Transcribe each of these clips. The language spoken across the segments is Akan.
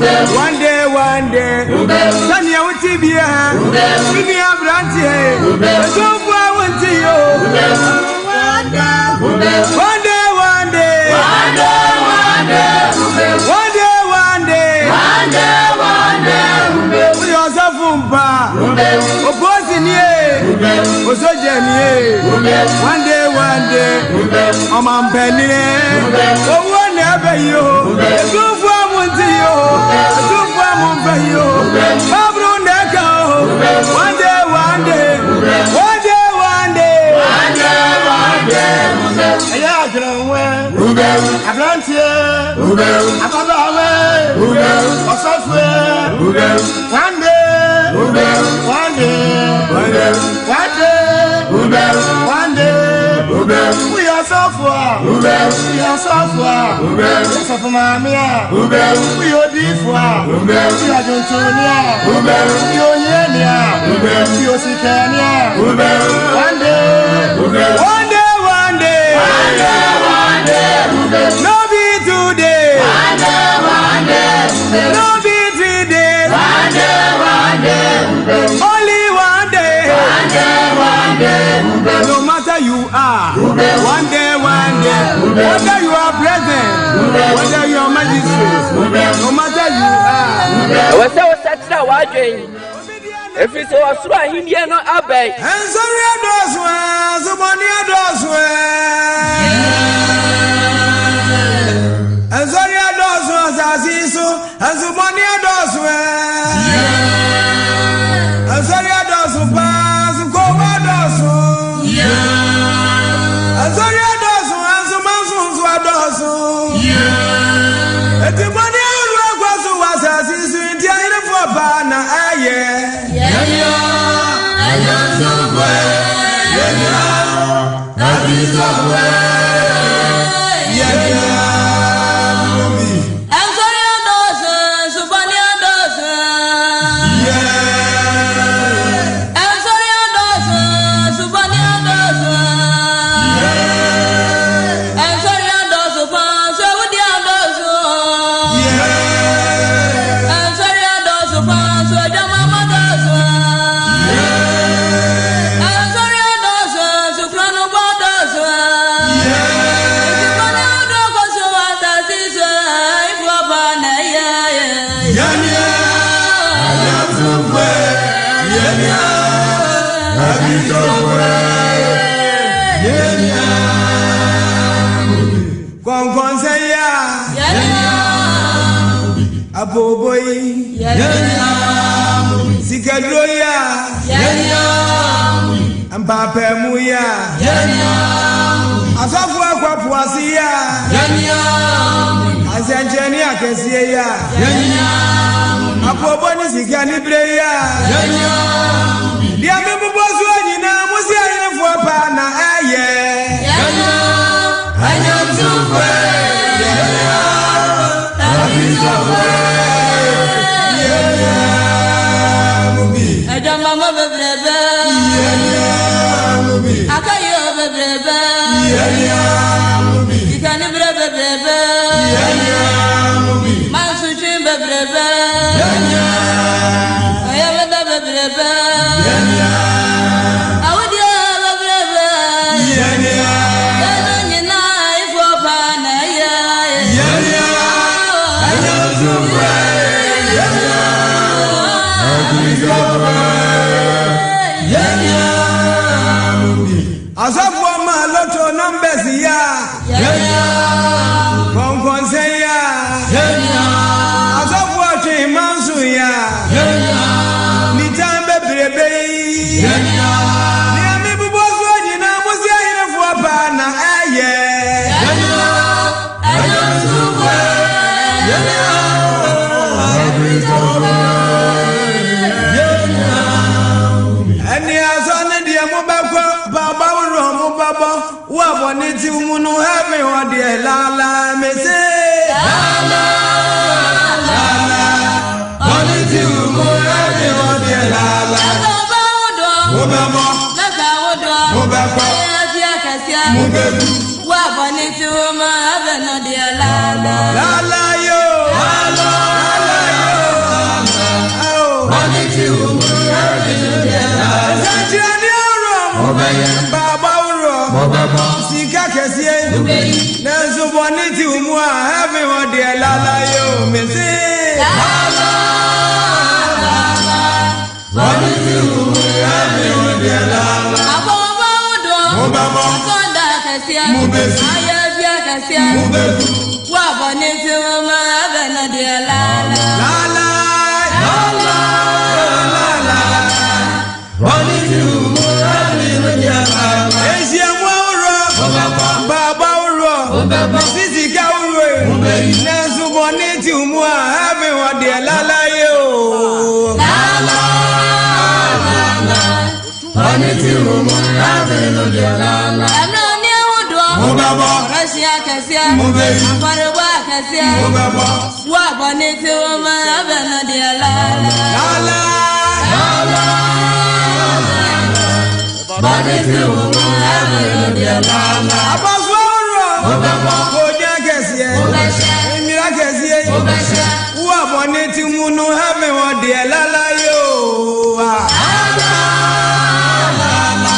One day, one day. Sɛnea wote bia. Me nua aberanteɛ. Ɛsomfo a wonte yo. One day, one day. One day, one day. Woyɛ ɔsɔfo mpa. Oposi nie. Osogya nie. One day, one day. Ɔmampanin. Owuo na ɛbɛ yi o. Etumfo a mo nti yi o. Etumfo a mo mfa yi o. Baburu na ɛka o. One day, one day. One day, one day. Ɛyɛ adwerenwɛ. Aberanteɛ. Ababaawa. Ɔsɔfoɛ. One day. One day. One day. One day. Woyɛ ɔsɔfo a. Woyɛ ɔsɔfo a. Woyɛ ɔsɔfo maame a. Woyɛ odiifo a. Woyɛ adwontoni a. Woyɛ ohiani a. Woyɛ osikani a. One day. One day, one day. No be today. No be 3 days. Only one day. No matter you are. One day, one day. Whether you are president, whether you are magistrate, no matter you are. Ɛwɔ sɛ wosakyerɛ w'adwen, ɛfiri sɛ wɔsoro ahenniɛ no abɛn. Nsɔre adɔɔso ɛ, nsomɔni adɔɔso ɛ. Nsɔre adɔɔso asase yi so, nsomɔni adɔɔso ɛ. Nsɔre adɔɔso paa, nsokɔwɔ adɔɔso. Nsɔre adɔɔso, nsomanso adɔɔso. Etimɔni ahorow akɔ so wɔ asase yi so nti ahenefoɔ paa na ɛyɛ. Yɛnyɛ anyamsomfoɔ, yɛnyɛ akristofoɔ, yɛnyɛ bi. Ɛnsɔre adɔɔso, nsubɔne adɔɔso. Ɛnsɔre adɔɔso, nsubɔne adɔɔso. Ɛnsɔre adɔɔso paa, nso awudi adɔɔso. Ɛnsɔre adɔɔso paa, nso adwamama adɔɔso. Ɛnsɔre adɔɔso, nsukuranubɔ adɔɔso. Nsubɔne adɔɔso so wɔ asase so, ifoɔ paa na ɛyɛ. Yɛnyɛ anyamsomfoɔ, yɛnyɛ akristofoɔ, yɛnyɛ kɔnkɔnsɛ yi a abobo yi, sikaduro yi a mpaapaemu yi a asɔfo akɔpo ase yi a asɛnkyerɛnne akɛseɛ yi a abobo ne sika ne bere yi a deɛ mebobɔ soɔ nyinaa mo si ahenefoɔ paa na ɛyɛ. Anyamsomfoɔ, yɛnyɛ akristofoɔ, yɛnyɛ mo bi. Adwamama bebrebe. Yɛnyɛ mo bi. Akayo bebrebe. Yɛnyɛ mo bi. Sikanibere bebrebe. Yɛnyɛ mo bi. Mansotwe bebrebe. Yɛnyɛ. Ɔyɛmɛda bebrebe. Yɛnyɛ. Awudie bebrebe. Yɛnyɛ. Ɛno nyinaa ifoɔ paa na ɛyɛ. Yɛnyɛ anyamsomfoɔ, yɛnyɛ akristofoɔ, yɛnyɛ mo bi. Asɔfoɔ ma lotto numbers yi a kɔnkɔnsɛn yi a asɔfoɔ twe manso yi a nitan bebrebe yi nea mebobɔ soɔ nyinaa mo si ahenefoɔ paa na ɛyɛ. Anyamsomfoɔ, yɛnyɛ akristofoɔ, yɛnyɛ. Ɛne asɔ ne deɛ mobɛkɔ baaba worɔ mobɛbɔ wo abɔne ti mu no heaven hɔ deɛ laala mese laala laala bɔne ti mu heaven hɔ deɛ laala. Ɛsɛ wodoɔ. Mobɛbɔ. Mɛka wodoɔ. Mobɛkɔ. Ɛyɛ akɛseɛ. Mobɛdu. Wo abɔne ti wo ma heaven no deɛ laala. Laala yo laala. Bɔne ti wo mu heaven no deɛ lala. Nsɛnkyerɛnne ahoroɔ. Mobɛyɛ. Mpaebɔ ahoroɔ. Mobɛbɔ. Sika kɛseɛ. Mobɛyi. Nanso bɔne ti wo mu a heaven hɔ deɛ lala yo mese. Lala lala. Bɔne ti wo mu heaven hɔ deɛ lala. Abɔbɔ ahodoɔ. Mobɛbɔ. Asɔnda akɛseɛ. Mobɛsi. Ayɛfi akɛseɛ. Mobɛgu. Wo a bɔne ti wo mu heaven no deɛ lala. Lala lala lala. Bɔne ti wo mu heaven hɔ deɛ lala. Ehyiamu ahoroɔ. Mobɛbɔ. Mpaebɔ ahoroɔ. Mobɛbɔ. Sisika ahoroɔ. Mobɛyi. Nanso bɔne ti wo mu a heaven hɔ deɛ lala yo. Lala lala. Bɔne ti wo mu heaven hɔ deɛ lala. Ɛmmerɛ ne ahodoɔ. Mobɛbɔ. Ɔrɔhyia akɛseɛ. Mobɛyi. Afɔrebɔ akɛseɛ. Mobɛbɔ. Wo a bɔne ti wo mu heaven no deɛ lala. Lala lala. Bɔne ti wo mu heaven no deɛ lala. Abɔfo ahoroɔ. Mobɛbɔ. Kogya kɛseɛ. Mobɛhyɛ. Nnwira kɛseɛ. Mobɛhyɛ. Wo a bɔne ti mu no heaven hɔ deɛ lala yo. Lala lala.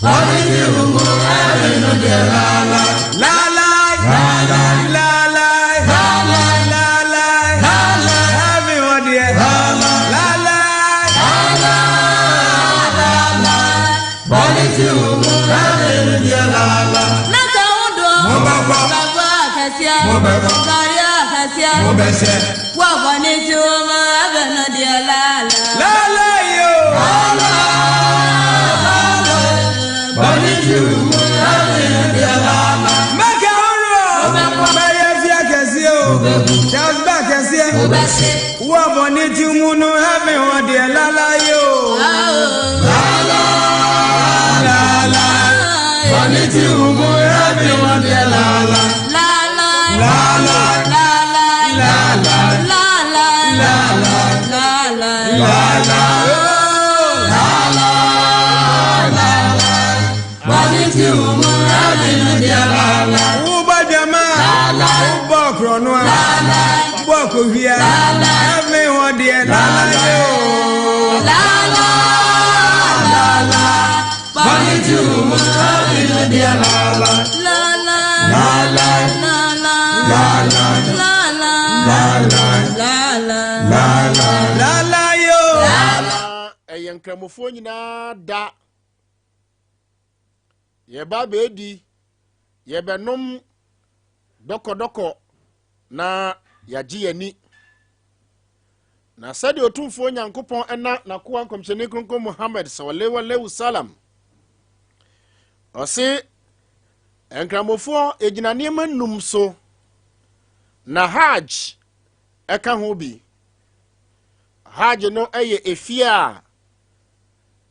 Bɔne ti wo mu heaven no deɛ lala. Lala lala lala lala lala heaven hɔ deɛ lala. Lala lala. Bɔne ti wo mu heaven no deɛ lala. Mɛka ahodoɔ. Mobɛbɔ. Mpaebɔ akɛseɛ. Mobɛbɔ. Ntaadeɛ akɛseɛ. Mobɛhyɛ. Wo a bɔne ti wo mu heaven no deɛ lala. Lala yo. Bɔne ti wo mu heaven no deɛ lala. Mɛka ahoroɔ. Mobɛbɔ. Bɛyɛ fie kɛseɛ o. Charles Ba kɛseɛ. Mobɛhyɛ. Wo a bɔne ti mu no heaven hɔ deɛ lala yo. Lala lala. Bɔne ti wo mu heaven hɔ deɛ lala. Lala. Lala. Lala. Lala. Lala. Lala. Lala. Lala. Oh. Lala. Bɔne ti wo mu heaven no deɛ lala. Wobɔ dwama. Lala. Wobɔ korɔno a. Lala. Wobɔ kohwia. Lala. Heaven hɔ deɛ lala yo. Lala. Lala. Bɔne ti wo mu heaven no deɛ Lala. Lala. Lala. Lala. Lala. Lala. Lala. Lala. Lala. Lala yo. Na ɛyɛ nkramofoɔ nyinaa da yɛba bɛɛdi yɛbɛnom dɔkɔdɔkɔ na yɛagye yɛni na sɛdeɛ Otumfoɔ Nyankopɔn ɛna n'akoa nkɔmhyɛni kronkron Muhammad sallallahu alaihi wasallam ɔse nkramofoɔ yɛgyina nneɛma num so na Hajj ɛka ho bi. Hajj no ɛyɛ efie a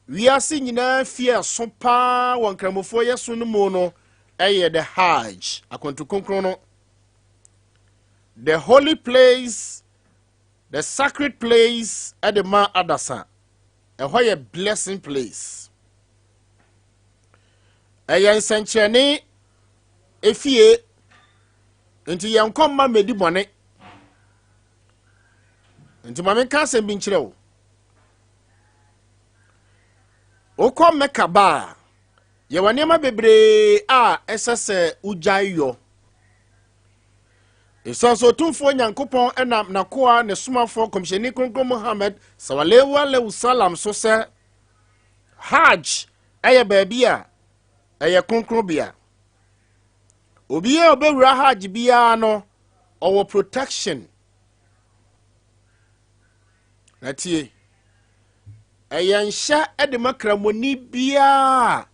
wiase nyinaa fie a so paa wɔ nkramofoɔ yɛ so no mu no ɛyɛ the Hajj, akwantu kronkron no, the holy place, the sacred place ɛde ma adasa. Ɛhɔ yɛ blessing place, ɛyɛ nsɛnkyerɛnne efie, nti yɛn kɔ mma mmɛdi bɔne. Nti maame nka asɛm bi nkyerɛ wo. Wokɔ Mɛka ba a, yɛwɔ nneɛma bebree a ɛsɛ sɛ wogyae yɔ, ɛsiane sɛ Otumfoɔ Nyankopɔn ɛnam n'akoa ne somafoɔ kɔmhyɛni kronkron Muhammad sallallahu alaihi wasallam so sɛ Hajj ɛyɛ baabi a ɛyɛ kronkronbea. Obiara a ɔbɛwura Hajj biara no ɔwɔ protection. Na tie, ɛyɛ nhyɛ de ma kramoni biara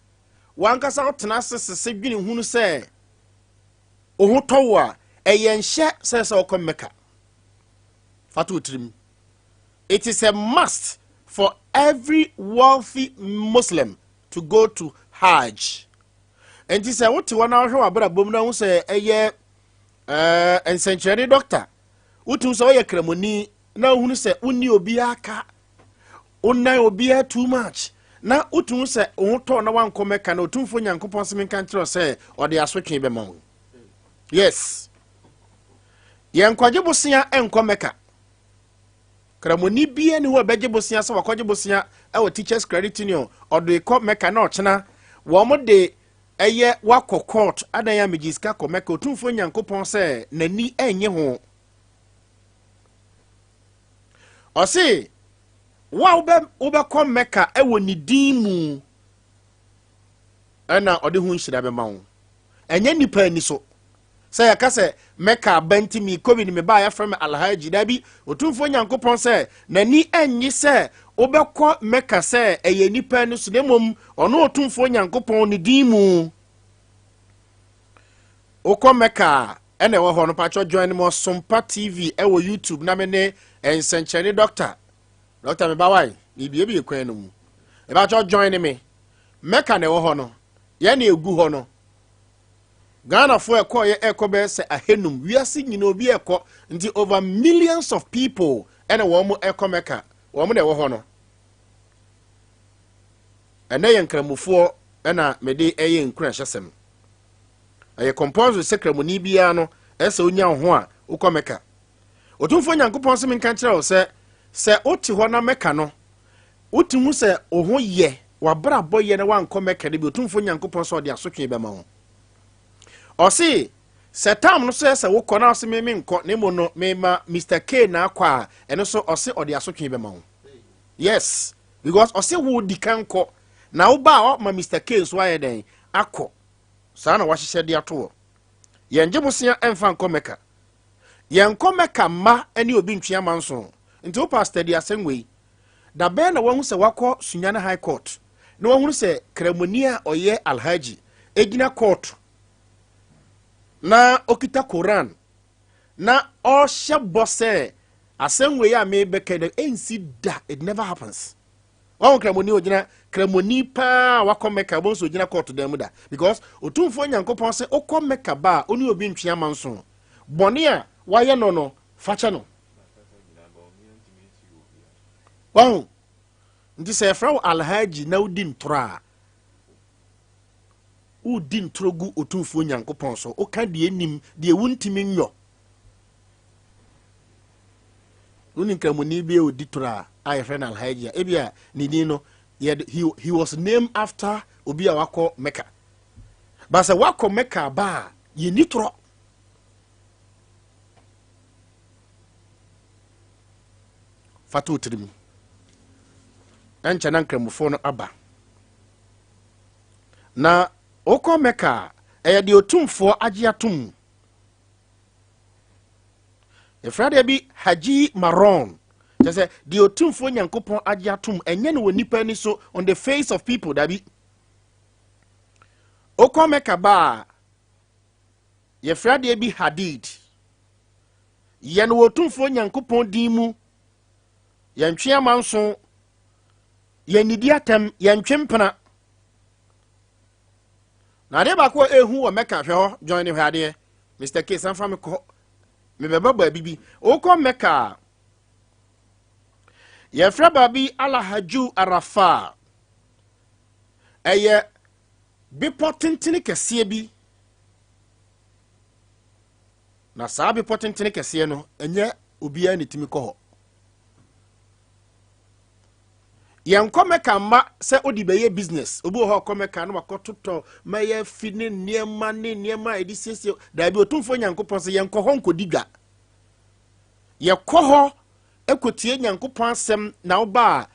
wankasa wotena ase sese dwene hunu sɛ wo ho tɔ wo a, ɛyɛ nhyɛ sɛ wokɔ Mɛka fa to tirim. It is a must for every wealthy Muslim to go to Hajj. Nti sɛ wote hɔ na wohwɛ w'abrabɔ mu na wo sɛ ɛyɛ nsɛnkyerɛnne doctor, wotum sɛ woyɛ kramoni na wohunu sɛ wonni obiara ka, wonan obiara too much, na wotum sɛ wo ho tɔ na wankɔ Mɛka na Otumfoɔ Nyankopɔn sɛ menka nkyerɛ sɛ ɔde asotwe bɛma wo. Yes, yɛnkwagye bosea nkɔ Mɛka. Kramoni biara ni hɔ a ɛbɛgye bosea sɛ wakɔgye bosea wɔ Teachers Credit Union, ɔde kɔ Mecca na ɔkyena wɔn de ɛyɛ wakɔ court adan a megye sika kɔ Mecca. Otumfoɔ Nyankopɔn sɛ n'ani nnye ho. Ɔse wo a wobɛ wobɛkɔ Mecca wɔ ne din mu ɛna ɔde ho nhyira bɛma wo. Ɛnyɛ nnipa ani so. Sɛ yɛka sɛ Mecca aba nti mekɔ bi ne meba a yɛafrɛ me Alhaji. Dabi, Otumfoɔ Nyankopɔn sɛ n'ani nnye sɛ wobɛkɔ Mecca sɛ ɛyɛ nnipa ani so na mmom ɔno Otumfoɔ Nyankopɔn ne din mu. Wokɔ Mecca a ɛna ɛwɔ hɔ no pakyɛ join me Ɔsompa TV ɛwɔ YouTube na me ne nsɛnkyerɛnne dɔkta dɔkta me ba wae mebiebie kwan no mu ɛbakyɛ join me Mecca na ɛwɔ hɔ no yɛn na egu hɔ no Ghanafoɔ ɛkɔɔyɛ ɛkɔ bɛyɛ sɛ ahenum wiase nyina obi ɛkɔ nti over millions of people ɛna wɔn mo ɛkɔ Mecca wɔn na ɛwɔ hɔ no ɛnɛ yɛ nkramofoɔ ɛna mede ɛyɛ nkuranhyɛsɛm ɛyɛ compulsory sɛ kramoni biara no ɛsɛ onya wo ho a wokɔ Mecca Otumfoɔ Nyankopɔn sɛ menka nkyerɛ wo sɛ sɛ wote hɔ na Mecca no Wote hu sɛ wo ho yɛ, w'abrabɔ yɛ na woankɔ Mecca no bi, Otumfoɔ Nyankopɔn sɛ ɔde asotwee bɛma wo. Ɔse, sɛ tam no so yɛ sɛ wokɔ na ɔse me menkɔ, na mmom no mema Mister K na akɔ a, ɛno so ɔse ɔde asotwee bɛma wo. Yes, because ɔse wo di kan kɔ, na woba a ɔma Mister K nso ayɛ dɛn? Akɔ. Saa na wahyehyɛ de ato hɔ. Yɛngye bosea ɛmfa nkɔ Mecca. Yɛnkɔ Mecca mma ne obi ntwe amanso. Nti wo pastor di asɛm wei. Da bɛn na wahu sɛ wakɔ Sunyani High Court na wahunu sɛ Kramoni a ɔyɛ Alhaji gyina kɔɔto na ɔkita Koran na ɔrehyɛ bɔ sɛ asɛm wei a mebɛka yi ɛnsi da, it never happens. Wahu Kramoni ogyina Kramoni paa wakɔ Mecca wobɛhu sɛ ogyina kɔɔto dan mu da because Otumfoɔ Nyankopɔn sɛ wokɔ Mecca ba a ɔne obi ntwe amanso bɔne a wayɛ no no fakyɛ no. Wahu? Nti sɛ yɛfrɛ wo Alhaji na wodi ntorɔ a, wodi ntorɔ gu Otumfoɔ Nyankopɔn so. Woka deɛ nim, deɛ wontumi nyɔ. Wone nkramoni bi a ɔdi torɔ a, a yɛfrɛ no Alhaji a, ebi a ne din no, yɛde, he, he was named after obi a wakɔ Mecca. Ba sɛ wakɔ Mecca ba a, yɛnni torɔ. Fa to wo tirim. Ɛnkyɛ na nkramofoɔ no aba. Na wokɔ Mɛka a, ɛyɛ deɛ Otumfoɔ agye atom. Yɛfrɛ adeɛ bi Haji Maron. Kyerɛ sɛ deɛ Otumfoɔ Nyankopɔn agye atom, ɛnyɛ no wɔ nipa ani so, on the face of people, dabi. Wokɔ Mɛka ba a, Yɛfrɛ adeɛ bi Hadid. Yɛ no wɔ Otumfoɔ Nyankopɔn din mu. Yɛntwe amanso, yɛnnidi atɛm, yɛntwe mpena. Na adeɛ baako a ehu wɔ Mecca, hwɛ hɔ, join ne hwɛ adeɛ. Mr. K, san fa me kɔ. Mebɛba baabi bi. Wokɔ Mecca a, yɛfrɛ baabi Alahaju Arafa. Ɛyɛ bepɔ tentene kɛseɛ bi. Na saa bepɔ tentene kɛseɛ no, ɛnyɛ obiara ne tumi kɔ hɔ. Yɛnkɔ Mɛka mma sɛ wode bɛyɛ business. Obi wɔ hɔ ɔkɔ Mɛka na wakɔtotɔ mɛyɛ fi ne nneɛma ne nneɛma a yɛde siesie. Daabi, Otumfoɔ Nyankopɔn sɛ yɛnkɔ hɔ nkɔdi dwa. Yɛkɔ hɔ ɛkɔtie Nyankopɔn asɛm na woba a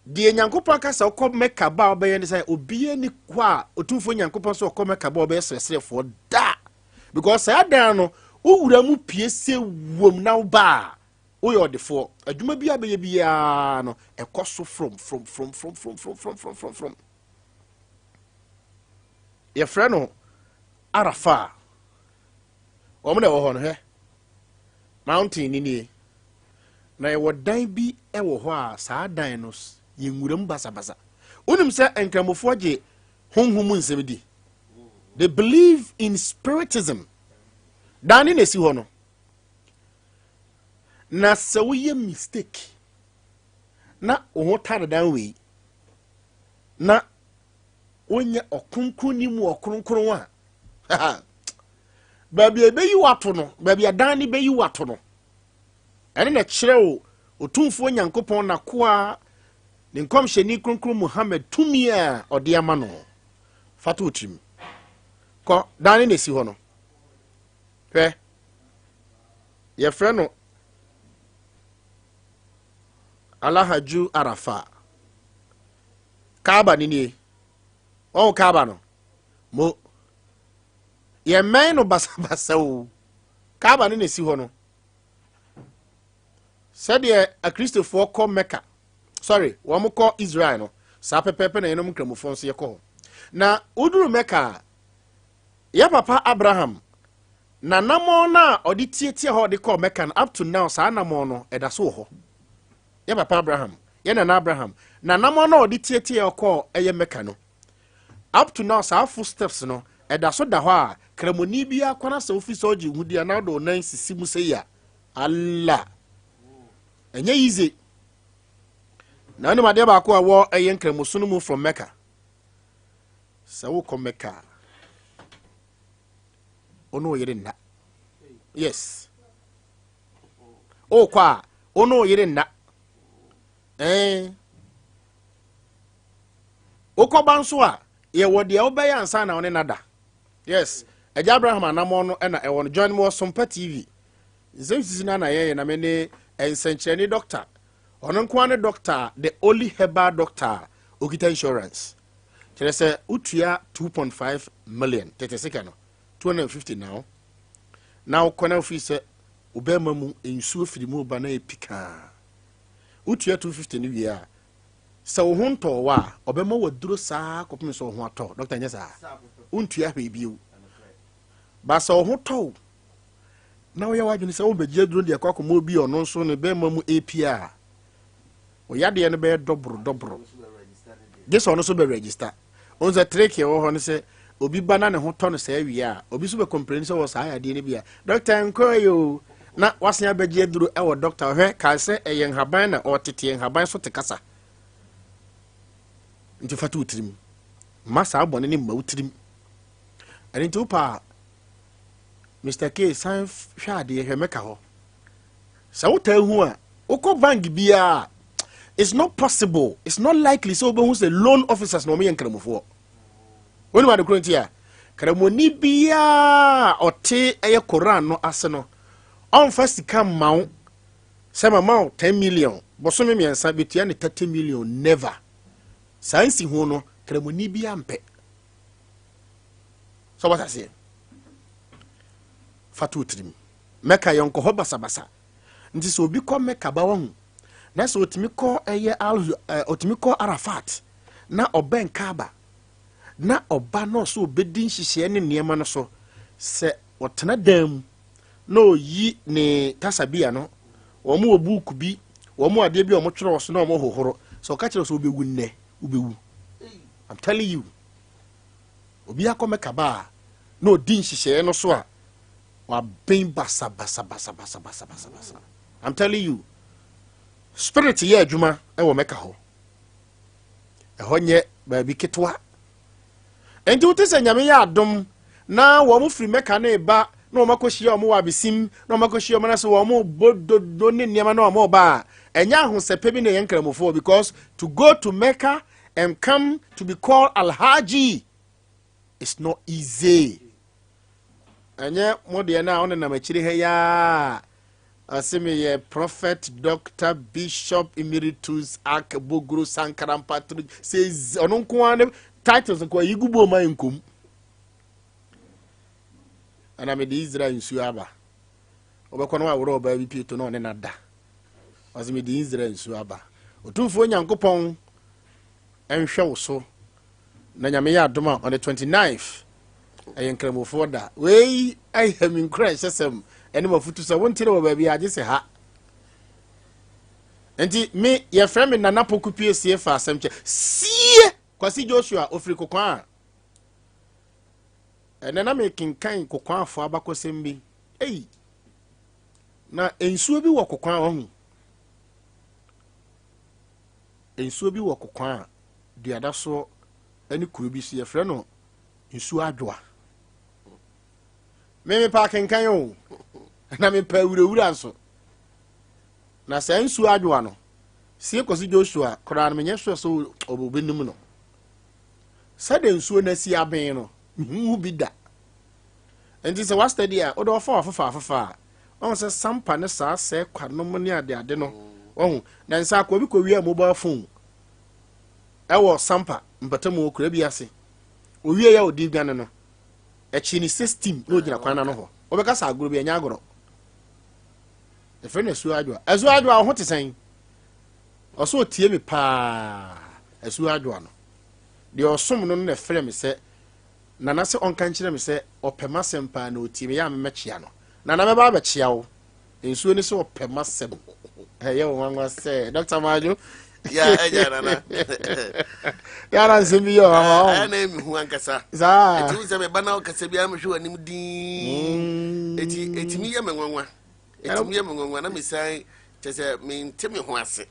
Deɛ Nyankopɔn aka sɛ wokɔ Mecca ba a wobɛyɛ ne sɛ obiara ni hɔ a Otumfoɔ Nyankopɔn sɛ ɔkɔ Mecca ba a ɔbɛyɛ srɛsrɛfoɔ da because saa dan no wowura mu pie sɛ wom na woba a woyɛ ɔdefoɔ adwuma bi a bɛyɛ biara no ɛkɔ so from from from from from from from from from from yɛfrɛ no Arafa wɔn na ɛwɔ hɔ no hwɛ Mountain no nie. Na yɛwɔ dan bi wɔ hɔ a saa dan no yɛ nwura mu basabasa. Wonim sɛ nkramofoɔ gye honhom mu nsɛm di. They believe in spiritism. Dan ne na esi hɔ no. Na sɛ woyɛ mistake na wo ho tare dan wei na wonyɛ ɔkronkronni mu ɔkronkron a baabi a ɛbɛyi wato no baabi a dan no bɛyi wato no ɛne na ɛkyerɛ wo. Otumfoɔ Nyankopɔn n'akoa ne nkɔmhyɛni kronkron Muhammad tumi a ɔde ama no. Fa to wo tirim. Kɔ, dan ne na esi hɔ no. Hwɛ, yɛfrɛ no Alahaju Arafa. Kaaba ne nie. Wɔn Kaaba no. Mo. Yɛmmɛn no basabasa o. Kaaba no na esi hɔ no. Sɛdeɛ Akristofoɔ kɔ Mecca, sorry, wɔn kɔ Israel no, saa pɛpɛɛpɛ na yɛnom Nkramofoɔ nso yɛkɔ hɔ. Na woduru Mecca a, yɛ papa Abraham, n'anammɔn no a ɔde tiatia hɔ de kɔɔ Mecca no, up to now saa anammɔn no ɛda so wɔ hɔ. Yɛ papa Abraham, yɛ nana Abraham, n'anammɔn no a ɔde tiatia hɔ kɔɔ ɛyɛ Mecca no, up to now saa footsteps no ɛda so da hɔ a kramoni biara kwan asɛ wofi sɛ ɔgye ho di anaa ɔde ɔnan sisi mu sɛ yi a Allah ɛnyɛ easy. Na wonim adeɛ baako a ɛwɔ ɛyɛ nkramoso no mu from Mecca, sɛ wokɔ Mecca a wo ne wo yere nna. Yes, wokɔ a wo ne wo yere nna. Ɛɛ wokɔba nso a yɛwɔ deɛ wobɛyɛ ansa na wo ne nada. Yes, agya Abraham anammɔn no ɛna ɛwɔ no. Join me wɔ Sompa TV nsɛm sisi no na yɛyɛ na me ne nsɛnkyerɛnne doctor, ɔno nko ara ne doctor, the only herbal doctor a okita insurance, kyerɛ sɛ wotua 2.5 million tete sika no 250 now na wokɔ na wofiri sɛ wobɛrima mu nsuo firi mu ba na yɛ pikaa, wotua 250 no wie a, sɛ wo ho ntɔɔ wɔ a, ɔbɛma waduro saa kɔpem sɛ wo ho atɔ. Doctor, nyɛ saa, wontua hwee bio. Ba sɛ wo ho tɔw na woyɛ w'adwene sɛ wobɛgye aduro de akɔ akɔma obi a ɔno nso ne bɛrima mu apia a, ɔyadeɛ no bɛyɛ dɔboro dɔboro, gye sɛ ɔno nso bɛ register. Ɔhu sɛ trick ɛwɔ hɔ no sɛ obi ba na ne ho tɔ no saa wie a, obi nso bɛ complain sɛ wɔ saa yadeɛ no bi a, doctor nkɔ yɛ o, na wasen abɛgye aduro ɛwɔ doctor. Ɔhwɛ kae sɛ ɛyɛ nhaban na ɔteteɛ nhaban so te kasa, nti fa to wo tirim ma saa bɔne ne mma wo tirim. Ɛno nti wopa a, Mr K, san hwɛ adeɛ, hwɛ mɛka hɔ sɛ wotaa hu a, wokɔ bank biara, it's not possible, it's not likely sɛ wobɛhu sɛ loan officers na wɔyɛ nkramofoɔ. Wonim ade koro nti a kramoni biara ɔte ɛyɛ Koran no ase no ɔmfa sika mma wo sɛ mama wo 10 million, bɔsome 3 bɛtua ne 30 million? Never. Saa nsi ho no kramoni biara mpɛ sɛ wɔte aseɛ. Fa to tirim, Mɛka yɛnkɔ hɔ basabasa. Nti sɛ obi kɔ Mɛka ba wahu na sɛ ɔtumi kɔ ɛyɛ al ɔtumi kɔ Arafat na ɔbɛn Kaaba na ɔba na ɔsɛ ɔbɛdi nhyehyɛeɛ ne nneɛma no so, sɛ ɔtena dan mu na ɔyi ne tasabia no, wɔn wɔ buuku bi, wɔn adeɛ bi a wɔtwerɛ wɔ so na wɔn hohoro, sɛ ɔka kyerɛ sɛ wobɛwu nnɛ, wobɛwu. I'm telling you, obi akɔ Mɛka ba a na ɔdi nhyehyɛeɛ no so a waben basabasabasabasabasabasa. I'm telling you, spirit yɛ adwuma wɔ Mɛka hɔ. Ɛhɔ nyɛ baabi ketewa. Nti wote sɛ Nyame yɛ adom na wɔn firi Mɛka ne ba na wɔn akɔhyia wɔn wɔ Abesim na wɔn akɔhyia wɔn na sɛ wɔn bɔ dodo ne nneɛma na wɔn ba a, ɛnyɛ ahosɛpɛ bi na ɛyɛ nkramofoɔ, because to go to Mecca and come to be called Alhaji is not easy. Ɛnyɛ mo deɛ no a wonenam akyire ha yi a ɔse meyɛ prophet, doctor, bishop emeritus, ak bogoro sankara mpatro sɛ ɔno nko ara ne titles nko ayi gu bom ayɛ nkom. Ɛna mede Israel nsuo aba, wobɛkɔ no waworɔ ɔbaa bi pieto na ɔne no da, ɔse mede Israel nsuo aba. Ɔtumfoɔ Nyankopɔn nhwɛ wo so na Nyame yɛ adom a, on the 29th ɛyɛ nkramofoɔ da. Wei ayɛ me nkura nhyɛsɛm ɛne mafutu sɛ wonte wɔ baabi agye sɛ ha. Nti me yɛfrɛ me Nana Poku Pie sie fa asɛm kyɛ sie Kwasi Joshua ofiri Kokwaa. Ɛnɛ na mekenkan Kokwaafoɔ abakɔsɛm bi. Ei, na nsuo bi wɔ Kokwaa, wahu nsuo bi wɔ Kokwaa a duadasoɔ ne kuro bi so, yɛfrɛ no nsuo adwoa. Me mepɛ akenkan o, na mepɛ awurawura nso. Na saa nsuo adwoa no, sie kɔsi Joshua koraa no, menyɛ sure sɛ ɔbɛnum no. Sɛdeɛ nsuo no asi aben no, mehu bi da. Nti sɛ wastadi a, wode ɔfa wafefa afefa a, ɔhu sɛ sampa ne saa sɛ kwanom ne adeade no, ɔhu. Na nsa akɔ obi kɔwia mobile phone ɛwɔ sampa mpatamu kura bi ase. Owie yɛ ɔdi dwane no, akyi ne 16 na ogyina kwan n'ano hɔ. Wobɛka sɛ agorɔ bi, ɛnyɛ agorɔ. Ɛfrɛ no Asuo Adwoa. Asuo Adwoa, wo ho te sɛn? Ɔsɛ ɔtie me paa. Asuo Adwoa no. Deɛ ɔsom no no na ɛfrɛ me sɛ Nana sɛ ɔnka nkyerɛ me sɛ ɔpɛ m'asɛm paa na ɔtie me yɛ a memmɛkyea no. Nana mɛba abɛkyea wo. Nsuo no sɛ ɔpɛ m'asɛm. Ɛyɛ wo nwanwa sɛ Dr. Majo. Ya ɛgya nana. Yàrá nsɛm bi yɛ ɔnwanwa ɔn. Ɛyɛ na emi hu ankasa. Saa. Eti sɛ meba na ɔkasa bi amehwɛ w'anim dinn. Eti etimi yɛ me nwanwa. Etimi yɛ me nwanwa na mesan kyɛ sɛ mente me ho ase.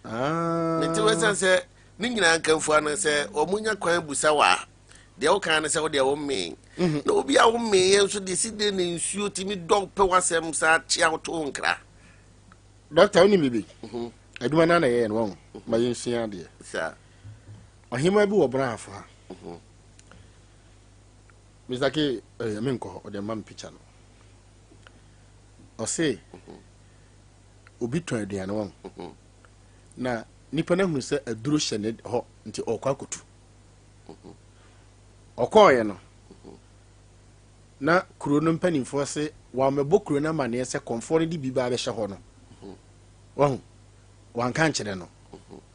Ah. Mente ho ɛsan sɛ ne nyinaa nkamfua no sɛ wɔn nya kwan busa wa. Deɛ woka ne sɛ wo deɛ wo mmee. Na obi a wo mmee yɛ nso deɛ si de ne nsuo timi dɔ pɛ w'asɛm saa kyea wo to nkra. Dɔkta wonim biribi? Adwuma no na yɛyɛ no wɔn ma yɛnsua adeɛ. Saa. Ɔhemmaa bi wɔ Brahafo ha. Mr. K, eh, menkɔ hɔ, ɔde ma me picture no. Ɔse, obi tɔn aduane wɔn. Na nipa no ahunu sɛ aduro hyɛ ne hɔ nti ɔkɔ akɔtu. Ɔkɔɔeɛ no, na kuro no mpanimfoɔ se wɔamɛbɔ kuro no amanneɛ sɛ kɔmfoɔ no de bi ba abɛhyɛ hɔ no. Wahu? Wanka nkyerɛ no.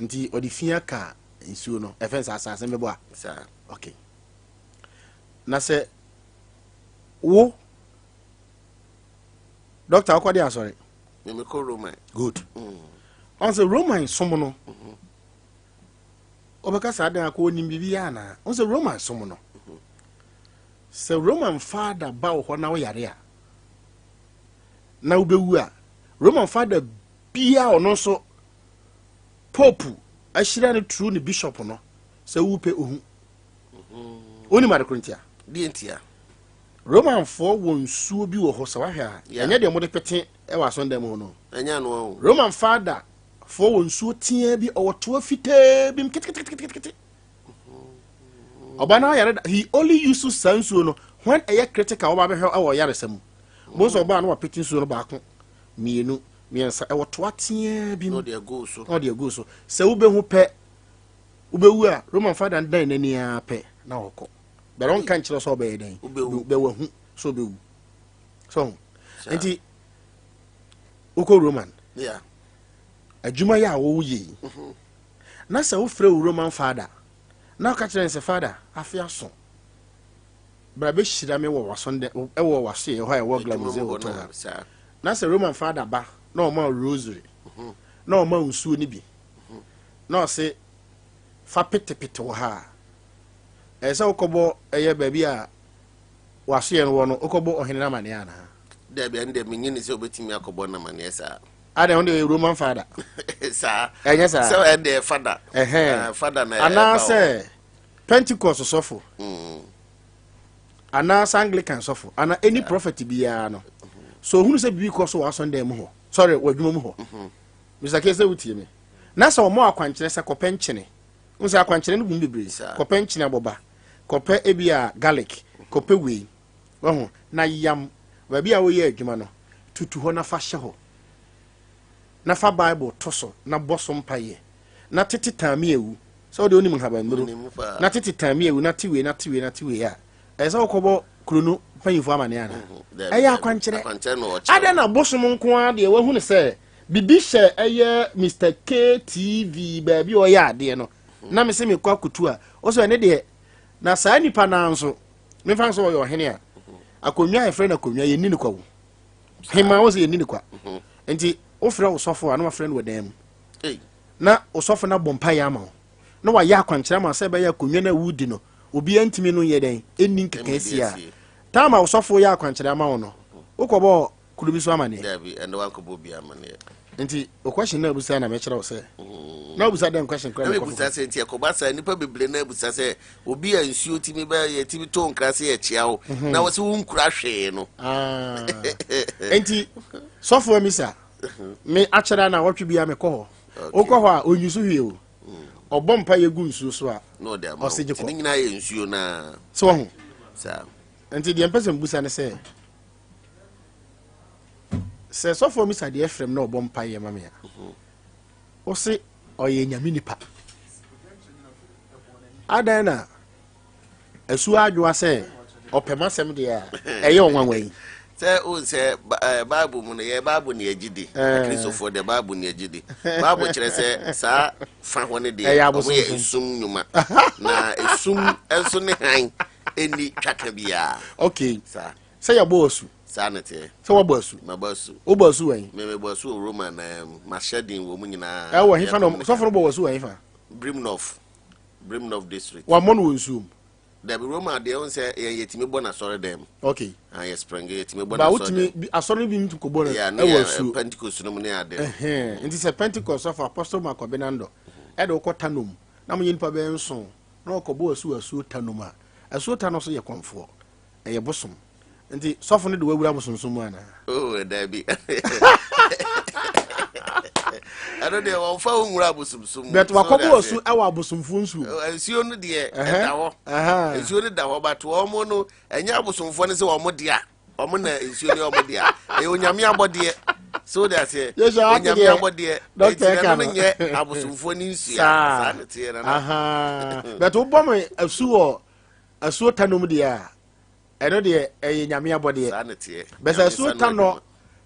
Nti ɔde fi aka nsuo no. Ɛfɛn sɛ asase mbɛbɔ a. Saa. Okay. Na sɛ wo dɔkta wokɔ de asɔre? Mekɔ Roman. Good. Ɔn sɛ Roman som no, wobɛka saa dan akɔ onim biribi yɛ anaa? Ɔn sɛ Roman som no, sɛ Roman father ba wo hɔ na woyare a, na wobɛwu a, Roman father bia ɔno nso Pope ahyira no through ne bishop no, sɛ wopɛ ohu. Wonim ade koro ntia? Deɛ ntia? Romanfoɔ wɔ nsuo bi wɔ hɔ sɛ wahwɛ a, ɛnyɛ deɛ wɔde pete wɔ asɔndan mu hɔ no. Ɛnyɛ ano o. Roman father foɔ wɔ nsuo teaa bi, ɔwɔ toa fitaa bi mu keteketekete. Ɔba no ayare da, he only uses saa nsuo no when ɛyɛ critical wɔba bɛhwɛ ɛwɔ ɔyaresa mu. Mo nso ɔbaa no wapete nsuo no baako, mmienu, mmiɛnsa, ɛwɔ toa teaa bi mu. Na ɔde agu so. Na ɔde agu so. Sɛ wobɛhu pɛ, wobɛwu a, Roman father no dan n'ani ara pɛ na ɔkɔ. Bɛrɛ ɔnka nkyerɛ sɛ ɔbɛyɛ dɛn. Wobɛwu. Bɛwahu sɛ ɔbɛwu. So, nti wokɔ Roman. Yeah. Adwuma yɛ a wɔyɛ yi. Na sɛ wofrɛ wo Roman father na woka kyerɛ no sɛ father afe aso bra bɛhyira me wɔ w'asɔndɛ ɛwɔ w'asoɛ hɔ a ɛwɔ Glamuse Hotel ha. Na sɛ Roman father ba na ɔma wo rosary na ɔma wo nsuo no bi na ɔse fa petepete wɔ ha a, ɛyɛ sɛ wokɔbɔ ɛyɛ baabi a w'asoɛ no wɔ no wokɔbɔ ɔhene no amaneɛ anaa? Dabi, ɛno deɛ menye ne sɛ wobɛtumi akɔbɔ no amaneɛ saa. Adɛn, wo deɛ Roman father. Saa. Ɛnyɛ saa. Sɛ ɛno deɛ father. Ɛhɛn. Uh, father na ɛba Anaasɛ Pentecost sɔfo. Anaasɛ Anglican sɔfo. Ana any prophet biara no. So ohunu sɛ biribi kɔ so wɔ asɔndan mu hɔ. Sorry, wɔ adwuma mu hɔ. Mr. K sɛ wotie me. Na sɛ ɔmɔ akwankyerɛ sɛ kɔpɛ nkyene. Wo sɛ akwankyerɛ no gu mu bebree. Kɔpɛ nkyene abɔba. Kɔpɛ ebi a garlic. Kɔpɛ wei. Wahu? Na yam baabi a woyɛ adwuma no, tutu hɔ na fa hyɛ hɔ. Na fa Bible to so na bɔ so mpaeɛ. Na tete taame awu. Sɛ wode wonim nhabannuro. Na tete taame awu na te wei na te wei na te wei a, ɛyɛ sɛ wokɔbɔ kuro no mpanyimfoɔ amaneɛ anaa? Ɛyɛ akwankyerɛ. Adɛn na bosom nko ara deɛ wahu no sɛ biribi hyɛ ɛyɛ Mr. KTV baabi a ɔyɛ adeɛ no na me sɛ mekɔ akotu a, wo sɛ ɛne deɛ na saa nipa no ara nso mefa sɛ ɔyɛ ɔhene a akonnwa a yɛfrɛ no akonnwa yɛnni no kwa wo hema wo sɛ yɛnni no kwa nti wofrɛ wo sɔfo a na wafrɛ no wɔ dan mu na osɔfo no abɔ mpaeɛ ama wo na wayɛ akwankyerɛ ama sɛ ɛbɛyɛ akonnwa no a wodi no obiara ntumi no nyɛ dɛn ɛnni nkeka si a taama osɔfo yɛ akwankyerɛ ama wo no wokɔbɔ kuro bi so amaneɛ. Dabi, ɛnde wankɔbɔ obi amaneɛ. Nti o question na abusa na mɛkyerɛ wo sɛ. Na abusa dɛn question kora na mɛbusa sɛ nti ɛkɔba saa nnipa bebree na abusa sɛ obi a nsuo tumi bɛ yɛtumi to nkra sɛ yɛkyea wo na wɔ sɛ wonkura hwee no. Ah. Nti sɔfo amisa. Me akyerɛ na wɔtwe bia mekɔ hɔ. Wokɔ hɔ a ɔnyi so hwee o. Ɔbɔ mpa yɛ gu nsuo so a na ɔde ama wo. Ɔse gye Nti ne kɔ. nyinaa yɛ nsuo naa. So wahu? Saa. Nti deɛ mpɛ sɛ mbusa ne sɛ sɛ sɔfoɔ misa deɛ frɛ m na ɔbɔ mpa yɛ ma me a wose ɔyɛ nyame nipa adan na asuo adwoa sɛ ɔpɛ m'asɛm deɛ a ɛyɛ ɔnwanwa yi. Sɛ o sɛ Bible mu no yɛ Bible ne yɛgye di. Akristofoɔ deɛ Bible ne yɛgye di. Bible kyerɛ sɛ saa fa hɔ no deɛ ɔmo yɛ esum nnwuma na esum nso ne han ɛnni twaka biara. Okay. Saa. Sɛ yɛbɔ asu. Saa na teɛ. Sɛ wɔbɔ asu. Mabɔ asu. Wobɔ asu wɔ he? Me mebɔ asu wɔ Roma na mahyɛ den wɔ mu nyinaa. Ɛwɔ hefa na sɔfo no bɔ wɔ asu wɔ hefa? Brim North. Brim North District. Wammɔ no wɔ nsuo mu. Dabi Roma deɛ ɔn sɛ yɛn yɛtumi bɔ n'asɔre dɛm. Okay. Ah yɛ spring yɛtumi bɔ Ba n'asɔre wotumi dɛm. bi asɔre no bi mu kɔ bɔ no Yeah, no ɛwɔ yɛ asuo. Pentecost no mu ne ade. Ɛhɛn nti sɛ Pentecost sɔfo Apostle Mark Ɔbenandɔ ɛde wokɔ Tanom na mo yɛ nipa bɛyɛ nson na ɔkɔ bɔ asuo asuo Tanom a asuo Tano so yɛ kɔnfoɔ ɛyɛ bosom nti sɔfo no de wawura abosonsom mu anaa? Oh, dabi. Ɛno deɛ wɔmfa wo nwura abosomsom mu. But So wakɔbɔ that's asu it. ɛwɔ abosomfoɔ nsuo mu. Eh, nsuo no deɛ ɛda hɔ. Nsuo no da hɔ but wɔn no ɛnyɛ abosomfoɔ no sɛ wɔn dea. Wɔn na nsuo no yɛ wɔn dea. Ɛyɛ onyame abɔdeɛ. So that's it. Yɛhyɛ ate Onyame deɛ abɔdeɛ. Doctor Enti ɛka na ɛno no. no nyɛ abosomfoɔ no nsuo. Saa. Saa na teɛ nana. Aha. But wobɔ me asu wɔ asuo tanom deɛ a ɛno deɛ ɛyɛ nyame abɔdeɛ. Saa na teɛ. Bɛsɛ Nyame asuo nsa no tanɔ adwuma.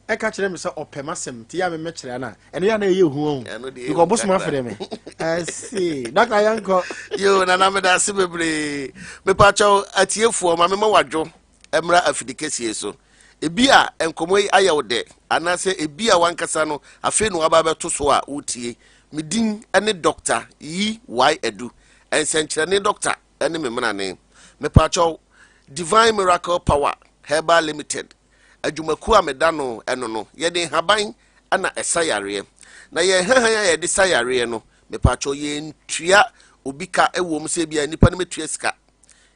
ɛka kyerɛ me sɛ ɔpɛ m'asɛm nti yɛ a memɛkyerɛ no a ɛno yɛ a na ɛyɛ hu ɔhu Ɛno deɛ because ɛhu ɔbosom kakra. afrɛ me ɛse dɔkta yɛnkɔ. Yo nana meda ase bebree. Mepakyɛw atiefoɔ ma mema wadwo mmra afidi kɛseɛ so. Ebi a nkɔmmɔ yi ayɛ wo dɛ anaasɛ ebi a wankasa no afei na waba abɛto so a wotie. Me din ne Dr. E. Y. Adu, nsɛnkyerɛnne dɔkta ne me mmenane. Mepakyɛw, Divine Miracle Power Herbal Limited adwumakuo a meda no ɛno no, yɛde nhaban na ɛsa yareɛ. Na yɛn hahan a yɛde sa yareɛ no, mepakyɛw yɛntua obi ka wɔ mu sɛ ebia nipa no mɛtua sika.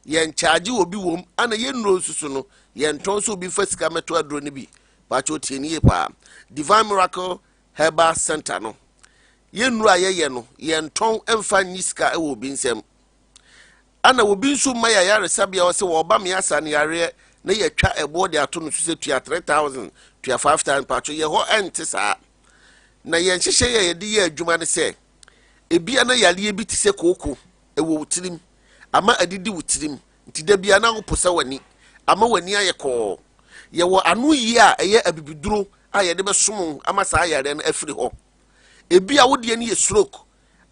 Yɛnkyagye obi wɔ mu, ana yɛn nnuro nso so no, yɛntɔn sɛ obi mfa sika mɛtɔ aduro no bi. Pakyɛw tie no yie paa. Divine Miracle Herbal Center no, yɛn nnuro a yɛyɛ no, yɛntɔn mfa nyi sika wɔ obi nsam. Ana obi nso mma yɛ ayaresabea hɔ sɛ wɔreba me asa no yareɛ na yɛatwa ɛboɔ de ato no so sɛ tua 3000 tua 5000 paatwo yɛ hɔ ɛnte saa. Na yɛn nhyehyɛeɛ a yɛde yɛ adwuma ne sɛ ebia na yareɛ bi te sɛ kooko ɛwɔ wo tirim ama adidi wo tirim nti da bia na woposa w'ani ama w'ani ayɛ kɔɔ. Yɛwɔ ano yie a ɛyɛ abibiduro a yɛde bɛsom wo ama saa yareɛ no afiri hɔ. Ebia wo deɛ no yɛ stroke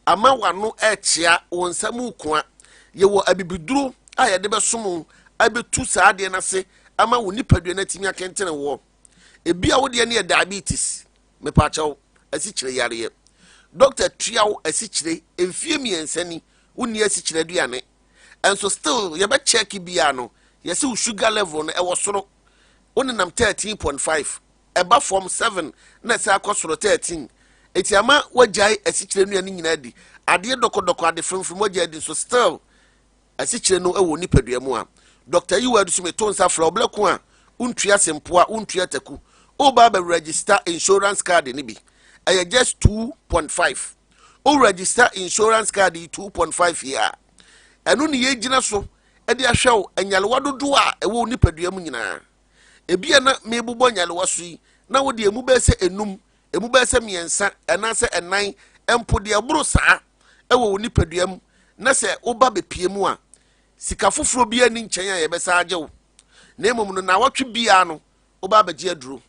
ama w'ano rekyea, wo nsa mu rekoa. Yɛwɔ abibiduro a yɛde bɛsom wo abɛtu saa adeɛ no ase ama wo nipadua no atumi akentene woɔ. Ebi a wo deɛ no yɛ diabetes, mepaakyɛw, asikyire yareɛ. Dɔkta tua wo asikyire mfie mmiɛnsa ni, wonni asikyire aduane. Ɛnso still yɛbɛkyɛke biara no, yɛse wo sugar level no ɛwɔ soro. Wonenam 13.5. ɛba fam 7 na ɛsan kɔ soro 13. Eti ama wagyae asikyire nnuane nyinaa di. Adeɛ dɔkɔdɔkɔ, ade fremfrem wagyae adi nso still asikyire no wɔ nipadua mu a. Dr. Yiwa Adusu meto nsa frɛ wo berɛ ko a wontua sempoa, wontua taku. Woba abɛ register insurance card no bi. Ɛyɛ just 2.5. Wo register insurance card yi 2.5 yi a, ɛno ne yɛgyina so de ahwɛ wo nyarewa dodoɔ a ɛwɔ wo nipadua mu nyinaa. Ebia na merebobɔ nyarewa so yi, na wo deɛ emu bɛyɛ sɛ enum, emu bɛyɛ sɛ mmiɛnsa, anaasɛ ɛnan, mpo deɛ ɛboro saa wɔ wo nipadua mu, na sɛ woba bepie mu a, sika foforɔ biara nni nkyɛn a yɛbɛsan agye wo. Na mmom no, naawɔtwe biara no, woba abɛgye aduro.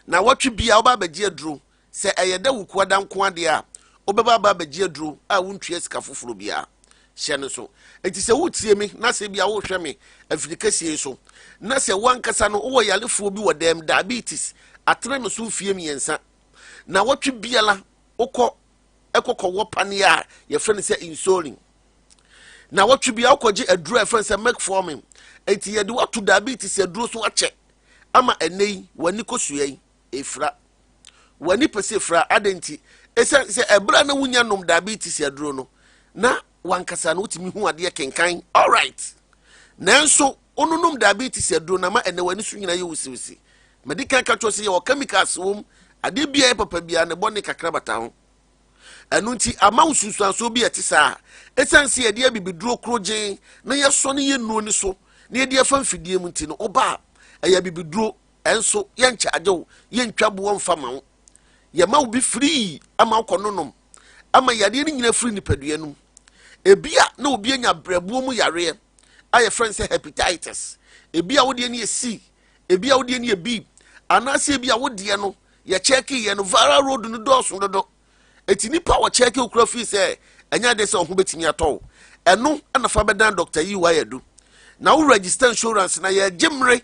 Naawɔtwe biara woba abɛgye aduro. Sɛ ɛyɛ dɛ wo kuada nko adeɛ a, wobɛba aba abɛgye aduro a wontua sika foforɔ biara. Hyɛ no nso. Enti sɛ woretie me na sɛ ebia worehwɛ me afiri kɛseɛ yi so, na sɛ wo ankasa no wowɔ yarefoɔ bi wɔ dɛm, diabetes, atena no so mfeɛ mmiɛnsa, naawɔtwe biara wokɔ ɛkɔkɔwɔ paneɛ a yɛfrɛ no sɛ insulin. Naawɔtwe biara wokɔgye aduro a yɛfrɛ no sɛ metformin. Enti yɛde woato diabetes aduro so akyɛ ama ɛnnɛ yi w'ani kɔsua yi ɛfira. W'ani pɛ sɛ efira. Adɛn nti? Esiane sɛ ɛberɛ a na wonya nom diabetes aduro no, na wankasa no wotumi hu adeɛ kenkan alright. Nanso wononom diabetes aduro no ama ɛnɛ w'ani so nyinaa yɛ wusiwusi. Madi kan ka kyerɛ sɛ yɛwɔ chemicals wɔ mu Adeɛ biara ɛyɛ papa biara ne bɔne kakra bata ho. Ɛno nti ama wo nsunsuansoɔ bi a ɛte saa. Ɛsiane sɛ yɛde abibiduro korogyen na yɛsɔ ne yɛ nnuro no so na yɛde afa mfidie mu nti no, woba a ɛyɛ abibiduro ɛnso yɛnkyagye wo, yɛntwa boɔ mfa ma wo. Yɛma wo bi firii ama wokɔ nonom ama yareɛ no nyina firi nipadua no mu. Ebi a na obi anya brɛboɔ mu yareɛ a yɛfrɛ no sɛ hepatitis. Ebi a wodeɛ no yɛ C, ebi a wodeɛ no yɛ B, anaasɛ ebi a wodeɛ no yɛkyɛke yɛ no viral road no dɔɔso dodo. Eti nipa a wɔkyɛke wo kura fii sɛ ɛnyɛ adeɛ sɛ ɔho bɛtumi atɔ wo. Ɛno na fa bɛdan Dr. Yiwa Adu. Na wo register insurance na yɛgye mmere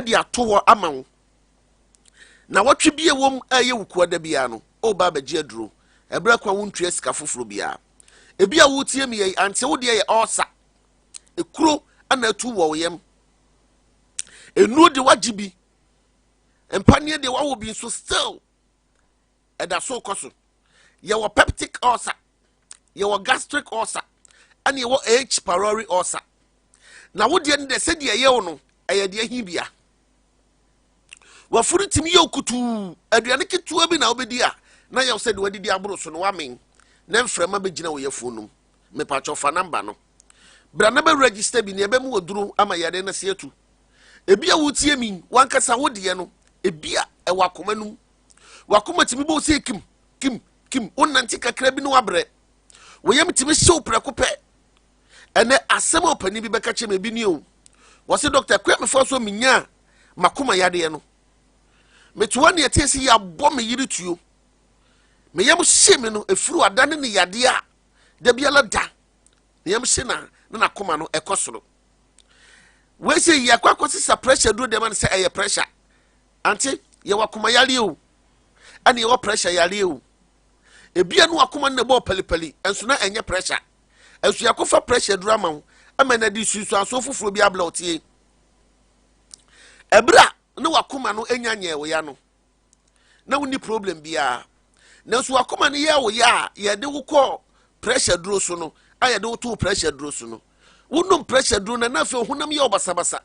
de ato hɔ ama wo. Na wɔtwe bi a ɛwɔ mu a ɛyɛ wo kua da biara no, ɔreba abɛgye aduro. Ɛberɛ ko a wontua sika foforɔ biara. Ebi a woretie me yɛ yi, ante wo deɛ yɛ ɔɔsa. Ekuro na atu wɔ wo yam. Nnuro de wagye bi. Mpaneɛ deɛ wawɔ bi nso still ɛda so kɔ so. Yɛwɔ peptic ulcer, yɛwɔ gastric ulcer, ɛna yɛwɔ H. pylori ulcer. Na wo deɛ no deɛ sɛdeɛ ɛyɛ wo no, ɛyɛ deɛ hi bia. Wafuru tumi yɛ okutuu, aduane ketewa bi na wobɛdi a na yɛw sɛ deɛ wadidi aboro so no wamen na mframa bɛgyina wo yafunu no mu. Mepakyɛw fa namba no. Bra na bɛ register bi nea ɛbɛmu waduro ama yare no ase atu. Ebi a wotie mi wankasa wo deɛ no, ebi a ɛwɔ akoma no mu. Wakoma tumi bɔ sɛ kim kim kim, wonante kakra bi no wabrɛ. Wo yam tumi hyew prɛko pɛ. Ɛnɛ asɛm a ɔpanin bi bɛka kyerɛ me ebi ni o. Wɔse dɔkta kwan mefa so menyaa makoma yadeɛ no. Metoa ne ɛteɛ sɛ yɛabɔ me yere tuo. Me yam hye me no, ɛfiri adane ne yadeɛ a da biara da ne yam hye na na n'akoma no ɛkɔ soro. Wei sɛ yɛakɔ akɔsesa pressure duro deɛ ma no sɛ ɛyɛ pressure. Ante yɛwɔ akoma yareɛ o, ɛne yɛwɔ pressure yareɛ o. Ebia no akoma no na ɛbɔɔ palipali, nso na ɛnyɛ pressure. Nso yɛakɔfa pressure duro ama wo, ama no adi nsunsuansoɔ foforɔ bi abrɛ wo tie. Ɛberɛ a na wakoma no nya nyɛɛ wo ya no, na wonni problem biara. Nanso wakoma no yɛɛ wo ya a yɛde wo kɔɔ pressure duro so no, a yɛde wo too pressure duro so no, wonom pressure duro no na afei honam yɛ wo basabasa,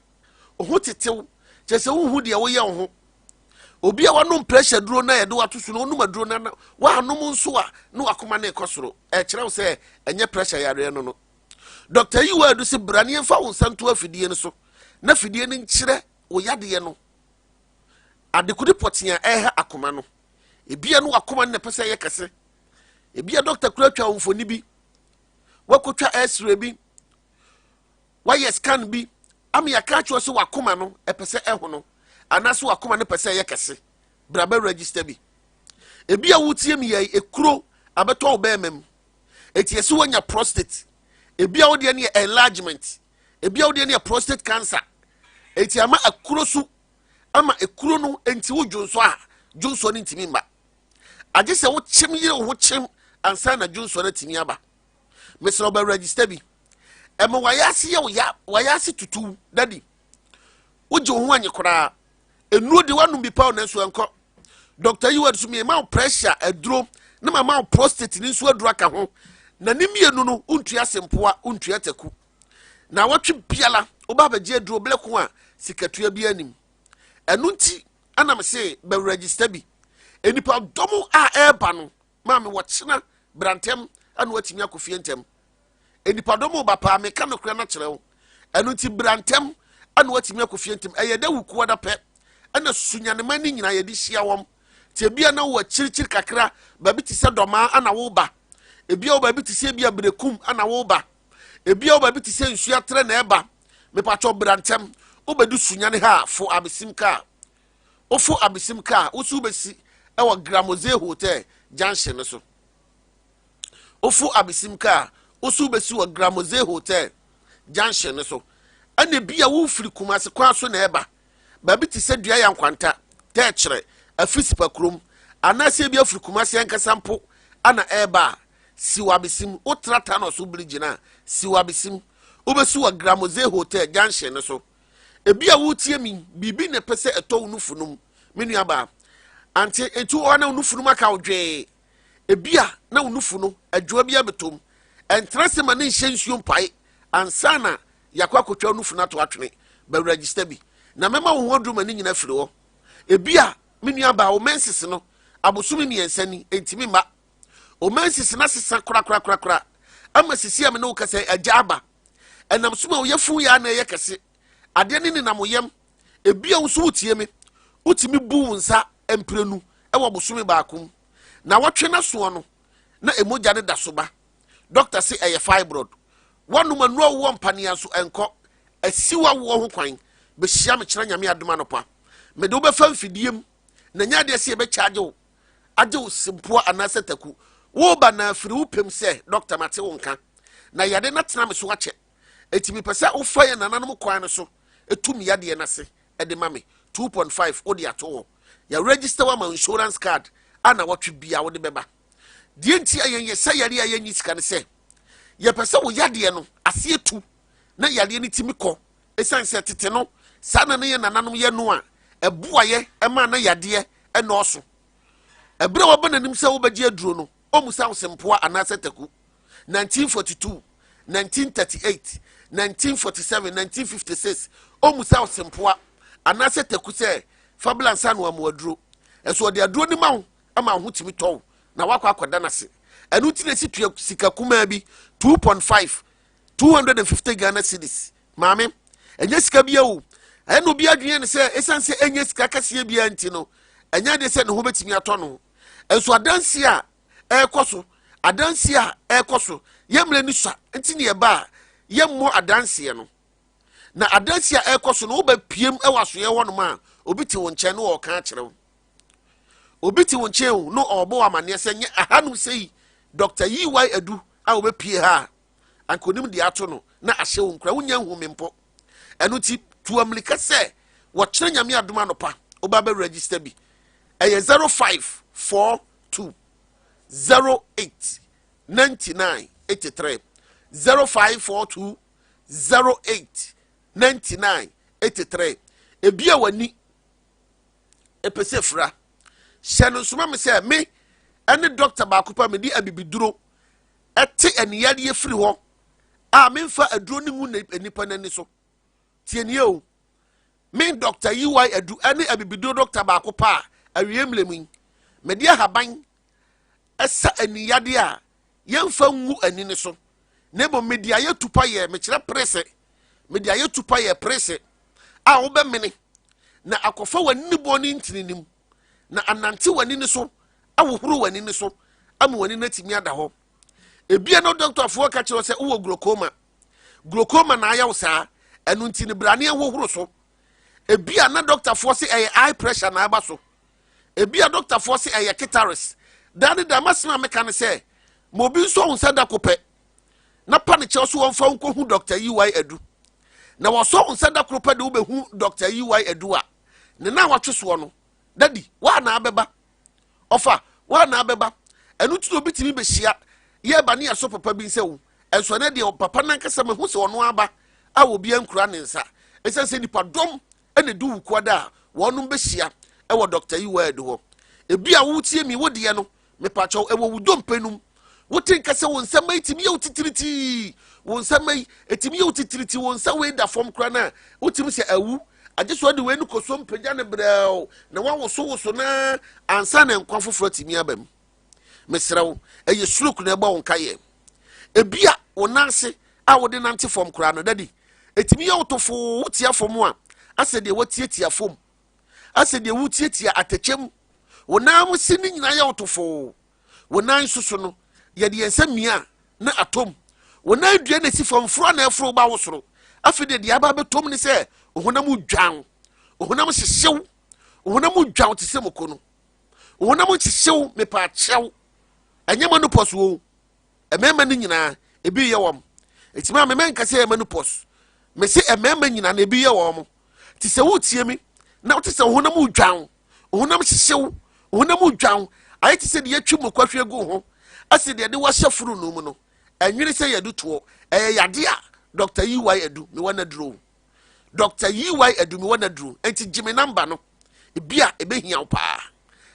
wo ho tetew, kyerɛ sɛ wonhu deɛ woyɛ wo ho. Obi a wanom pressure duro na yɛde wato so no, wonom aduro no na wanom nso a na wakoma no rekɔ soro. Ɛkyerɛ wo sɛ ɛnyɛ pressure yareɛ no no. Dr. Yiwa Adu sɛ bra ne yɛmfa wo nsa nto afidie no so na afidie no nkyerɛ wo yadeɛ no adekode pɔtee a ɛreha akoma no. Ebia no wakoma no na ɛpɛ sɛ ɛyɛ kɛse. Ebia dɔkta kura twa wo mfoni bi, wakɔtwa x-ray bi, wayɛ scan bi ama yɛaka akyerɛ sɛ wakoma no ɛpɛ sɛ ɛhono anaasɛ wakoma no pɛ sɛ ɛyɛ kɛse. Bra bɛ register bi. Ebia wotie mi yɛ ekuro abɛtɔ wo bɛrima mu. Eti ɛsɛ wanya prostate. Ebia wo deɛ no yɛ enlargement. Ebia wo deɛ no yɛ prostate cancer. Eti ama akuro so ama ekuro no nti wo dwonsɔ a dwonsɔ no ntumi mma. Agye sɛ wokyem yere wo ho kyem ansa na dwonsɔ no atumi aba. Mesrɛ wo bɛ register bi. Ɛma wayɛ ase yɛ wo ya, wayɛ ase tutu dadi. Wogye wo ho anyi koraa. Nnuro de wanom bi pa nanso ɛnkɔ. Dr. Yiwa nso mema wo pressure aduro na mama wo prostate ne nso aduro aka ho. Na ne mmienu no wontua sempoa, wontua taku. Na wɔtwe biara woba abɛgye aduro blɛ ko a sikatua bi anim. Ɛno nti ɛna me se bɛ register bi. Nnipa dɔm a ɛreba no maame wɔkyena bra ntɛm ɛna watumi akɔ fie ntɛm. Nnipadɔm reba paa, meka nokorɛ no akyerɛ wo. Ɛno nti bra ntɛm na woatumi akɔ fie ntɛm. Ɛyɛ dɛ wukuada pɛ ɛna sunyanema no nyinaa yɛde hyia wɔm. Nti ebia na wowɔ akyirikyiri kakra, baabi te sɛ Dɔmaa ana woba. Ebia wɔ baabi te sɛ ebia Berekum ana woba. Ebia wɔ baabi te sɛ Nsuatrɛ na ɛba. Mepatwɔ bra ntɛm. Wobɛdu Sunyane ha a, fo abesim kaa. Wofo abesim kaa, wosi wobɛsi ɛwɔ Gramoze Hotel junction no so. Wofo abesim kaa a, wo so wobɛsi wɔ Gramoze Hotel junction no so. Ɛna bi a wofiri Kumasi kwan so na ɛba. Baabi te sɛ Dua Yankwanta, Tɛkyerɛ, Afisipa kurom, anaasɛ ebi afiri Kumasi ankasa mpo ana ɛreba a, si wɔ abesim. Wotra Tano so bridge no a, si wɔ abesim. Wobɛsi wɔ Gramoze Hotel junction no so. Ebi a wotie mi, biribi na ɛpɛ sɛ ɛtɔ wo nufu no mu, me nuabaa. Ante, enti wɔ hɔ na wo nufu no mu aka wo dwee. Ebia na wo nufu no adwoa bi abɛtɔ mu. Ɛntra ase ma ne nhyɛ nsuo mpae ansa na yɛakɔ akɔtwa wo nufu no ato atwene. Bɛ register bi na mɛma wo ho aduru ma ne nyina afiri hɔ. Ebia. Me nuabaa, wo menses no, abosome mmiɛnsa ni, ɛntumi mma. Wo menses no asesa korakorakorakora ama sisi a me ne wo kasa yi, agya aba. Ɛnam so ma wo yafunu yɛ a na ɛyɛ kɛse. Adeɛ no nenam wo yam. Ebia wo nso wotie me. Wotumi bu wo nsa mprenu wɔ bosome baako mu. Nawɔtwe no asoɔ no, na mogya no da so ba. Dɔkta se ɛyɛ fibroid. Woanom anuru a wowɔ mpaneɛ nso ɛnkɔ. Asiw awoɔ ho kwan. Bɛhyia me kyena Nyame adom anɔpa. Mede wo bɛfa mfidie mu na nyɛ adeɛ sɛ yɛbɛkyagye wo agye wo sempoa anaasɛ taku. Woreba na afiri wo pem sɛ dɔkta mate wo nka na yade no atena me so akyɛ. Enti mepɛ sɛ wofa yɛn nananom kwan no so tu me yadeɛ no ase de ma me. 2.5 wode ato hɔ. Yɛ register wo ama insurance card a nawɔtwe biara wode bɛba. Deɛ nti a yɛn yɛ sɛ yareɛ a yɛnyi sika ne sɛ yɛpɛ sɛ wo yadeɛ no aseɛ tu na yareɛ no tumi kɔ. Ɛsiane sɛ tete no saa na ne yɛn nananom yɛ no a ɛboa yɛ ma na yadeɛ nnɔɔso. Ɛberɛ a wɔba n'anim sɛ wobɛgye aduro no, ɔmmusa wo sempoa anaasɛ taku. 1942, 1938, 1947, 1956, ɔmmusa wo sempoa anaasɛ taku sɛ fa bla nsa no amu aduro. Ɛso ɔde aduro no ma wo ama wo ho tumi tɔ wo na wakɔ akɔda no ase. Ɛno nti na ɛsi tua sika kumaa bi 2.5 250 Ghana cedis. Maame, ɛnyɛ sika bia o. Ɛna obi adwene ne sɛ ɛsiane sɛ ɛnyɛ sika kɛseɛ bia nti no, ɛnyɛ adeɛ sɛ ne ho bɛtumi atɔ no. Nso adansi a ɛrekɔ so, adansi a ɛrekɔ so, yɛn mmerɛ ni sua nti ne ɛba a yɛmmɔ adanseɛ no. Na adansi a ɛrekɔ so no, wobɛpiem wɔ asoeɛ hɔnom a, obi te wo nkyɛn na ɔreka akyerɛ wo. Obi te wo nkyɛn o na ɔrebɔ wo amanneɛ sɛ nyɛ ahanom sɛ yi Dr. EY Adu a wɔbɛpie ha a anka onim deɛ ato no na ahyɛ wo nkura wonya nhu me mpo. Ɛno nti tu amirika sɛ wɔkyerɛ Nyame adom anɔpa woba bɛ register bi. Ɛyɛ 0542 08 99 83 0542 08 99 83. Ebi a w'ani ɛpɛ sɛ fira hyɛ no nsoma me sɛ me ɛne dɔkta baako pa mede abibiduro ɛte aniyadeɛ firi hɔ a memfa aduro no ngu nipa no ani so. Tie nie o, me dɔkta EY Adu ɛne abibiduro dɔkta baako pa a awie mmerɛ mu yi mede ahaban ɛsa aniyadeɛ a yɛmfa ngu ani no so, na mmom mede ayɛ tupa yɛ, mekyerɛ prese, mede ayɛ tupa yɛ prese a wobɛmene na akɔfa w'ani bɔn ne ntini nim na anante w'ani no so ahohoro w'ani no so ama w'ani no atumi ada hɔ. Ebia na dɔktafoɔ ka kyerɛ sɛ wowɔ glaucoma, glaucoma na ayɛ wo saa, ɛno nti ne brane ahohoro so. Ebia na dɔktafoɔ se ɛyɛ eye pressure na aba so. Ebia dɔktafoɔ se ɛyɛ kitaris. Daa ne daa masɛm a meka ne sɛ ma obi nso wo nsa da ko pɛ na pa ne kyɛw so wɔmfa wo nkɔhu Dɔkta EY Adu. Na wɔsɔ wo nsa da koro pɛ de wobɛhu Dɔkta EY Adu a, ne nan watwe soɔ no, dadi, woa na abɛba. Ɔfa, woa na abɛba. Ɛno nti na obi tumi bɛhyia yɛba ne yɛsɔ papa bi nsa wu. Ɛnso ɛnɛ deɛ papa no ankasa mahu sɛ ɔno aba a obi ankura ne nsa. Ɛsiane sɛ nipadɔm na ɛdu wukuada a wɔnom bɛhyia wɔ Dɔkta EY Adu hɔ. Ebi a wotie mi wo deɛ no, mepakyɛw, ɛwɔ wo dompe no mu. Wote nka sɛ wo nsa mma yi tumi yɛ wo titiritii. Wo nsa mma yi, ɛtumi yɛ wo titiritii. Wo nsa wei da fam koraa no a, wotumi sɛ awu. Agye sɛ ɔde wei no kɔ so mpagya no brɛɛw na woawosowoso no ansa na nkwa foforɔ atumi aba mu. Mesrɛ wo, ɛyɛ stroke na ɛbɔ wo nkayɛ. Ebi a wo nan ase a wode nante fam koraa no, dadi, ɛtumi yɛ wo tofoo, wotia fam a, asɛ deɛ woatiatia fam, asɛ deɛ wotiatia atɛkyɛ mu. Wo nan mu se no nyinaa yɛ wo tofoo. Wo nan nso so no, yɛde yɛn nsa mia a, na atɔ mu. Wo nan dua na esi fam, foro a na ɛforo ba wo soro. Afei deɛ deɛ aba abɛtɔ mu ne sɛ, wo honam dwan, wo honam hyehyew, wo honam dwan te sɛ moko no. Wo honam nhyehyew, mepaakyɛw. Ɛnyɛ menopause o. Mmarima no nyinaa, ebi yɛ wɔn. Eti maa mema nka sɛ ɛyɛ menopause. Mese mmarima nyinaa na ebi yɛ wɔn. Te sɛ wotie mi na wote sɛ wo honam dwan, wo honam hyehyew, wo honam dwan, ayɛ te sɛ deɛ yɛatwi mu kwahwe agu ho, asɛ deɛ de wahyɛ fononoo mu no, ɛnwene sɛ yɛde toɔ. Ɛyɛ yade a Dr. EY Adu, mewɔ n'aduro. Dr. EY Adu, mewɔ n'aduro. Enti gye me namba no, ebi a ɛbɛhia wo paa.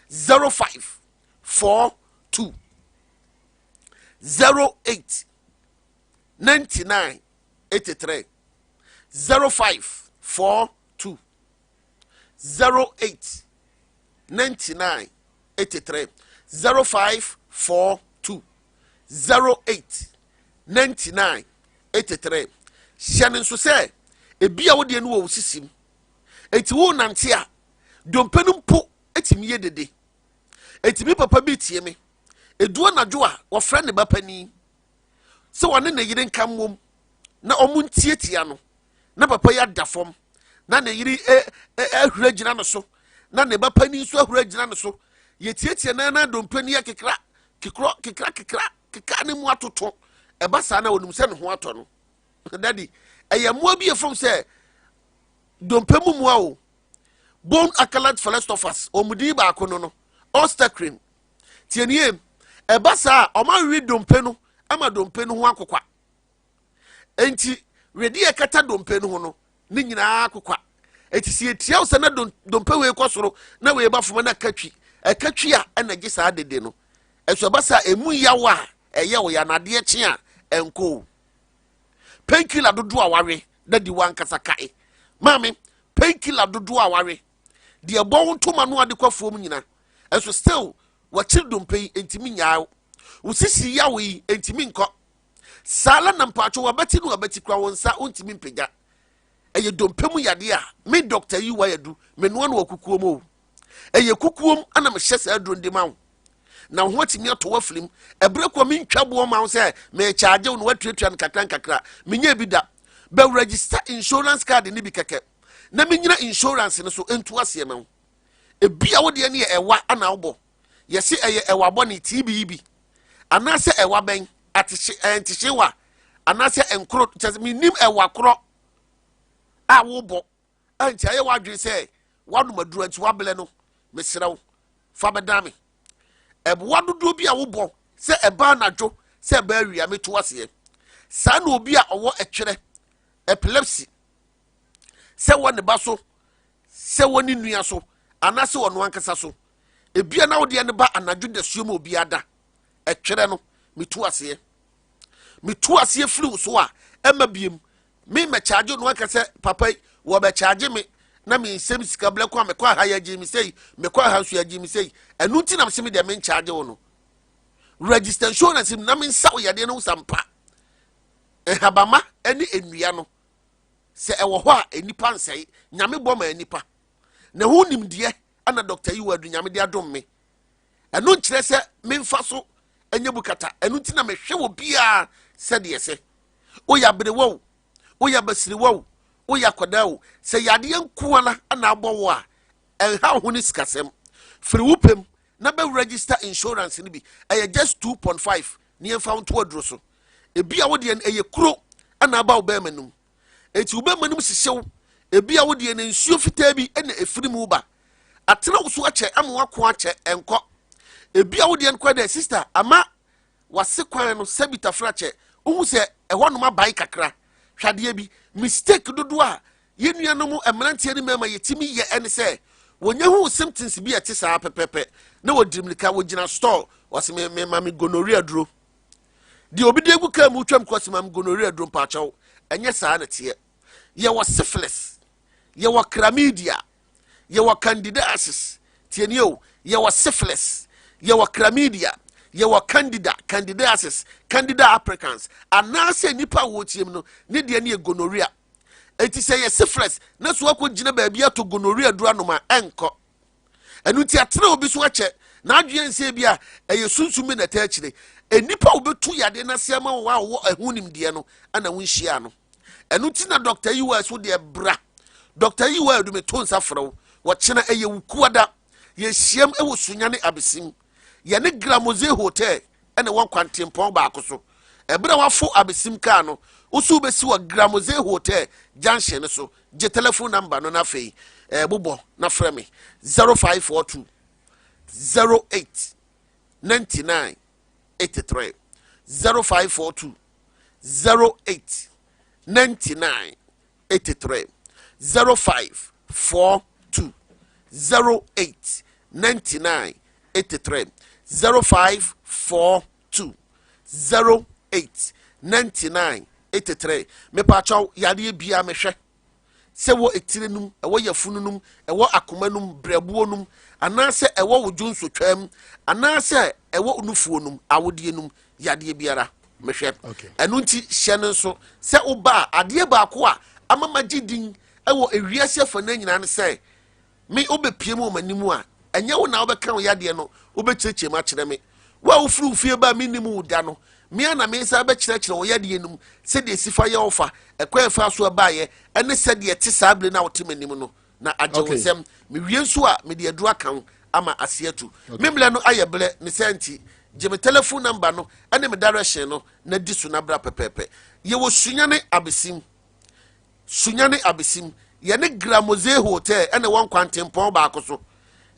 0542 08 99 83 0542 08 99 83 0542 08 99 83. Hyɛ no nso sɛ ebi a wodeɛ no wɔ wo sisim, enti wo nante a, dompe no mpo etumi yɛ dede. Eti mi papa bi tie me, edu anadwo a, wɔfrɛ ne ba panin sɛ wɔne ne yere nka mmom na wɔn ntiatia no, na papa yi ada fam na ne yere ɛ ɛ ahura gyina ne so, na ne ba panin nso ahura gyina ne so. Yɛtiatia na dompe no yɛ kekra kekorɔ kekra kekra keka ne mu atoto. Ɛba saa na wɔnim sɛ ne ho atɔ no. Daddy, ɛyɛ mmoa bi efam sɛ dompe mu mmoa o, bone alkaloid philosophers, wɔn din baako no osteocrin. Tie nie, ɛba saa a, ɔmo awe dompe no ama dompe no ho akokwa, nti wede ɛkata dompe no ho no ne nyinaa akokwa. Eti si etia wo sɛ na dompe wei kɔ soro na wei ba fam na ɛka twi, ɛka twi a, ɛna gye saa dede no. Ɛso ɛba saa, emu yaw a ɛyɛ wo ya na adeɛ kye a ɛnkɔ o. Painkiller dodoɔ a wawe na di wankasa kae, maame, painkiller dodoɔ a wawe deɛ ɛbɔ wo ntoma no ade kɔ afuom nyina, ɛso still wɔkyere dompe yi ntumi nyaa wo, wo sisi yawo yi ntumi nkɔ saa la. Na mpaatwo wabati no, wabati kura wo nsa wontumi mpagya. Ɛyɛ dompe mu yadeɛ a me doctor yi wa yɛdu menoa no wɔ kukuo mu o. Ɛyɛ kukuom ana mehyɛ saa aduro ndi ma wo na wo ho atumi atɔ w'afirim. Ɛberɛ kɔ mentwa boɔ ma wo sɛ mekyagye wo na woatuatua no kakra nkakra, menyɛ bi da. Bɛ register insurance card ne bi kɛkɛ na menyina insurance no so ntu aseɛ ma wo. Ebi a wodeɛ no yɛ ɛwa ana wobɔ, yɛse ɛyɛ ɛwa bɔne TB yi bi anaasɛ ɛwa bɛn atehye ɛntehyewa anaasɛ nkoro kyɛ sɛ menim ɛwa korɔ a wobɔ a nti ayɛ w'adwene sɛ woanom aduro nti woablɛ no. Mesrɛ wo, fa bɛda me ɛboa dodoɔ bi a wobɔ sɛ ɛba anadwo sɛ ɛba awia, meto aseɛ saa. Na obi a ɔwɔ ɛtwerɛ epilepsy, sɛ wɔ ne ba so, sɛ wɔ ne nua so anaasɛ ɔno ankasa so, ebia na wodeɛ no ba anadwo dasuo mu, obi ada ɛtwerɛ no, metu aseɛ, metu aseɛ firi wo so a ɛma biem. Me mɛkyaagye no aka sɛ papa yi wɔbɛkyaagye me na me nsɛm sika blɛ kɔ a mekɔ aha yɛgye me sɛyi, mekɔ aha nso yɛgye me sɛyi. Ɛno nti na mesɛ me deɛ menkyagye wo no, register insurance mu na mensa wo yadeɛ no wo sampa nhabama ne nnua no sɛ ɛwɔ hɔ a nnipa nsɛe. Nyame bɔ ma nnipa na ho nimdeɛ ana Dr. Yiwa Adu Nyame de adom me. Ɛno nkyerɛ sɛ memfa so ɛnyɛ bukata. Ɛno nti na mehwɛ wɔ biara sɛdeɛ sɛ woyɛ aberewa o, woyɛ abasiriwa o, woyɛ akwadaa o, sɛ yadeɛ nkoa na ana abɔ wo a, ɛnha wo ho ne sikasɛm. Firi wo pɛm na bɛ register insurance no bi. Ɛyɛ just 2.5 ne yɛmfa wo nto aduro so. Ebi a wodeɛ no ɛyɛ kuro ana aba wo bɛrima no mu, eti wo bɛrima no mu hyehyɛ wo. Ebi a wodeɛ no nsuo fitaa bi ɛna efiri mu ba, atena wo so akyɛ ama wako akyɛ, ɛnkɔ. Ebi a wodeɛ no kɔ dɛ sister ama wase kwan no sɛbi tafra kyɛ, wohu sɛ ɛhɔ nom abae kakra. Hwadeɛ bi mistake dodoɔ a yɛn nuanom mmeranteɛ ne mmarima yɛtumi yɛ ɛne sɛ wɔnyɛ hu symptoms bi a ɛte saa pɛpɛpɛ na wɔdiri mirika wɔgyina store, wɔsɛ me me ma me gonorrhea duro deɛ obi de egu kaa mu twam kɔ sɛ ma me gonorrhea duro. Mpaakyɛw, ɛnyɛ saa na teɛ. Yɛwɔ syphilis, yɛwɔ chlamydia, yɛwɔ candidiasis. Tie nie o, yɛwɔ syphilis, yɛwɔ chlamydia, yɛwɔ candida, candidiasis, Candida albicans, anaasɛ nipa a wɔretie mu no ne deɛ ne yɛ gonorrhea. Eti sɛ yɛ syphilis na so akɔ gyina baabi ato gonorrhea duro anom a, ɛnkɔ. Ɛno nti atena obi so akyɛ n'adwene nsɛ bi a ɛyɛ sunsum bi na ɛtɛ akyire. Nnipa a wɔbɛtu yadeɛ no ase ama wɔn a wɔwɔ ɛho nimdeɛ no ɛna wɔnhyia no. Ɛno nti na Dr. Yiwa so deɛ bra Dr. Yiwa Adu, to nsa frɛ wo. Wɔkyena ɛyɛ Wukuada, yɛhyiam ɛwɔ Sunyane Abesim, yɛne Gramoze Hotel ɛna ɛwɔ kwantempɔn baako so. Ɛberɛ a wafo Abesim kaa no, woso wobɛsi wɔ Gramoze Hotel junction no so. Gye telephone number no na afei bobɔ na frɛ me 0542 08 99 83, 0542 08 99 83, 0542 08 99 83, 0542 08 99 83. Mepaakyɛw, yadeɛ bia mehwɛ. Sɛ ɛwɔ etire nom, ɛwɔ yafunu nom, ɛwɔ akoma nom, brɛboɔ nom, anaasɛ ɛwɔ wo dwonsotwaa mu, anaasɛ ɛwɔ nufuo nom, awodeɛ nom, yadeɛ biara mehwɛ. Ɛno nti hyɛ no nso sɛ woba a, adeɛ baako a ama magye din wɔ ewiase afanan nyinaa ne sɛ Me, wobɛpue mu wɔ m'anim a, ɛnyɛ wo na wobɛka wo yadeɛ no, wobɛkyerɛkyerɛ mu akyerɛ me. Wo a wofiri wo fie ba a mennim wo da no, me ara na meresan bɛkyerɛkyerɛ wo yadeɛ no mu, sɛdeɛ ɛsi fa yɛ wo fa, ɛkwan a ɛfaa so ɛbaeɛ, ɛne sɛdeɛ ɛte saa berɛ no a wote m'anim no, na agye wo nsam. Mewie nso a, mede aduro aka wo ama ase atu. Me mmerɛ no ayɛ berɛ, ne saa nti, gye me telephone number no ne me direction no na di so na bra pɛpɛɛpɛ. Yɛwɔ Sunyani Abesim. Sunyani Abesim, yɛne Gramoze Hotel na ɛwɔ nkwantempɔn baako so.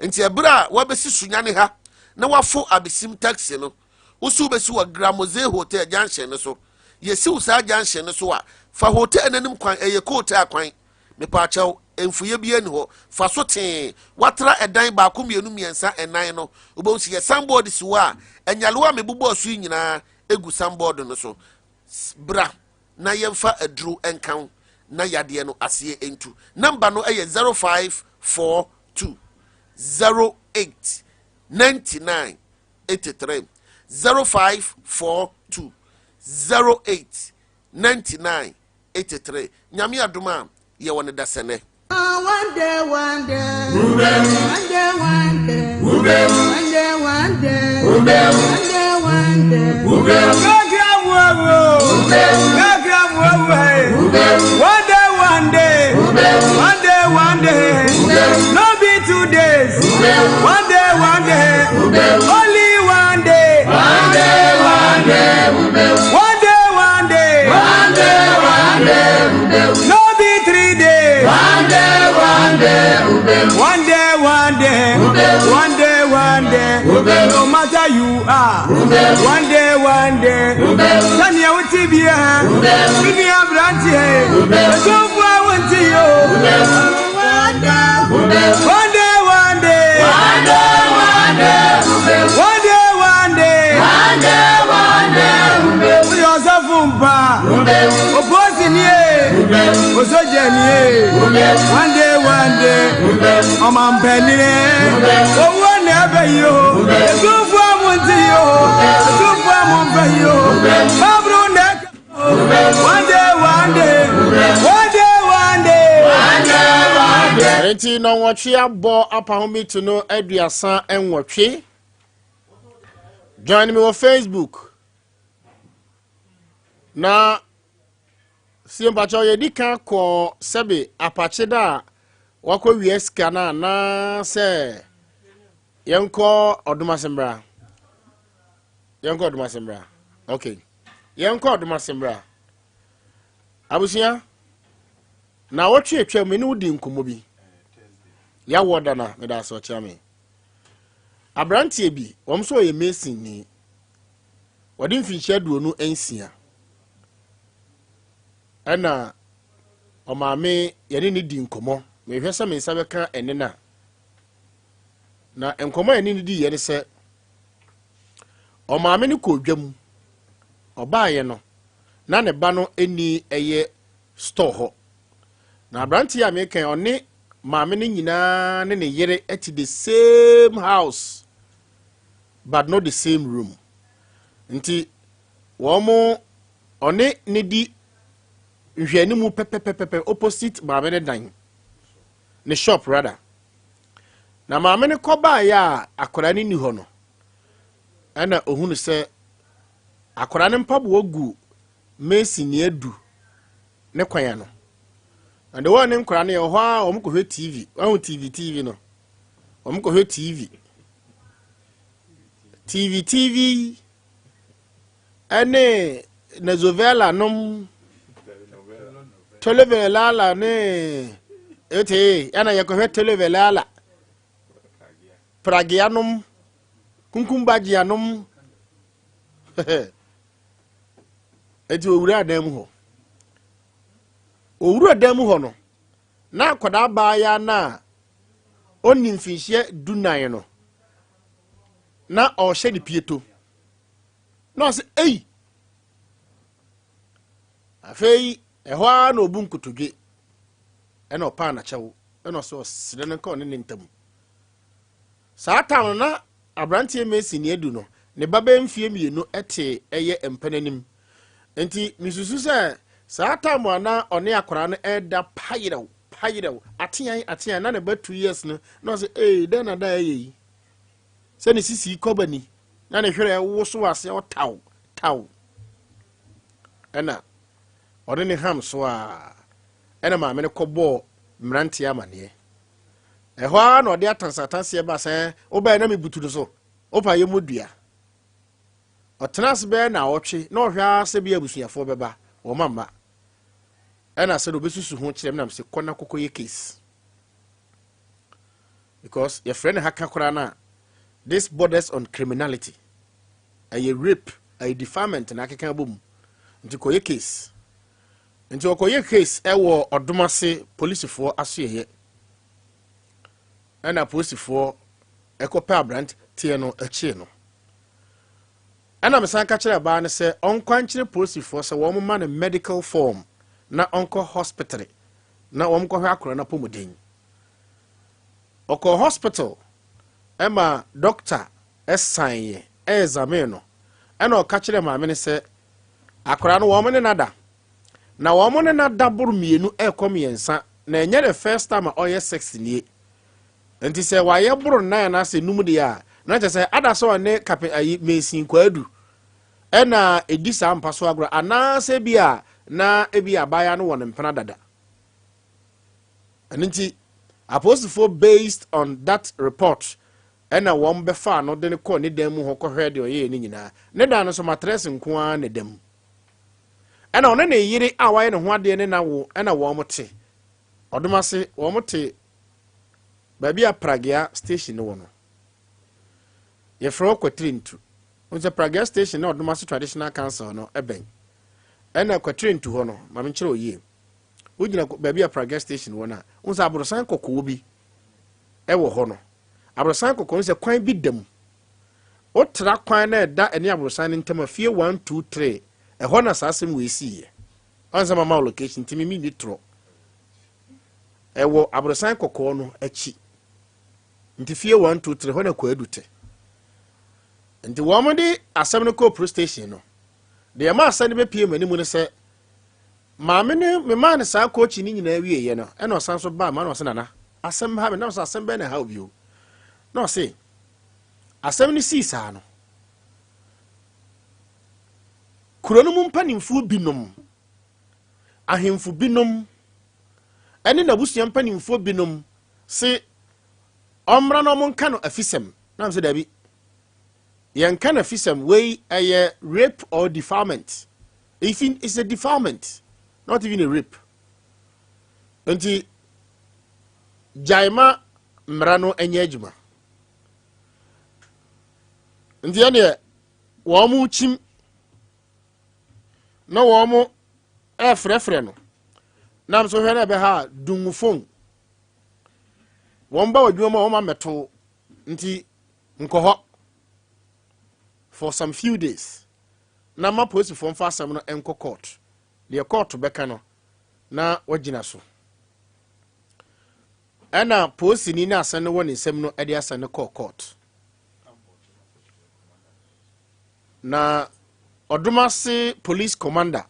Nti ɛberɛ a woabɛsi Sunyani ha na woafo Abesim taxi no, wo so wobɛsi wɔ Gramoze Hotel junction no so. Yɛsi wo saa junction no so a, fa hotel no anim kwan, ɛyɛ kootaa kwan. Mepaakyɛw, mfuiɛ biara nni hɔ. Fa so tee. Woatra ɛdan baako, mmienu, mmiɛnsa, ɛnan no, wobɛhu sɛ yɛ sanbɔɔd si hɔ a, nyarewa a mebobɔɔ so yi nyinaa gu sanbɔɔd no so. Bra na yɛmfa aduro nka wo na yadeɛ no aseɛ ntu. Number no yɛ 0542 08 99 83 0542 08 99 83. Nyame adom a yɛwɔ no dasɛnɛ. One day, one day, one day, one day, one day, one day, one day, one day. One day, one day, one day, one day, no be 2 days. One day, one day, only one day. One day, one day, One day, one day, one day, one day, no be 3 days. One day, one day, One day, one day, one day, one day, no matter you are. One day, one day, sɛnea wote bia, me nua aberanteɛ, ɛsomfo a wonte yo. One day, One day, one day, one day, one day, one day, one day, one day, one day, woyɛ ɔsɔfo mpa, oposi nie, osogya nie. One day, one day, ɔmampanin, owó na ɛbɛ yi o, esumfo a mo nti yi o, esumfo a mo nfɛ yi o, baburu na ɛka o. One day, one day, one day, one day. One day, one day. Nti nɔnwɔtwe abɔ apahomito no 38. Join me wɔ Facebook na sie mpakyɛw yɛdi kan kɔ sɛbe apakye da a wakɔ wia sika no anaasɛ yɛnkɔ ɔdom mbra, yɛnkɔ ɔdom ase mbra. Okay, yɛnkɔ ɔdom ase mbra. Abusua, na wɔtwe atwa mu ne wodi nkɔmmɔ bi yɛawɔ da na meda ase ɔkyea me aberanteɛ bi, wɔn nso ɔyɛ mason ni, wɔde mfinhyia 26 ɛna ɔmaame yɛne ne di nkɔmmɔ. Mehwɛ sɛ me nsa bɛka ɛne no a, na nkɔmmɔ a yɛne ne di yɛ ne sɛ ɔmaame no kɔ dwam, ɔbaayɛ no na ne ba no ani ɛyɛ store hɔ, na aberanteɛ a meka ɔne maame no nyinaa ne ne yere te the same house but not the same room, nti wɔn mo ɔne ne di nhwɛanimu pɛpɛpɛpɛ opposite maame no dan ne shop rather. Na maame no kɔbaeɛ a akwadaa no ni hɔ no, ɛna ohunu sɛ akwadaa no mpaboa gu mason adu ne kwan ano, na de wɔn ne nkwadaa no yɛ hɔ a wɔn kɔhwɛ TV. Wɔn TV TV no, wɔn kɔhwɛ TV TV TV ɛne nezovela nom televelala ne ete, ɛna yɛkɔhwɛ televelala pragea nom kunkumbagyea nom. Eti owura dan mu hɔ, owura dan mu hɔ no, na akwadaa baayaa no a ɔnni mfinhyia 14 no na ɔrehyɛ ne pieto, na ɔsɛ ei. Afei ɛhɔ ara na obu nkotodwe. Ɛna ɔpaa n'akyɛw ɛna ɔsɛ ɔsrɛ no nka ɔne ne ntam. Saa tam no na aberanteɛ Mason adu no, ne ba bɛyɛ mfeɛ 2 te ɛyɛ mpa no anim. Nti mesusu sɛ saa tam a na ɔne akwaraa no ɛda payerɛw payerɛw atean atean na ne ba 2 years no na ɔsɛ, ee, dɛn na da ɛyɛ yi sɛ ne sisi kɔba ni na ne hwerɛ woso aseɛ ɔtaw taw. Ɛna ɔne ne ham so a, ɛna maame no kɔbɔɔ mmeranteɛ amanneɛ. Ɛhɔ ara na ɔde atansatanseɛ ba sɛ wobɛyɛ na mebutu no so wopa yɛ mu dua. Ɔtena ase bɛyɛ na ɔtwe na ɔhwɛ ara sɛ bi abusuafoɔ bɛba, wɔn amma. Ɛna sɛ na obɛsusu ho kyerɛ m nam sɛ kɔ na kɔkɔ yɛ case, because yɛfrɛ no haka koraa no a, this borders on criminality. Ɛyɛ rape, ɛyɛ defilement na akeka bɔ mu, nti kɔyɛ case. Nti ɔkɔyɛ case ɛwɔ Ɔdomase polisifoɔ asoɛyɛ, ɛna polisifoɔ ɛkɔpɛ aberanteɛ no akyie no. Ɛna mesan ka kyerɛ baa no sɛ ɔnkɔ nkyerɛ polisifoɔ sɛ wɔn ma no medical form na ɔnkɔ hospital na wɔn kɔhwɛ akora no apɔmuden. Ɔkɔ hospital ɛma doctor ɛsan yɛ ɛexamine no, ɛna ɔka kyerɛ maame no sɛ akora no wɔn ne nada na wɔn ne nada boro 2 ɛkɔ 3, na ɛnyɛ the first time a ɔyɛ sex nie. Nti sɛ wayɛ boro nnan anaasɛ num deɛ a, na kyerɛ sɛ ada sɛ ɔne kape ayi Mason Kwadu ɛna ɛdi saa mpa so agorɔ, anaasɛ bi a na ebi abaayewa no wɔ ne mpena dada. Ɛno nti apolisifoɔ, based on that report, ɛna wɔn bɛfa no de no kɔɔ ne dan mu hɔ kɔhwɛ deɛ ɔyɛɛ ne nyinaa. Ne dan no so mattress nko ara ne dam, ɛna ɔne ne yere a wayɛ ne ho adeɛ ne na wo ɛna wɔn te Ɔdom ase. Wɔn te baabi a Pragea station no wɔ no, yɛfrɛ hɔ Kwatiri Ntu. Wɔn sɛ Pragea station na Ɔdom ase Traditional Council no ɛbɛn, ɛna Kwatiri Ntu hɔ no, maame nkyerɛ oyie, wogyina baabi a Pragea station wɔ no a, wɔn sɛ aborosan kɔkɔɔ bi ɛwɔ hɔ no. Aborosan kɔkɔɔ no sɛ kwan bi da mu, wotra kwan na ɛda ɛne aborosan no ntam a, fie 1, 2, 3, ɛhɔ na saa asɛm wɔ esi yɛ. Ɔn sɛ mama wo location, nti mi ni torɔ. Ɛwɔ aborosan kɔkɔɔ no akyi, nti fie 1, 2, 3 hɔ na Kwaadu te. Nti wɔn de asɛm no kɔɔ police station no. Deɛ ɛma asɛm no bɛpie mu anim no sɛ maame no memaa no saa coaching no nyinaa wieɛ no, ɛna ɔsan so baa ma na ɔsɛ, "Nana, asɛm ha me." Nam sɛ, "Asɛm bɛɛ na ha bio?" Na ɔse asɛm no sii saa no, kuro no mu mpanimfoɔ binom, ahemfo binom ɛne n'abusua mpanimfoɔ binom se ɔmmra na ɔmo nka no afisɛm. Nam sɛ dabi, yɛnka no afisɛm. Wei ɛyɛ rape or defilement. Even it's a defilement, not even a rape. Nti gyae ma mmara no nyɛ adwuma. Nti ɛneɛ wɔn mo kyim na wɔn mo ɛfrɛfrɛ no nam so hwɛ na ɛbɛha a dungu phone wɔn ba wɔ adwuma mu a wɔn amɛto. Nti nkɔ hɔ for some few days na ma polisifoɔ mfa asɛm no nkɔ court. Deɛ court bɛka no na wagyina so. Ɛna polisini no asɛm no wɔ ne nsam no de asɛm no kɔɔ court, na Ɔdomase police commander,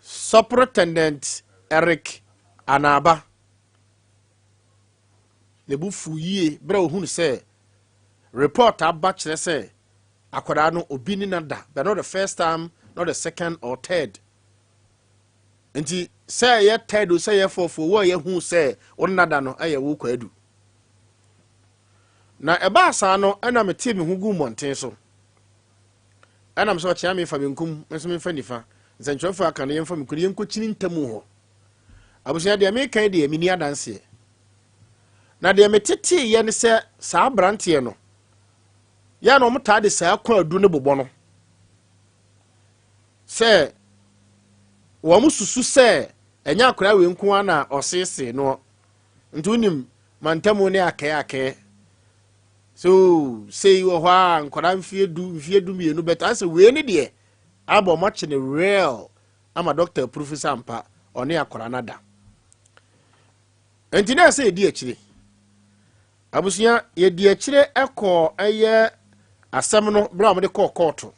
Superintendent Eric Anaba, ne bu fu yie berɛ a ohunu sɛ report aba kyerɛ sɛ akwadaa no obi ne nada, but not the first time, not the second or third. Nti sɛ ɛyɛ third o, sɛ ɛyɛ fourth o, wo a yɛhu sɛ wo ne nada no ɛyɛ wo Kwadu. Na ɛbaa saa no, ɛna metee me ho gu mmɔnten so, ɛnam sɛ ɔkyea me fa benkum nso memfa nifa, nsɛnkyerɛfoɔ aka no yɛmfa me kuro yɛnkɔkyini ntamu hɔ. Abusua, deɛ meka yi deɛ, menni adanseɛ, na deɛ meteteeɛ ne sɛ saa aberanteɛ no yɛ na ɔmo taa de saa kwaadu no bobɔ no sɛ wɔn susu sɛ ɛnyɛ akwaraa wei nko ara na ɔseesee no. Nti wonim mantamu ne akɛɛ akɛɛ so sei wɔ hɔ a, nkwadaa mfie 10, mfie 12 bɛtɛ asɛ wei ne deɛ abɔ ɔmo akye ne real ama doctor approve sɛ ampa ɔne akwaraa no ada. Nti na ɛsɛ yɛdi akyire. Abusua, yɛdi akyire kɔɔ ɛyɛ asɛm no berɛ a wɔde kɔɔ kɔɔto.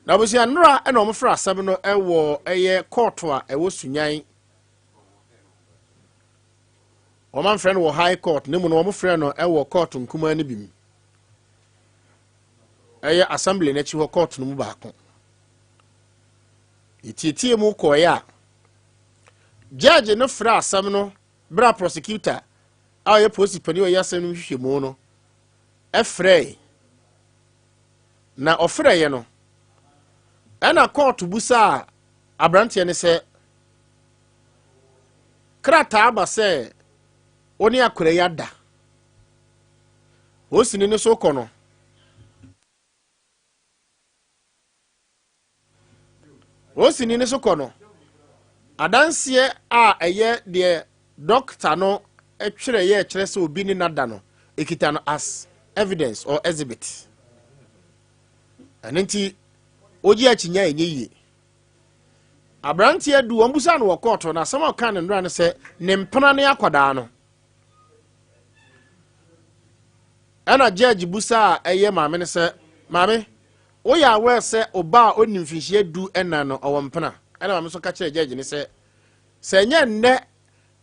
Na abusua, nnora ɛna wɔfrɛ asɛm no ɛwɔ ɛyɛ kɔɔto a ɛwɔ Sunyan. Wɔn amfrɛ no wɔ High Court, ne mu no wɔfrɛ no ɛwɔ kɔɔto nkumaa no bi mu. Ɛyɛ assembly n'akyi hɔ kɔɔto no mu baako. Yɛtietie mu kɔɔeɛ a, judge no frɛ asɛm no berɛ a prosecutor a ɔyɛ polisi panin a ɔyɛ asɛm no nhwehwɛmu no ɛfrɛe. Na ɔfrɛeɛ no, ɛna kɔɔto busaa aberanteɛ no sɛ krataa aba sɛ wo ne akora yi ada. Osini no so kɔ no, osini no so kɔ no, adanseɛ a ɛyɛ deɛ dɔkta no twerɛ yɛ kyerɛ sɛ obi ne nada no, ekita no as evidence or exhibit. Ɛno nti ogye akyinya ɛnyɛ yie. Aberanteɛ du wɔn busa no wɔ kɔɔto na asɛm a ɔka ne nnora no sɛ ne mpena ne akwadaa no. Ɛna judge busa a ɛyɛ maame no sɛ, maame, woyɛ aware sɛ ɔba a ɔni mfinhyia 14 no ɔwɔ mpena? Ɛna maame nso ka kyerɛ judge ne sɛ sɛ ɛnyɛ nnɛ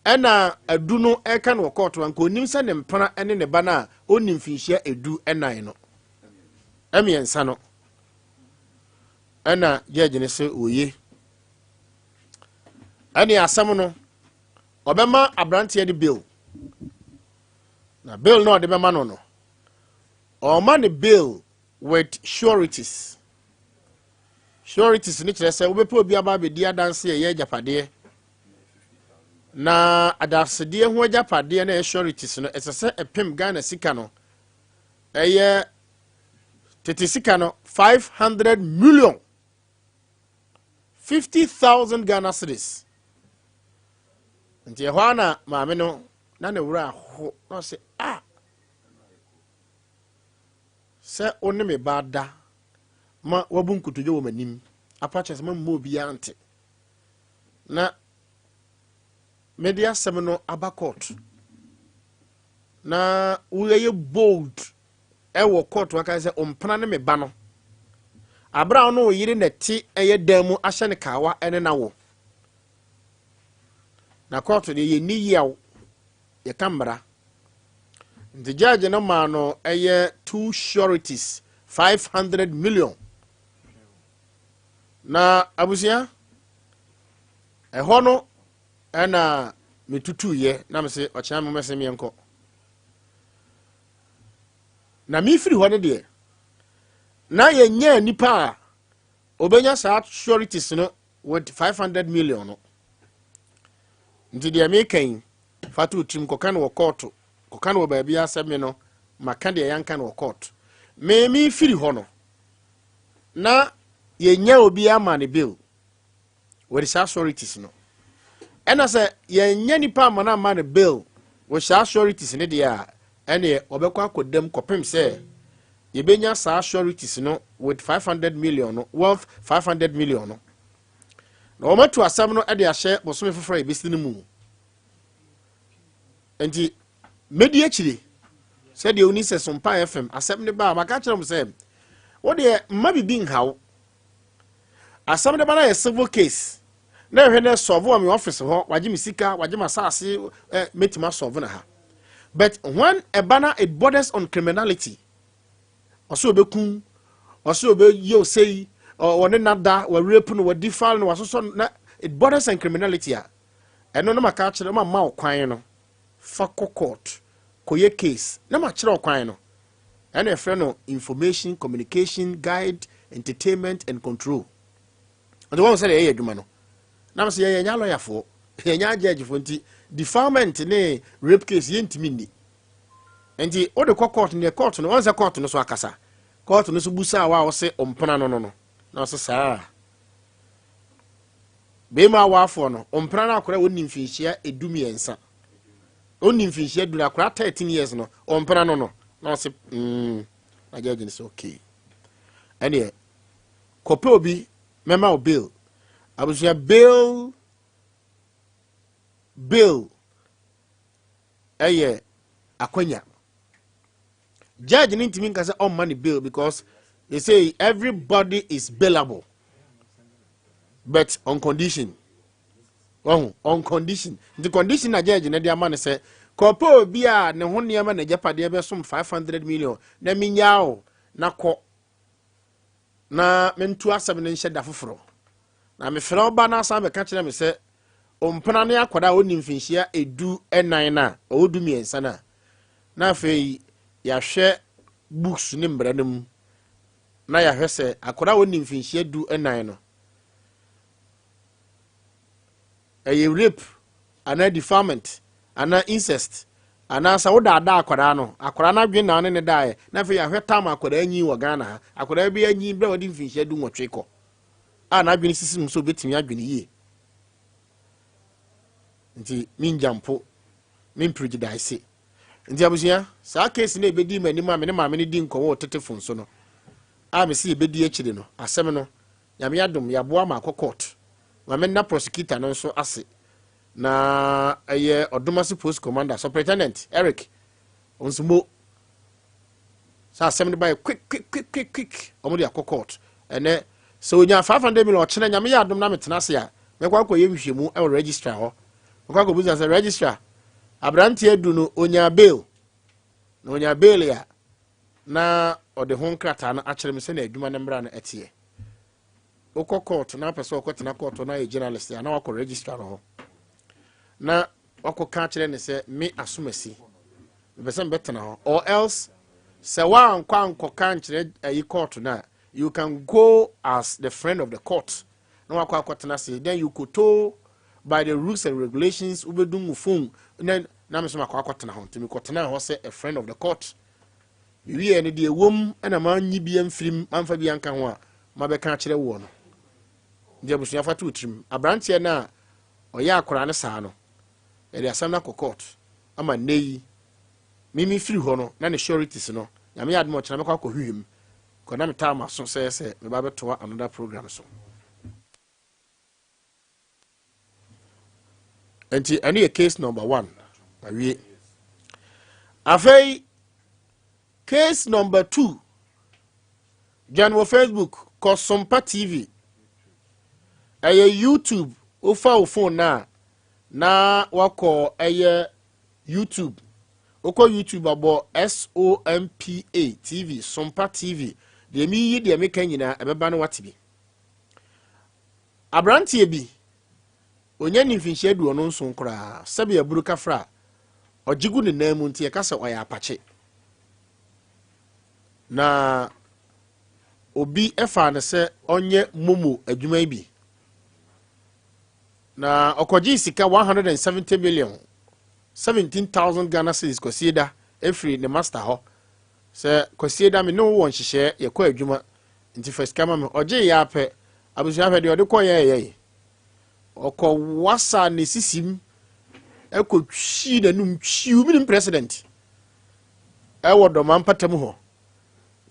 ɛna adu no ɛka no wɔ kɔɔto a, nka onim sɛ ne mpena ne ne ba no a ɔni mfinhyia 14 no ɛmiɛnsa no. Ɛna judge ne sɛ oye, ɛne asɛm no ɔbɛma aberanteɛ de bail, na bail no a ɔde bɛma no, ɔma ne bail with sureties. Sureties no kyerɛ sɛ wobɛpɛ obi aba abɛdi adanse a ɛyɛ agyapadeɛ, na adansedeɛ ho agyapadeɛ no a ɛyɛ sureties no, ɛsɛ sɛ ɛpem Ghana sika no, ɛyɛ tete sika no, 500 million, 50,000 Ghana cedis. Nti ɛhɔ a na maame no na ne werɛ aho na ɔsɛ a sɛ wo ne me ba da ma wabu nkotodwe wɔ m'anim apa kyerɛ sɛ mamma obiara nte na mede asɛm no aba court na woyɛ bold ɛwɔ court waka sɛ ɔmpena ne me ba no abere a ɔno wo yere na te ɛyɛ dan mu ahyɛ ne kawa ɛne na wo na court deɛ, yɛnni yiaw, yɛka mmara. Nti judge no maa no ɛyɛ two sureties 500 million. Na abusua, ɛhɔ no ɛna metutuyɛ na mese ɔkyena me mɛsɛ meɛnkɔ na mefiri hɔ no deɛ, na yɛnyɛ nipa a obɛnya saa sureties no with 500 million no. Nti deɛ meka yi, fa to tirim, kɔka no wɔ kɔɔto, kɔka no wɔ baabi asɛ me no maka deɛ yɛnka no wɔ court. Me mefiri hɔ no na yɛnya obi ama ne bail wɔde saa sureties no. Ɛna sɛ yɛnya nipa ama no ama ne bail wɔ saa sureties no deɛ a, ɛneɛ ɔbɛkɔ akɔdam kɔpem sɛ yɛbɛnya saa sureties no with 500 million no, worth 500 million no. Na wɔmatu asɛm no de ahyɛ bosome foforɔ a yɛbɛsi no mu. Nti mɛdi akyire sɛdeɛ woni sɛ Sompa FM asɛm ne ba a maka kyerɛ m sɛ wodeɛ mma bibi nhaw. Asɛm de ba no yɛ civil case na ɛhwɛ no solve wɔ me office hɔ, wagye me sika, wagye me asase, mɛtumi asolve no ha. But when ɛba na it borders on criminality, ɔsɛ ɔbɛkum, ɔsɛ ɔbɛyɛ osei, ɔne nada wɔrape no, wɔdi file no, wasosɔ no, na it borders on criminality a, ɛno no maka kyerɛ ma ma wo kwan no fa kɔ court kɔyɛ case na makyerɛ wo kwan no. Ɛna ɛfrɛ no information, communication, guide, entertainment and control. Nti wɔn sɛ deɛ ɛyɛ adwuma no na sɛ yɛyɛ nya lɔyafoɔ, yɛnya judgefoɔ, nti defilement ne rape case yɛntumi nni. Nti wode kɔ court ne court no, wɔn sɛ court no so akasa, court no so busa a wa a wɔsɛ ɔmpena no na ɔsɛ saa bɛrima awaafoɔ no ɔmpena no akora wɔnni mfinhyia 13, ɔnni mfinhyia 10, akora 13 years no ɔmpena no na ɔsɛ na judge no sɛ okay, ɛneɛ kɔpɛ obi mɛma wo bail. Abusua, bail Ɛyɛ akwanya. Judge ne ntumi nka sɛ ɔmma ne bail because they say everybody is bailable but on condition. Ɔho on condition nti condition na judge ne de ama ne sɛ kɔpɛ obi a ne ho nneɛma na agyapadeɛ bɛsom 500 million na menyaa o na kɔ na mentu asɛm no nhyɛ da foforɔ na mefrɛ wo ba no asan bɛka kyerɛ me sɛ ɔmpena ne akwadaa a ɔni mfinhyia 14 no a ɔwɔ 13 no a, na afei yɛahwɛ books ne mmara no mu na yɛahwɛ sɛ akwadaa a ɔni mfinhyia 14 no ɛyɛ rape anaa defilement anaa incest anaasɛ wodaadaa akwadaa no, akwadaa no adwene na ne ne daeɛ. Na afei yɛahwɛ tam akwadaa nyin wɔ Ghana ha, akwadaa bi anyin berɛ a wɔde mfinhyia 18 kɔ a n'adwene sisi mu sɛ obɛtumi adwene yie, nti mengya mpo memprejudice. Nti abusua, saa case no ɛbɛdi m'anim a me ne maame no di nkɔmmɔ wɔ tetefon so no a mese yɛbɛdi akyire no, asɛm no Nyame adom yɛaboa ma akɔ court. Ma menna prosecutor no nso ase, na ɛyɛ Ɔdomase post commander Superintendent Eric Onsumo, sɛ asɛm no bayɛ quick quick quick quick quick, ɔmo de akɔ court. Ɛnɛ sɛ onya 500 million, ɔkyena Nyame yɛ adom na metena ase a, mɛkɔ akɔyɛ nhwehwɛmu ɛwɔ registrar hɔ. Mɛkɔ akɔbusa sɛ registrar, aberanteɛ adu no onya bail, na onya bail a na ɔde ho nkrataa no akyerɛ me sɛnea adwuma no mmara no ɛteɛ. Wokɔ court na apɛ sɛ ɔkɔtena court na ayɛ journalist a, na wakɔ registrar no hɔ na wakɔka akyerɛ ne sɛ me asomasi mepɛ sɛ mebɛtena hɔ, or else sɛ woankɔ ankɔka nkyerɛ ayi court no a, you can go as the friend of the court na wakɔ akɔtena ase. Then you koto by the rules and regulations, wobɛdum wo phone na me so makɔ akɔtena hɔ. Nti mekɔtena hɔ sɛ a friend of the court. Mewie no deɛ ɛwom ɛna manyi bia mfirim mamfa bia nka ho a mabɛka akyerɛ woɔ no. Nti abusua, fa to wo tirim, aberanteɛ no a ɔyɛ akwaraa no saa no, yɛde asɛm no akɔ court ama nnɛ yi mimi firi hɔ no na ne sureties no, Nyame yɛ adom a ɔkyena mɛkɔ akɔhwehwɛ mu kɔ na metaa ma so sɛ meba bɛtoa another program so. Nti ɛno yɛ case number one awie. Afei case number two, dwane wɔ Facebook, kɔ Sompa TV, ɛyɛ YouTube. Wofa wo phone na na wakɔ ɛyɛ YouTube, wokɔ YouTube abɔ SOMPA TV, Sompa TV. Deɛ meyi deɛ meka nyinaa ɛbɛba no wate bi. Aberanteɛ bi onya ne mfinhyia 27 koraa, sɛbi aburu kafra a ɔgye gu ne nan mu, nti yɛka sɛ ɔyɛ apakye. Na obi ɛfa no sɛ ɔnyɛ momo adwuma yi bi na ɔkɔgye sika 170 million, 17,000 Ghana cedis, Kwasieda efiri ne master hɔ sɛ Kwasieda me ne wo wɔ nhyehyɛɛ, yɛkɔ adwuma nti fa sika ma me. Ɔgye yɛ apɛ, abusua, hwɛ deɛ ɔde kɔ yɛ yɛ ɔkɔ wasa ne sisim ɛkɔ twi n'anum twiw minim president ɛwɔ Dɔma mpatamu hɔ.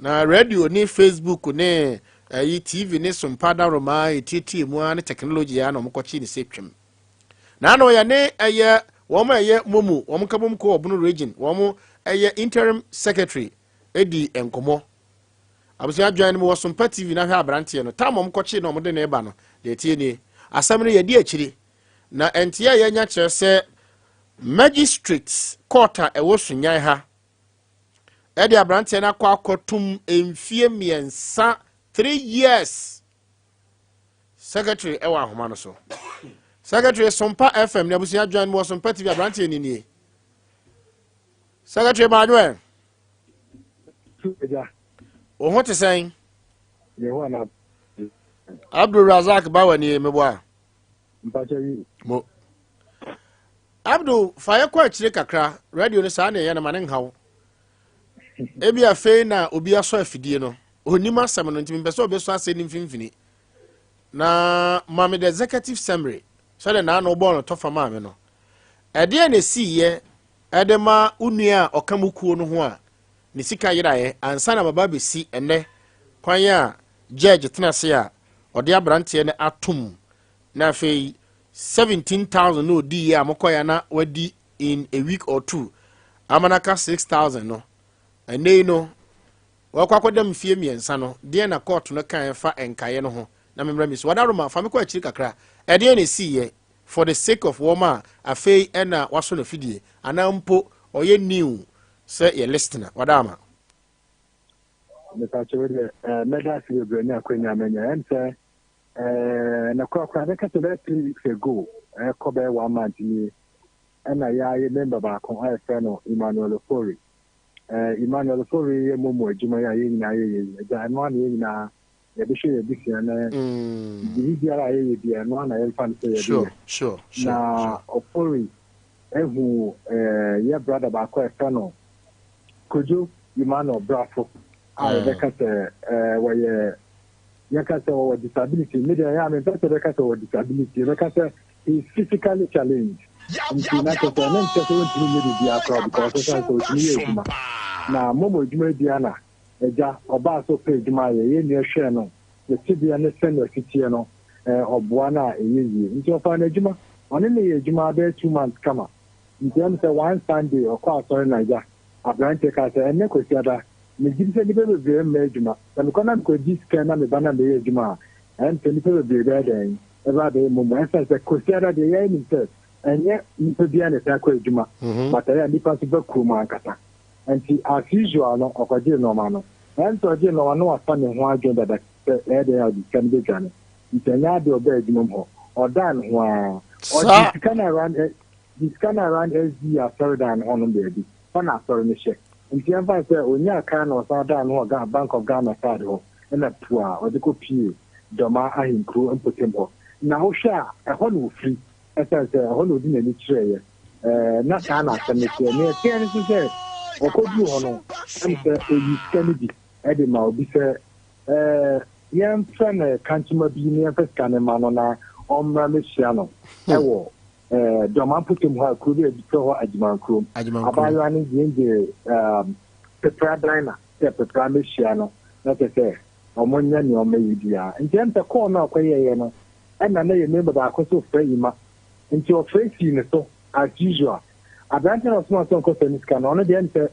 Na radio ne Facebook ne ɛyi TV ne Sompa daroma etietie mu a ne technology a na wɔn kɔkye ne sɛ twam na ano yɛ ne ɛyɛ wɔn a ɛyɛ momo wɔn ka bom kɔ Ɔbono Region, wɔn ɛyɛ interim secretary edi nkɔmɔ. Abusua, adwan no mu wɔ Sompa TV na hwɛ aberanteɛ no tam wɔn kɔkye na wɔn de ne ba no. Deɛ tie nie, asɛm no yɛdi akyire na nteɛ a yɛnya kyerɛ sɛ magistrate court a ɛwɔ Sunyan ha ɛde aberanteɛ no akɔ akɔtum mfie 3, 3 years. Secretary ɛwɔ ahoma no so. Secretary, Sompa FM ne abusua adwan mu wɔ Sompa TV. Aberanteɛ ni nie. Secretary Manuel, wo ho te sɛn? Abdul Razak Bawa nie, meboa mo. Abdul, fa yɛ kɔ akyire kakra. Radio no saa na ɛyɛ no, ma ne nhaw. Ebi afei na obi asɔ afidie no, onim asɛm no, nti mepɛ sɛ ɔbɛsɔ asɛ ne mfimfini na maame the executive summary sɛdeɛ naano bɔɔ no tɔfa maame no. Ɛdeɛ na esiiɛ ɛde ma wo nua a ɔka mu kuo no ho a ne sika yeraeɛ ansa na baba bɛsi ɛnɛ kwan a judge tena ase a ɔde aberanteɛ no atom na afei 17,000 na ɔdi yie a mokɔyɛ na wadi in a week or two. Ama no aka 6,000 no, ɛnnɛ yi no, wakɔ akɔda mfie mmiɛnsa no, deɛn na kɔɔto no kaeɛ fa nkaeɛ no ho? Na memmrɛ me su. Wadaroma, fa me kɔ akyiri kakra. Ɛdeɛn na ɛsiiɛ for the sake of wɔn a afei na wasɔ n'afidie anaa mpo ɔyɛ new sɛ yɛ listener? Wadaroma. Mepakyɛ wo deɛ eh, mɛda ase bebree ne akwanya manya. Ɛm sɛ eh, na korakora bɛka sɛ bɛyɛ 3 weeks ago, ɛkɔ bɛyɛ one month nie, ɛna yɛayɛ member baako a yɛfrɛ no Emmanuel Ofori. Eh, Emmanuel Ofori yɛ momo adwuma yi a yɛn nyinaa yɛyɛ yi. Agya, ɛno ara na yɛn nyinaa yɛde hwɛ yɛn abusua na biribi biara a yɛyɛ biara, ɛno ara na yɛmfa no sɛ yɛde yɛ. Na Ofori ehu eh, yɛ brother baako a yɛfrɛ no Kojo Emmanuel Brafo a yɛbɛka sɛ eh, wɔyɛ yɛka sɛ wɔwɔ disability. Me deɛ ɛyɛ a mempɛ sɛ yɛbɛka sɛ wɔwɔ disability, yɛbɛka sɛ he is physically challenged. Nti na kyerɛ sɛ ɛno nkyerɛ sɛ wɔntumi nyɛ biribiara koraa because ɛsiane sɛ ɔtumi yɛ adwuma. Na momo adwuma biara na agya ɔbaa sɛ ɔpɛ adwuma ayɛ, yɛn nua hwɛɛ no ne tebea ne sɛnea ɔsi teɛ no, eh, ɔboa no a ɛyɛ yie. Nti ɔfaa no adwuma, ɔne no yɛɛ adwuma bɛyɛ 2 months kama. Nti ɛm sɛ one Sunday ɔkɔɔ asɔre na agya aberanteɛ kaa sɛ, ɛnnɛ Kwasiada, megye di sɛ nnipa bebree mma adwuma. Sɛ mekɔ na mekɔgye sika na meba na meyɛ adwuma a, ɛm sɛ nnipa bebree bɛyɛ dɛn? Ɛbɛba abɛyɛ momo. Ɛsiane sɛ Kwasiada deɛ yɛn nim sɛ ɛnyɛ nnipa biara na ɛtaa kɔ adwuma, but ɛyɛ a nnipa nso ba kurom ankasa. Nti as usual no ɔkɔgyee nnoɔma no. Ɛm sɛ ɔgyee nnoɔma no na wafa ne ho adwene dada sɛ ɛyɛ dɛn a ɔde sika no bɛdwane. Nti ɛnyɛ adeɛ a ɔbaa adwuma mu hɔ. Ɔdaa ne ho ara. Ɔgyee sika no around gyee sika no around SDA asɔredan no hɔnom baabi. Hɔ na asɔre no hyɛ. Nti yɛmfa no sɛ ɔnyaa kaa na ɔsan daa ne ho wɔ Bank of Ghana side hɔ ɛna pua a ɔde kɔpie Dɔma ahenkuro mpɔtam hɔ. Na wohwɛ a ɛhɔ na ɔfiri ɛsiane sɛ ɛhɔ na ɔdi n'ani kyerɛeɛ. Ɛɛ, na saa na asɛm no teɛ. Nea ɛteɛ ne nso sɛ ɔkɔduruu hɔ no, ɛne sɛ ɔyii sika no bi de maa obi sɛ ɛɛ, yɛmfrɛ no kankyema bi na yɛmfa sika no mma no na ɔmmra mmɛhyia no wɔ ɛɛ, Dɔma mpɔtam hɔ a kuro bi a yɛfrɛ hɔ Agyemankurom. Abaayewa no gyee ɛɛm, Pepra Dina sɛ Pepra mmɛhyia no na kyerɛ sɛ wɔnyɛ nea wɔmmɛyɛ biara. Nti ɛne sɛ kɔɔ no a ɔkɔyɛeɛ no, ɛna na yɛn member baako nso frɛ Ima. Nti ɔfrɛ sii ne so as usual. Aberanteɛ no a ɔsomaa sɛ ɔnkɔsɛe ne sika no, ɔno deɛ ɛne sɛ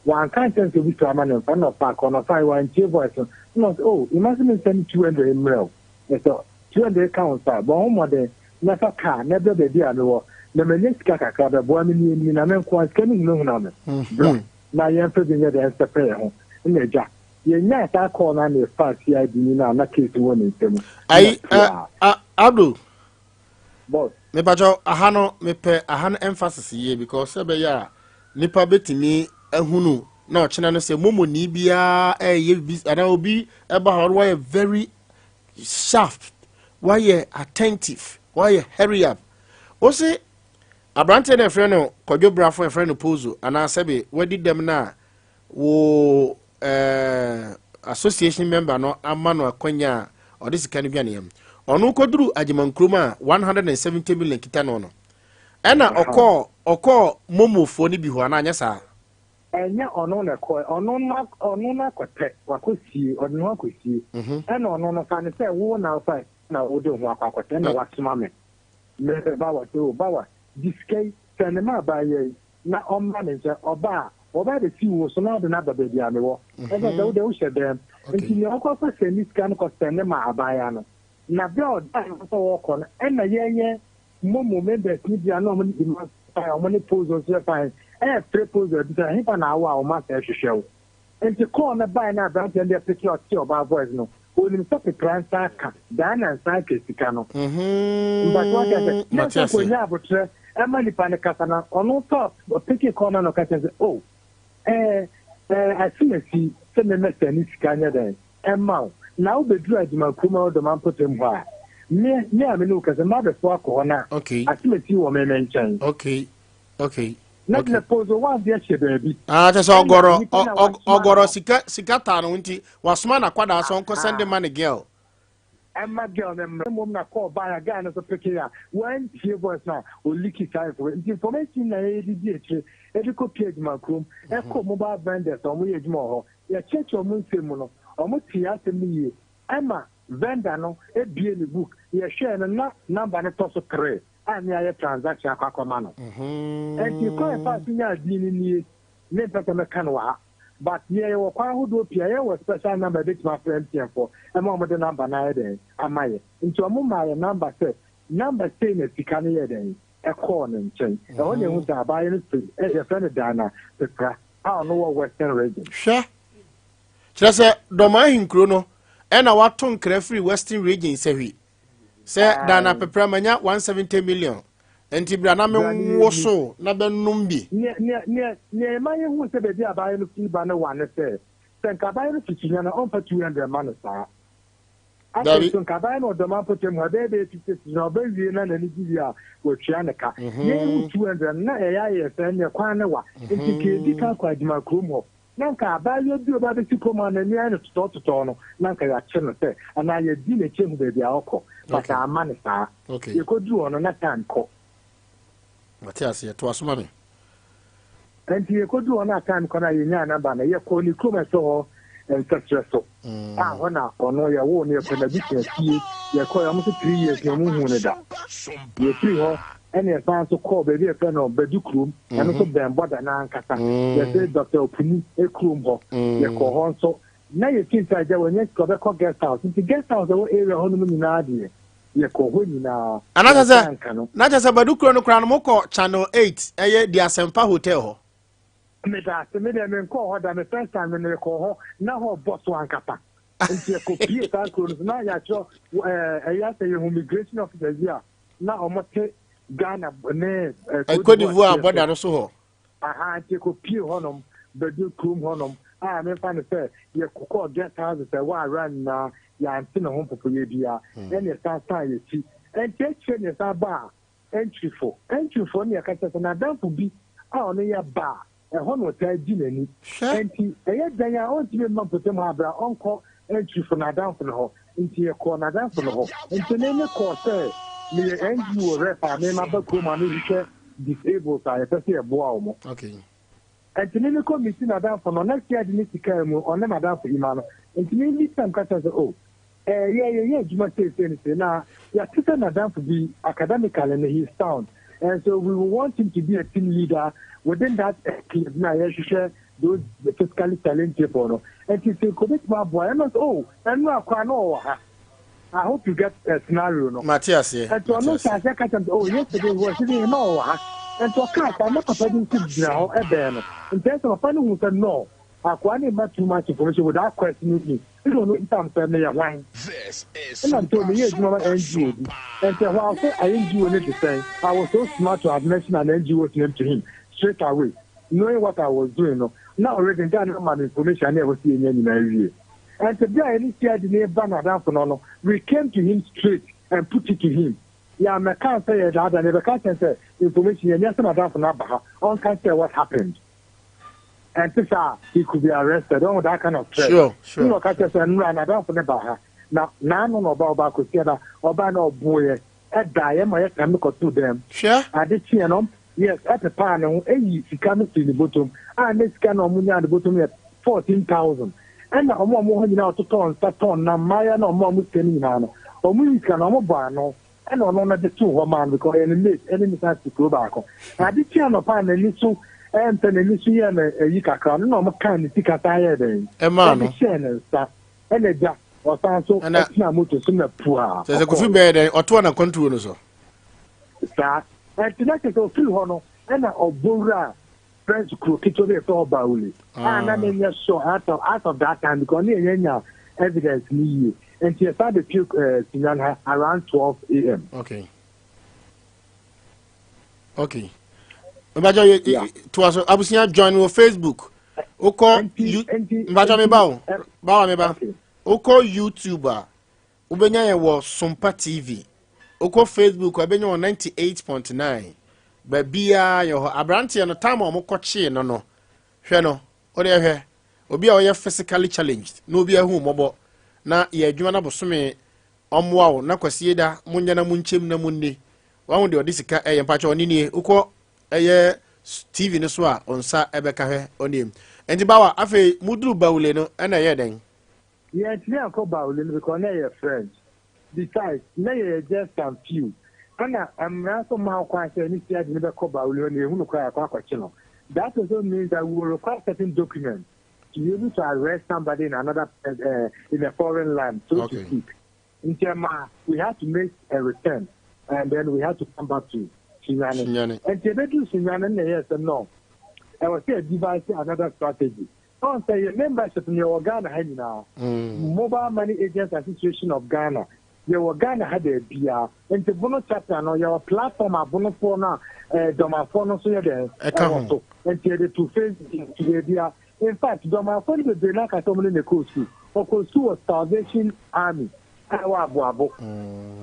wanka ankyerɛ no sɛ obi srɛ ama no mfa, ɛna ɔfaa kɔɔ no, ɔsan wantie voice no, ɛna ɔse oh Ima se mensɛne 200 mmerɛ wo, na sɛ 200 ka wo nsa a, bɔ ho mmɔden na fa car na brɛ baabi a mewɔ na manya sika kakra bɛboa me nie nie na me nkoa sika no hunahuna me, bra na yɛmfa bi nyɛ dɛn nsɛpɛ yɛn ho, ɛna agya yɛnyaa saa call no a na yɛfaa CID ni no a na case no wɔ ne nsa mu, ɛna Ayi, eh, puaa. ah, Abdul. Boss. Mepakyɛw, aha no mepɛ aha no emphasis yie because sɛ ɛbɛyɛ a nipa bɛtumi ahunu na ɔkyena no sɛ momoni biara ɛyɛ bi anaa obi ɛba hɔ no wayɛ very sharp, wayɛ attentive, wayɛ hurry up. Wose aberanteɛ no ɛfrɛ no Kwadwo Brafo, ɛfrɛ no Pozo anaa sɛbe wadi dɛm no a wo eh, association member no ama no akwanya a ɔde sika no dwaneɛ. Ɔno kɔduru Agyemankurom a 170 million kita no no, ɛna ɔkɔɔ momofoɔ no bi hɔ anaa anyɛ saa? Ɛnyɛ ɔno na ɛkɔɛ, ɔno no ɔno no akɔtɛ, wakɔsie, ɔde ne ho akɔsie. Ɛna ɔno no fa no sɛ wo na wofa na wode wo ho akɔ akɔtɛ, ɛna wasoma me. Me Bawa sɛ, o Bawa, gye sika yi, sɛne ma abaayewa yi na ɔmmra me nkyɛn. Ɔba a, wɔba abɛsi wo so na ɔde no aba baabi a mewɔ. Ɛsiane sɛ wo deɛ wohyɛ dɛm nti, nea ɔkɔ akɔsɛne sika no kɔsɛne ma abaayewa no. Na berɛ a ɔdaa ne ho sɛ ɔrekɔ no, ɛna yɛn Momo members no bi a na wɔne Emmanuel fine, wɔne Pozo nso yɛ fine, ɛrefrɛ Pozo abisa no, ɛhefa na awɔ a wɔn asɛ rehwehwɛ wo? Nti call no bae na aberanteɛ no deɛ peke ɔte ɔbaa voice no, onim sɛ Pepra nsa aka, Diana nsa aka sika no. Mpakyɛ wate aseɛ? Na Mate sɛ aseɛ. nka ɔnya abotrɛ ɛma nipa no kasa na ɔno tɔ peke call no na ɔka kyerɛ sɛ oh, ɛɛ, ɛɛ, asimasi sɛ memmɛsɛne sika nyɛ dɛn? Ɛmma wo, na wobɛduru Agyeman kurom a ɛwɔ Dɔma mpɔtam hɔ a, me, me a me ne wo kasa yi, mabɛsoa akɔ hɔ na asemasi wɔ me me nkyɛn. Okay, okay. Na okay. Pozo wandeɛ hyɛ baabi. Ah, kyɛ sɛ ɔgɔrɔ ɔgɔrɔ sika sika taa no nti wasoma n'akwadaa sɛ ɔnkɔ sɛnde ma ne girl. Ɛma girl no mmerɛ mmom na kɔɔ baa a girl no nso peke a wantie voice no a ɔliki saa information nti information na yɛde di akyire ɛde kɔ pie adwuma kurom ɛkɔ mobile vendors a wɔyɛ adwuma wɔ hɔ. Yɛkyerɛkyerɛ wɔn nsɛm mu no, wɔtee asɛm no yie. Ɛma vendor no buee ne book, yɛhwɛɛ no na number no tɔ so three a ne ayɛ transaction akɔ akɔma no. Ɛnti kwan a yɛfaa so nyaa din no nie. Mempɛ sɛ mɛka no wɔ ha. But yɛ yɛwɔ kwan ahodoɔ pii a yɛwɔ special number yɛbɛtumi afrɛ MTN foɔ ɛma wɔn de number no ayɛ dɛn ama yɛ. Nti wɔn maa yɛ number sɛ number sei na sika no yɛɛ dɛn ɛkɔɔ ne nkyɛn. Ɛhɔ na yɛhu sɛ abaayewa no firi ɛ yɛfrɛ no Diana Pepra a ɔno wɔ Western Region. Hwɛ! Kyerɛ sɛ Dɔm ahenkuro no ɛna wato nkra firi Western Region sahwi sɛ Diana Pepra manya 170 million nti bra na menwoso na bɛnom bi. Nea nea nea nea ɛma yɛhu sɛ baabi a abaayewa no firi ba no wa ne sɛ, sɛ nka abaayewa no fi Sunyani a ɔmfa 200 mma no saa. Afei nso nka abaayewa no wɔ Dɔm mpɔtam hɔ ɛbɛyɛ bɛyɛ 50 cedis na ɔbɛwie na n'ani gye wie a watua ne ka. Yɛhu 200 no na ɛyɛ ayɛ sɛ ɛnneɛ kwan no wa nti nka yɛdi kan kɔ Agyima kurom hɔ na anka abaayewa bi a ɔba abɛsi kurom a n'ani ayɛ no totɔɔtotɔɔ no, na anka yɛakye no sɛ, anaa yɛadi n'akyi ahu baabi a ɔkɔ. But amma no saa. Yɛkɔduruu hɔ no, na time kɔ. Mate aseɛ. Toa so ma me. Ɛnti yɛkɔduruu hɔ no a time kɔ no a yɛnyaa number no, yɛkɔɔ ne kurom a ɛsɛ hɔ nsɛkyerɛ so a hɔ na ɔno yɛwoo no, yɛkɔɔ n'abusua fie, yɛkɔeɛ, wɔn nso 3 years na wɔn nhuu no da. Yɛfiri hɔ ɛna yɛsan nso kɔɔ baabi a yɛfrɛ no Badu kurom, ɛno nso bɛn bɔda no ankasa. Yɛse Dɔkta Opuni kurom hɔ, yɛkɔɔ hɔ nso. Na yɛfii sɛ agya wanya sika ɔbɛkɔ guest house, nti guest house ɛwɔ area hɔ nom nyinaa deɛ, yɛkɔɔ hɔ nyinaa, Ana kyɛ yɛnsa sɛ anka no. na kyɛ sɛ Badu kuro no koraa no mokɔ Channel 8 ɛyɛ Di Asɛmpa Hotel hɔ. Medaase, me deɛ menkɔɔ hɔ da, me first time no mekɔɔ hɔ, na hɔ bɔ so ankasa. Nti yɛkɔpie saa kuro no so, na yɛatwerɛ ɛɛ ɛyɛ asɛ yɛhu migration officers bi a na wɔte Ghana ne eh, Cote d'Ivoire bɔda no so hɔ. Aha nti yɛkɔpie hɔnom bɛdu kurom hɔnom a memfa no sɛ yɛkɔkɔɔ guest houses ɛwɔ awura nyinaa yɛante ne ho mpopoyɛ biara hmm. ɛne ɛsan san yɛkyi ɛnti akyire ne ɛsan baa ɛntwifo ɛntwifo ne yɛka kyerɛ sɛ n'adamfo bi a ɔno yɛ baa Ɛhɔ na ɔtaa gye n'ani. Enti ɛyɛ dɛn a ɔntumi mma mpɔtam ha bere a ɔnkɔ Antwifo n'adamfo no hɔ? Enti yɛkɔɔ n'adamfo no hɔ. Enti me mekɔɔ sɛ meyɛ NGO rep a me maba kurom a mehwehwɛ disables a yɛpɛ sɛ yɛboa wɔn. Enti me mekɔ meeti n'adamfo no, na CID ne sika mu, ɔne m'adamfo Ima no. Enti me meet am ka kyerɛ no sɛ oh, Eh, yɛ yɛyɛ adwuma seesei ne sei, na yɛate sɛ n'adamfo bi, academically no, he is sound, and so we will want him to be a team leader within that enclave na yɛhwehwɛ those physically challenged people no. Nti sɛ nka obetumi aboa yɛn, na ɔsɛ, oh, ɛno akora na ɔwɔ ha. I hope you get a scenario no. Mate aseɛ, Nti mate ɔno aseɛ. hyɛ aseɛ ka kyerɛ me sɛ, oh, yesterday he was even here, na ɔwɔ ha. Nti ɔkaa saa, na papa bi nso gyina hɔ ɛbɛn no. Nti ɛsɛ papa no hu sɛ, no, akoa no mma too much information without questioning me. Nna ɔno bisa me sɛ meyɛ hwan. Nna mese oh meyɛ edwuma ma NGO bi. Ntsi ɛhɔ ara ɔse NGO no de sɛn? I was so smart to have mentioned an NGO's name to him straight away knowing what I was doing no na already guy no ama me information a na ɛwɔ sɛ yenya nyinaa wie. Ntsi bere a yɛne CID no reba n'adamfo no no we came to him straight and put it to him. Yɛammɛka sɛ yɛredaadaa no, yɛbɛka kyerɛ no sɛ information yɛanya sɛ n'adamfo no aba ha, ɔnka nkyerɛ what happened. Ɛnte saa a, he could be arrested. Ɔhu that kind of threat. Sure, Ɛna ɔka kyerɛ sɛ nnora n'adamfo no baa ha. Na n'ano na ɔba ɔbaa Kwasiada. Ɔbaa na ɔboeɛ. Ɛdaeɛ ma yɛtam no kɔtoo dan mu. Hwɛ. Ade kyeeɛ no, yes, ɛpepaa ne ho, ɛyii sika no firii ne bɔtɔm. A na sika no a wɔnyaa ne bɔtɔm yɛ 14,000. Ɛna wɔn a wɔwɔ hɔ nyinaa a wɔtotɔɔ nsa tɔn nam, mmaayewa no a wɔmaa wɔn sika no nyinaa no, wɔyii sika no, wɔbɔɔ ano. Ɛna ɔno no de too hɔ maa no because ɔyɛ ne mate ɛne ne san te kuro baako. Ade kye anɔpa a n'ani so ɛmpɛ n'ani so yɛɛ no ayi kakra no na ɔmo kaa ne sika san yɛɛ dɛn Ɛmaa no. ɛde hyɛɛ ne nsa ɛna agya ɔsan so Ɛna ɛtenaa moto so na pua kyerɛ sɛ Kofi ɔkɔɔeɛ. bɛyɛ dɛn ɔtoa n'akwantuo no so. Saa ɛnti na kyerɛ sɛ ɔfiri hɔ no ɛna ɔbɔ wuraa French kuro ketewa bi a yɛfrɛ hɔ Baoulé a na menyɛ sure as of, as of that time because ne yɛnyɛ nya evidence no yie nti yɛsan bɛpie eh, Sinyan ha around 12 am. Okay. Okay. Mbajo ye Yeah. to aso abusua join wɔ Facebook. Wokɔ Nti you nti Mbajo me nti ba o. eh, Ba wa me ba. okay. Wokɔ YouTube a Wobɛnya yɛn wɔ Sompa TV. Wokɔ Facebook a, wobɛnya wɔ 98.9. Baabiara yɛ hɔ. Aberanteɛ no, time a wɔkɔkyee no no, hwɛ no, wodeɛ hwɛ, obi a ɔyɛ physically challenged na obi ahu mmɔbɔ na yɛ adwuma no abosome ɔmmoa wo na kwasie da monyɛ na monkyɛm na monni. Wahu deɛ ɔde sika ɛyɛ mpakyɛ ɔne nie wokɔ ɛyɛ TV no so a ɔnsa ɛbɛka hwɛ ɔnie. Nti bawa afei muduru Bawule no ɛna ɛyɛ dɛn? Yɛantumi ankɔ Baoulé no because na ɛyɛ French. Besides, na yɛyɛ just some few. Ɛna mmara nso mma wo kwan sɛ ɛne CID no bɛkɔ Baoulé hɔ na yɛhu no koraa a yɛakɔ akɔkye no. That also means that we will require certain documents to be able to arrest somebody in another in a foreign land, so to speak. Nti ɛma we had to make a return and then we had to come back to Sunyani. Sunyani. Nti ɛbɛduru Sunyani no na ɛyɛɛ sɛ no, ɛwɔ sɛ yɛ devise another strategy. Ɔn sɛ yɛ membership no yɛwɔ Ghana ha nyinaa. Mobile Money Agents Association of Ghana, yɛwɔ Ghana ha baabiara. Nti Bono chapter no, yɛwɔ platform a Bonofoɔ no a eh, Dɔmafoɔ no nso yɛ dɛn? Ɛka Ɛwɔ ho. so. Nti yɛde to Facebook to baabiara. In fact, Dɔmafoɔ no bebree no aka sɛ wɔn ne na ɛkɔɔ sukuu. Ɔkɔɔ sukuu wɔ Salvation Army a ɛwɔ Aboabo.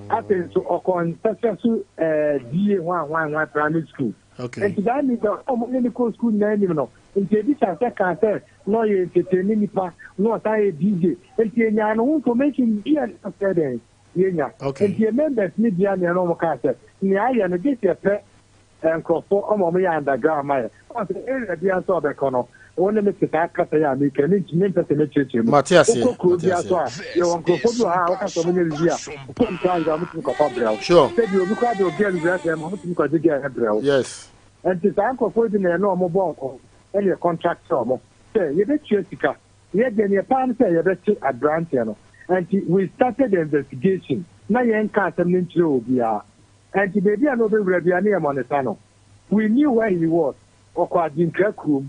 Afei nso ɔkɔɔ Nsɛsɛ so eh, DA hwan hwan hwan primary school. Okay. Nti that means that wɔn ne no kɔɔ sukuu nyinaa nim no. Nti ebi hyɛ aseɛ kaa sɛ na ɔyɛ entertaini nipa, na ɔsan yɛ DJ. Nti yɛnyaa ne ho information bi a na ɔsɛ dɛn yɛnya. Okay. Nti yɛn members no bia nea na wɔn kaa sɛ nea ayɛ no gye sɛ yɛpɛ nkurɔfoɔ ama wɔn yɛ underground ma yɛ. Ɔn sɛ area biara nso a ɔbɛkɔ no, wo ne me te saa kasa yi a meka yi, mentumi mempɛ sɛ mɛkyerɛkyerɛ mu. Mate aseɛ, Wokɔ kuro mate biara so aseɛ. a, yɛwɔ nkurɔfoɔ bi wɔ ha a woka sɛ wɔnyɛ biribi a, phone koraa yera a wɔtumi kɔfa brɛ wo. Sure. Sɛdeɛ obi koraa de obi girl wura dan mu a, wɔtumi kɔgye girl no brɛ wo. Yes. Nti saa nkurɔfoɔ yi bi na yɛne wɔn bɔ nkɔmmɔ ɛne yɛ contract wɔn sɛ yɛbɛtua sika. Yɛ deɛ neɛ paa ne sɛ yɛbɛkye aberanteɛ no. Nti we started the investigation na yɛnka asɛm no nkyerɛ obiara. Nti baabi a na ɔbɛwura biara ne yɛ monitor no. We knew where he was. Ɔkɔ Adinkra kurom,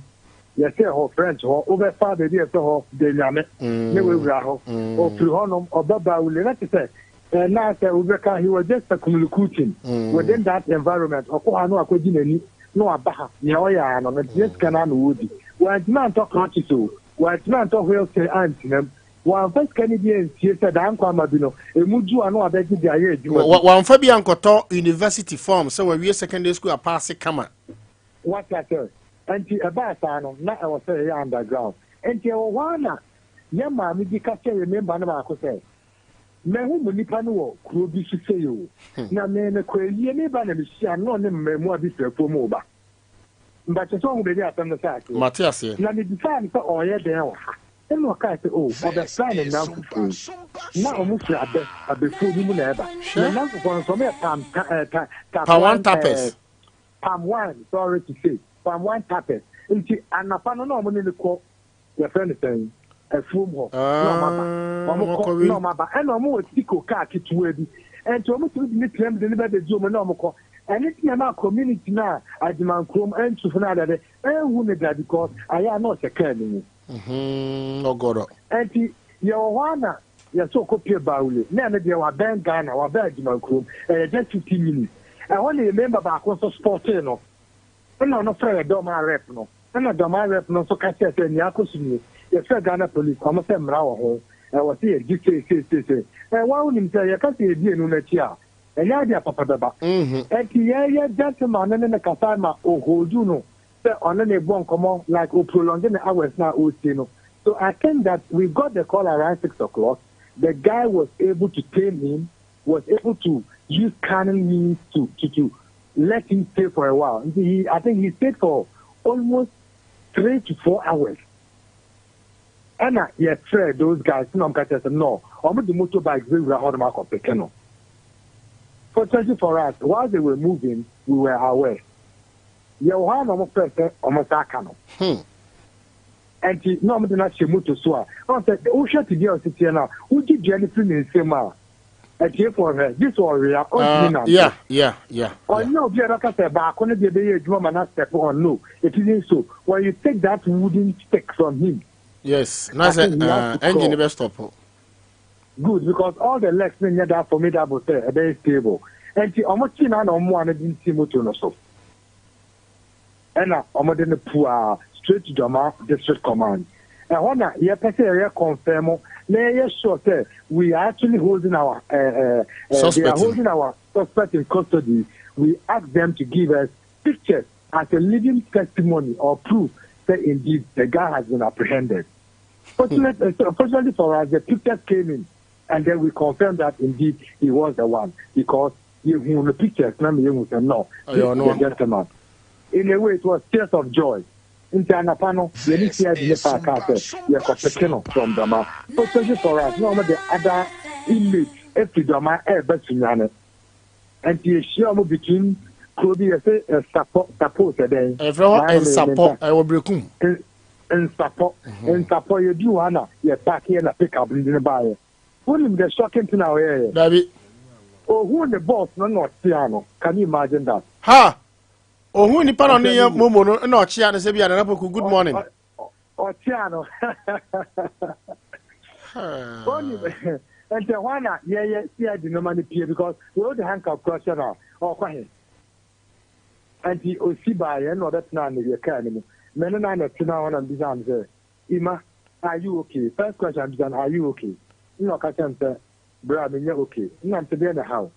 yɛsɛ hɔ French hɔ, wobɛfa baabi a yɛfrɛ hɔ Denyame ne wawura hɔ. Ɔfiri hɔnom ɔba Baule na kyerɛ sɛ eh, na sɛ wobɛka he was just circumlocuting within that environment. Ɔkɔ ha na wakɔgye n'ani na waba ha, nea ɔyɛ ara no, no nti sika no ano wɔdi. Wantumi antɔ crutches o, wantumi antɔ wheelchair antenam. Wamfa sika no bi ansie sɛ daa nkwa ama bi no, emu dwo a na wabɛgye de ayɛ adwuma bi. Wamfa bi ankɔtɔ university form sɛ wawie secondary school apaase kama. Wate aseɛ? Ɛnti ɛbaa saa no, na ɛwɔ sɛ yɛyɛ underground. Ɛnti ɛwɔ hɔ ara na yɛn maame bi ka kyerɛɛ yɛn member no baako sɛ, Mahu mo nipa no wɔ kuro bi so sei o, na me mekɔ ayie, meba na mehyia no na ɔne mmaamua bi firi afuom reba. Mpakyɛ sɛ woahu baabi a asɛm no hyɛ aseɛ? Mate aseɛ. Na mebisaa no sɛ ɔreyɛ dɛn wɔ ha? Ɛna ɔkae sɛ, Oh, ɔbɛsraa ne nnamfofoɔ yi. Na wɔn firi abɛ, abɛfuo bi mu na ɛba. Hwɛ. Ne nnamfofoɔ no nso, wɔyɛ palm ta, eh, ta, tap Palm wine, one eh, tappers. palm wine, sorry to say, palm wine tappers. Nti anapa no na wɔn ne no kɔ yɛfrɛ no sɛn, afuom hɔ na wɔn aba. Ah, Wɔn kɔ wɔkɔwe. na wɔn aba. Ɛna wɔn wɔ tiko kaa ketewa bi. Ɛnti wɔn tumi de ne tena mu de ne ba bɛdi wɔn na wɔn kɔ. Ɛno nti na ɛma community no a Agyemankurom, Antufo no adade ɛnhu no da because ayɛ a na ɔhyɛ kaa no mu. Mhm, ɔgɔrɔ. Ɛnti yɛwɔ hɔ a na yɛsɛ ɔkɔpie Baule. Na ɛno deɛ wabɛn Ghana, wabɛn Agyemankurom. Ɛyɛ just 15 minutes. Ɛhɔ na yɛ member baako nso spotee no. Ɛna ɔno frɛɛ dɔm a rep no. Ɛna Dormaa rep no nso ka kyerɛɛ sɛ nea akɔ so nie, yɛfrɛɛ Ghana police, wɔn sɛ mmara wɔ ho, ɛwɔ sɛ yɛgye sei sei sei sei. Ɛɛ wo ara wonim sɛ yɛka sɛ yɛdi ɛno no akyi a, ɛnyɛ adeɛ a papa bɛba. Ɛnti yɛyɛ gentleman no ne no kasae ma ɔholdu no sɛ ɔne no rebɔ nkɔmmɔ like ɔprolonge ne hours no a ɔretie no. So I think that we got the call around 6 o'clock, the guy was able to tame him, was able to use cunning means to let him stay for a while. Nti he, I think he stayed for almost 3 to 4 hours. Ɛna yɛfrɛ those guys na ɔmo ka kyerɛ sɛ no, ɔmo de motorbike bɛwura hɔ nom akɔpeke no. Fortunately for us, while they were moving, we were aware. Yɛwɔ hɔ a na ɔmo frɛ sɛ ɔmo nsa aka no. Ɛnti na ɔmo de no ahyɛ moto so a, ɔn sɛ wohwɛ te deɛ ɔsi teɛ no a, wogye dua no firi ne nsam a, atiefoɔ hwɛ, gye sɛ ɔwea, ɔntumi nante. Ɔnyɛ obi a ɛbɛka sɛ baako no deɛ bɛyɛ adwuma ma na step on no. It isn't so. When you take that wooden stick from him, Yes, na I sɛ think he has to engine crawl. bɛ stop. Good, because all the legs no nyɛ that formidable sɛ ɛbɛyɛ stable. Nti ɔmo kyi na na ɔmo ano de nsi moto no so. Ɛna ɔmo de no pua straight to Dormaa District Command. Ɛhɔ na yɛpɛ sɛ yɛyɛ confirm na yɛyɛ sure sɛ we are actually holding our they are Suspect no. holding our suspect in custody. We ask them to give us pictures as a living testimony or proof that indeed the guy has been apprehended. Fortunately for us, the pictures came in, and then we confirmed that indeed he was the one because you the pictures. Now you say no, this is the gentleman. In a way, it was tears of joy. Nti anapa no, yɛne CID ne fa kaa sɛ yɛkɔpeke no from Dɔma. Fortunately for us, na wɔn de other inmates efiri Dɔma ɛreba Sunyani. Nti yɛhyia wɔn between kuro bi yɛse Sapɔ, Sapo sɛ dɛn? Yɛfrɛ hɔ Nsapɔ, ɛwɔ Berekum. Nsapɔ, Nsapɔ, yɛduru hɔ a na yɛ park yɛ na pick up no de no baeɛ. Wonim the shocking thing a ɔyɛeɛ? Dabi. Ohuu ne boss no na ɔkyea no, can you imagine that? Ha! Ohuu nipa na ɔne yɛ momo no na ɔkyea no sɛ bi a Nana Poku, good morning. Ɔkyea no. Onim, nti ɛhɔ a na yɛyɛ CID nneɛma no pie because wei wode handcuff kura hyɛ no a, ɔkɔ he? Nti osi baeɛ na ɔbɛtenaa ne yɛ kaa no mu. Me ne no a na ɛtena hɔ na mebisaa no sɛ, Ima, are you okay? First question a mebisa no, are you okay? Nna ɔka kyerɛ me sɛ, Bra, menyɛ okay. Nna mese, Deɛn na ɛha wo?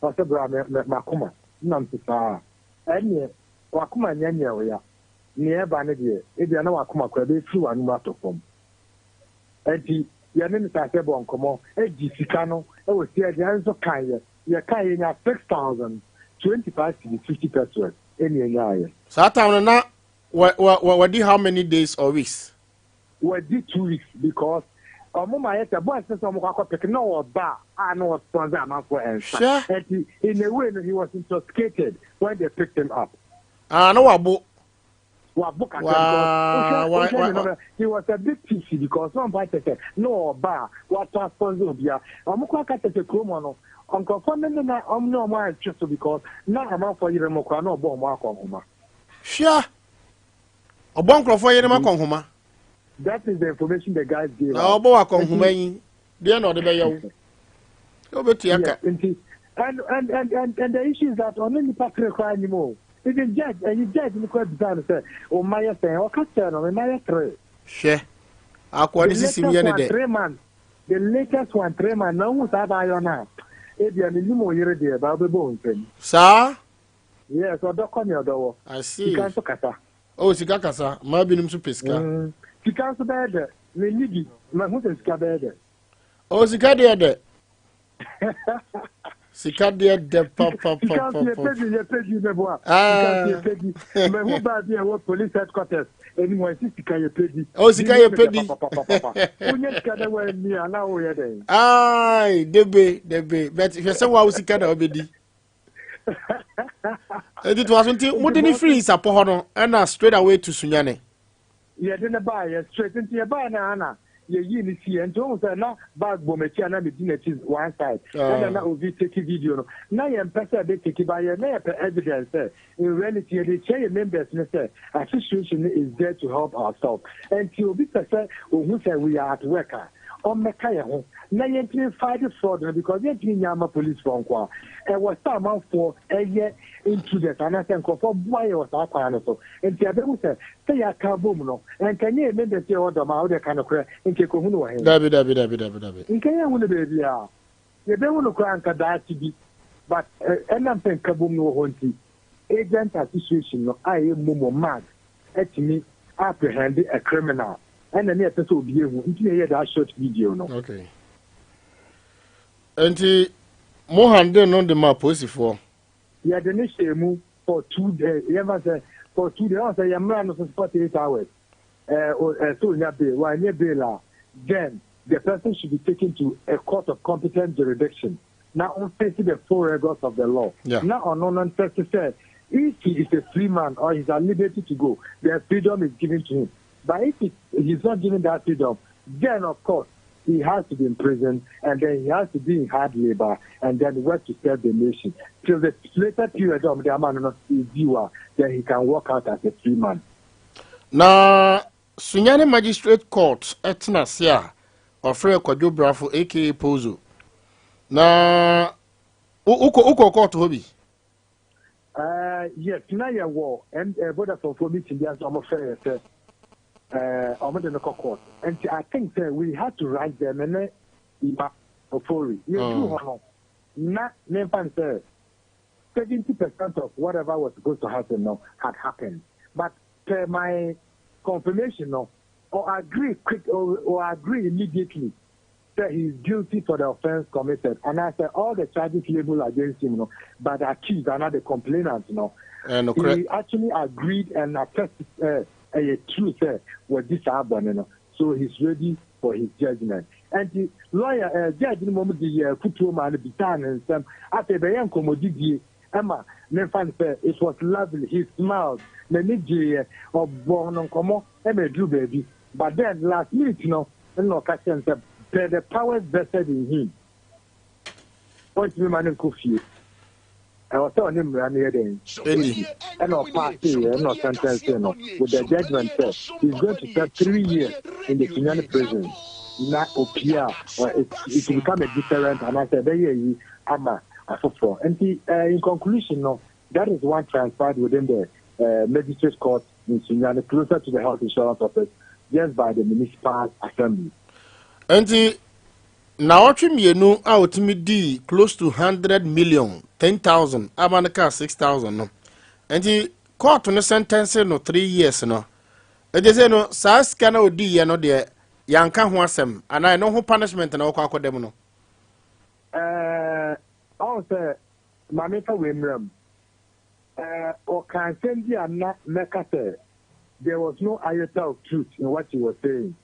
Ɔse, Bra, me, me, m'akoma. Nna mese, Saa? Ɛnneɛ, w'akoma nyɛ neɛ ɔya. Neɛ ɛba no deɛ, ebia na w'akoma koraa bɛfiri w'anom atɔ fam. Ɛnti, yɛne no hyɛɛ aseɛ bɔɔ nkɔmmɔ, gye sika no wɔ CID, ɛnso kaeɛ. Yɛkaeɛ, yɛnyaa 6,025 cedis, 50 pesewas, ɛnna yɛnyaaeɛ. Saa time no na Wa wa wa wadi how many days or weeks? Wadi 2 weeks because ɔmo ma yɛ sɛ boys no sɛ ɔmo kɔ akɔ pick na ɔwɔ bar a na ɔsponsor amanfoɔ nsa. Hwɛ. Nti in a way no he was intoxicated when they picked him up. Ah, na wabo. Wabo kakra because Waa wohwɛ wa wohwɛ wa ne wa. nɔmɛ he was a bit tipsy because na ɔmpa kyɛ sɛ na ɔwɔ bar a watɔ asponsor obia. Ɔmo kɔ aka kyɛ sɛ kurom hɔ no nkorɔfoɔ ne ne na ɔmo ne ɔmo antwe so because na amanfoɔ yere mo koraa na ɔbɔ ɔmo akɔnhoma. Hwɛ! Ɔbɔ nkurɔfoɔ yerenom akɔnhoma. That is the information the guys gave Na us. ɔbɔ wɔ akɔnhoma yi, deɛ na ɔde bɛyɛ wo? Wobɛtua ka. Yes, nti and the issue is that ɔno nipa tere koraa nyim o. Even judge, ɛyi judge no koraa bisa no sɛ, o mma yɛ sɛn? Ɔka kyerɛ no, me mma yɛ tere. Hwɛ! Akoa The ne sisim latest yɛ ne one dɛ. 3 months. The latest one 3 months. Na ohun saa abaayɔ no a, ebia menim wo yere deɛ, ba wobɛbɔ wo nsam. Saa? Yes, ɔdɔ kɔ nea ɔdɔ wɔ. I see. Sika nso kasa. Oh, sika kasa. Mmaa binom nso pɛ sika. Sika nso bɛyɛ dɛ. Menni bi. Mahu sɛ sika bɛyɛ dɛ. Oh, sika deɛ dɛ. Sika deɛ dɛ Sika nso yɛpɛ papapapap. bi, yɛpɛ bi meboa. Sika nso Ah. yɛpɛ bi. Mahu baa bi a ɛwɔ police headquarters anim hɔ, ɛsi sika yɛpɛ bi. Oh, sika Bi yɛ me yɛpɛ dɛ bi. papapapapa. Wonya sika na woanni a, na woyɛ dɛn? Ai, debe, debe. But hwɛ sɛ woa wo sika na wobɛdi. Enti to aso nti mode ne firi Sapɔ hɔ no ɛna straight away to Sunyane. Yɛde no baeɛ straight nti yɛbaeɛ no ara na yɛyii no siiɛ nti wohu sɛ na bag bɔ m'akyi a na medi n'akyi one side ɛna na obi take video no na yɛmpɛ sɛ ɛbɛ take ba yɛ na yɛpɛ evidence sɛ in reality yɛde kyerɛ yɛ members no sɛ association no is there to help ourselves nti obi pɛ sɛ ohu sɛ we are at work a ɔmmɛka yɛn ho na yɛntumi fight fraud no because yɛntumi nya ama police foɔ nko a ɛwɔ sɛ amanfoɔ ɛyɛ intruders anaasɛ nkurɔfoɔ boa yɛ wɔ saa kwan no so nti ɛbɛhu sɛ sɛ yɛaka bom no ɛnka nyɛ yɛ members yɛ wɔ dɔm a wode ka nokorɛ nka ɛkɔhu no wɔ he? Dabi dabi dabi dabi dabi. Nka yɛnhu no baabi a yɛbɛhu no koraa nka daakye bi but ɛnam sɛ nka bom no wɔ hɔ nti agent association no a ɛyɛ momo mag atumi apprehend a criminal ɛna ne yɛpɛ sɛ obi ehu nti na yɛyɛ that short video no. Okay. Nti mo handle no de ma polisifoɔ. Yɛde ne hyɛ mu for 2 days, yɛmfa sɛ for 2 days, ɔn sɛ yɛn mmara no so 48 hours ɛɛ sɛ onya bail, wanyɛ bail a, then the person should be taken to a court of competent jurisdiction na on face the full rigors of the law. Na ɔno no ntɛsi sɛ if he is a free man or he is at liberty to go, then freedom is given to him, but if he is not given that freedom, then of course he has to be in prison and then he has to be in hard labor and then work to serve the nation till the later period of the man no is due a, then he can walk out as a free man. Na Sunyani Magistrate Court ɛtena ase a ɔfrɛ Kwadwo Brafo aka Pozo na wokɔ court hɔ bi? Yes, na yɛwɔ Vodafone fo meeting bi ase, ɔmo fɛ yɛ sɛ ɔmo de no kɔ court nti I think sɛ we had to write them ne Ima Ofori yɛduru hɔ no na memfa n sɛ 70% of whatever was supposed to happen no had happened, but per my confirmation no, or agree quick or agree immediately say he is guilty for the offence committed and I say all the charges labeled against him no by the accused and the complainant no, Nokorɛ. He actually agreed and attested ɛyɛ true sɛ wɔdi saa bɔne no, so he's ready for his judgment. Nti lawyer judge no mmom de yɛ afutuo maa no bisaa ne nsɛm afei bɛyɛ nkɔmmɔdidie. Ɛma memfa no sɛ it was lovely, he smiled, n'ani gyeeɛ, ɔbɔɔ no nkɔmmɔ ma ɛduruu baabi. But then last minute no na ɔka kyerɛɛ no sɛ per the powers vested in him, ɔntumi mma no nkɔ fie. Ɛwɔ sɛ ɔne mmara no yɛ dɛn? Ɛni. Ɛna ɔpaaseeɛ ɛna ɔsɛntɛnsee no with the judgement sɛ he is going to serve 3 years in the Sunyani prison na opie a it will become a deterrent anaasɛ ɛbɛyɛ ayi ama afoforɔ. Nti in conclusion no, that is what transpired within the magistrate court in Sunyani, closer to the health insurance office, just by the municipal assembly. Nti naawɔtwe 2 a otumi dii close to 100 million, 10,000 ama no kaa 6,000 no, nti court no sentence no 3 years no. Ɛgye sɛ no saa sika no a odiiɛ no deɛ, yɛanka ho asɛm anaa ɛno ho punishment na wɔkɔ akɔdam no? Ɔn sɛ maame fa wei mmerɛ mu, ɔka nsɛm bi a na mɛka sɛ there was no iota of truth in what he was saying.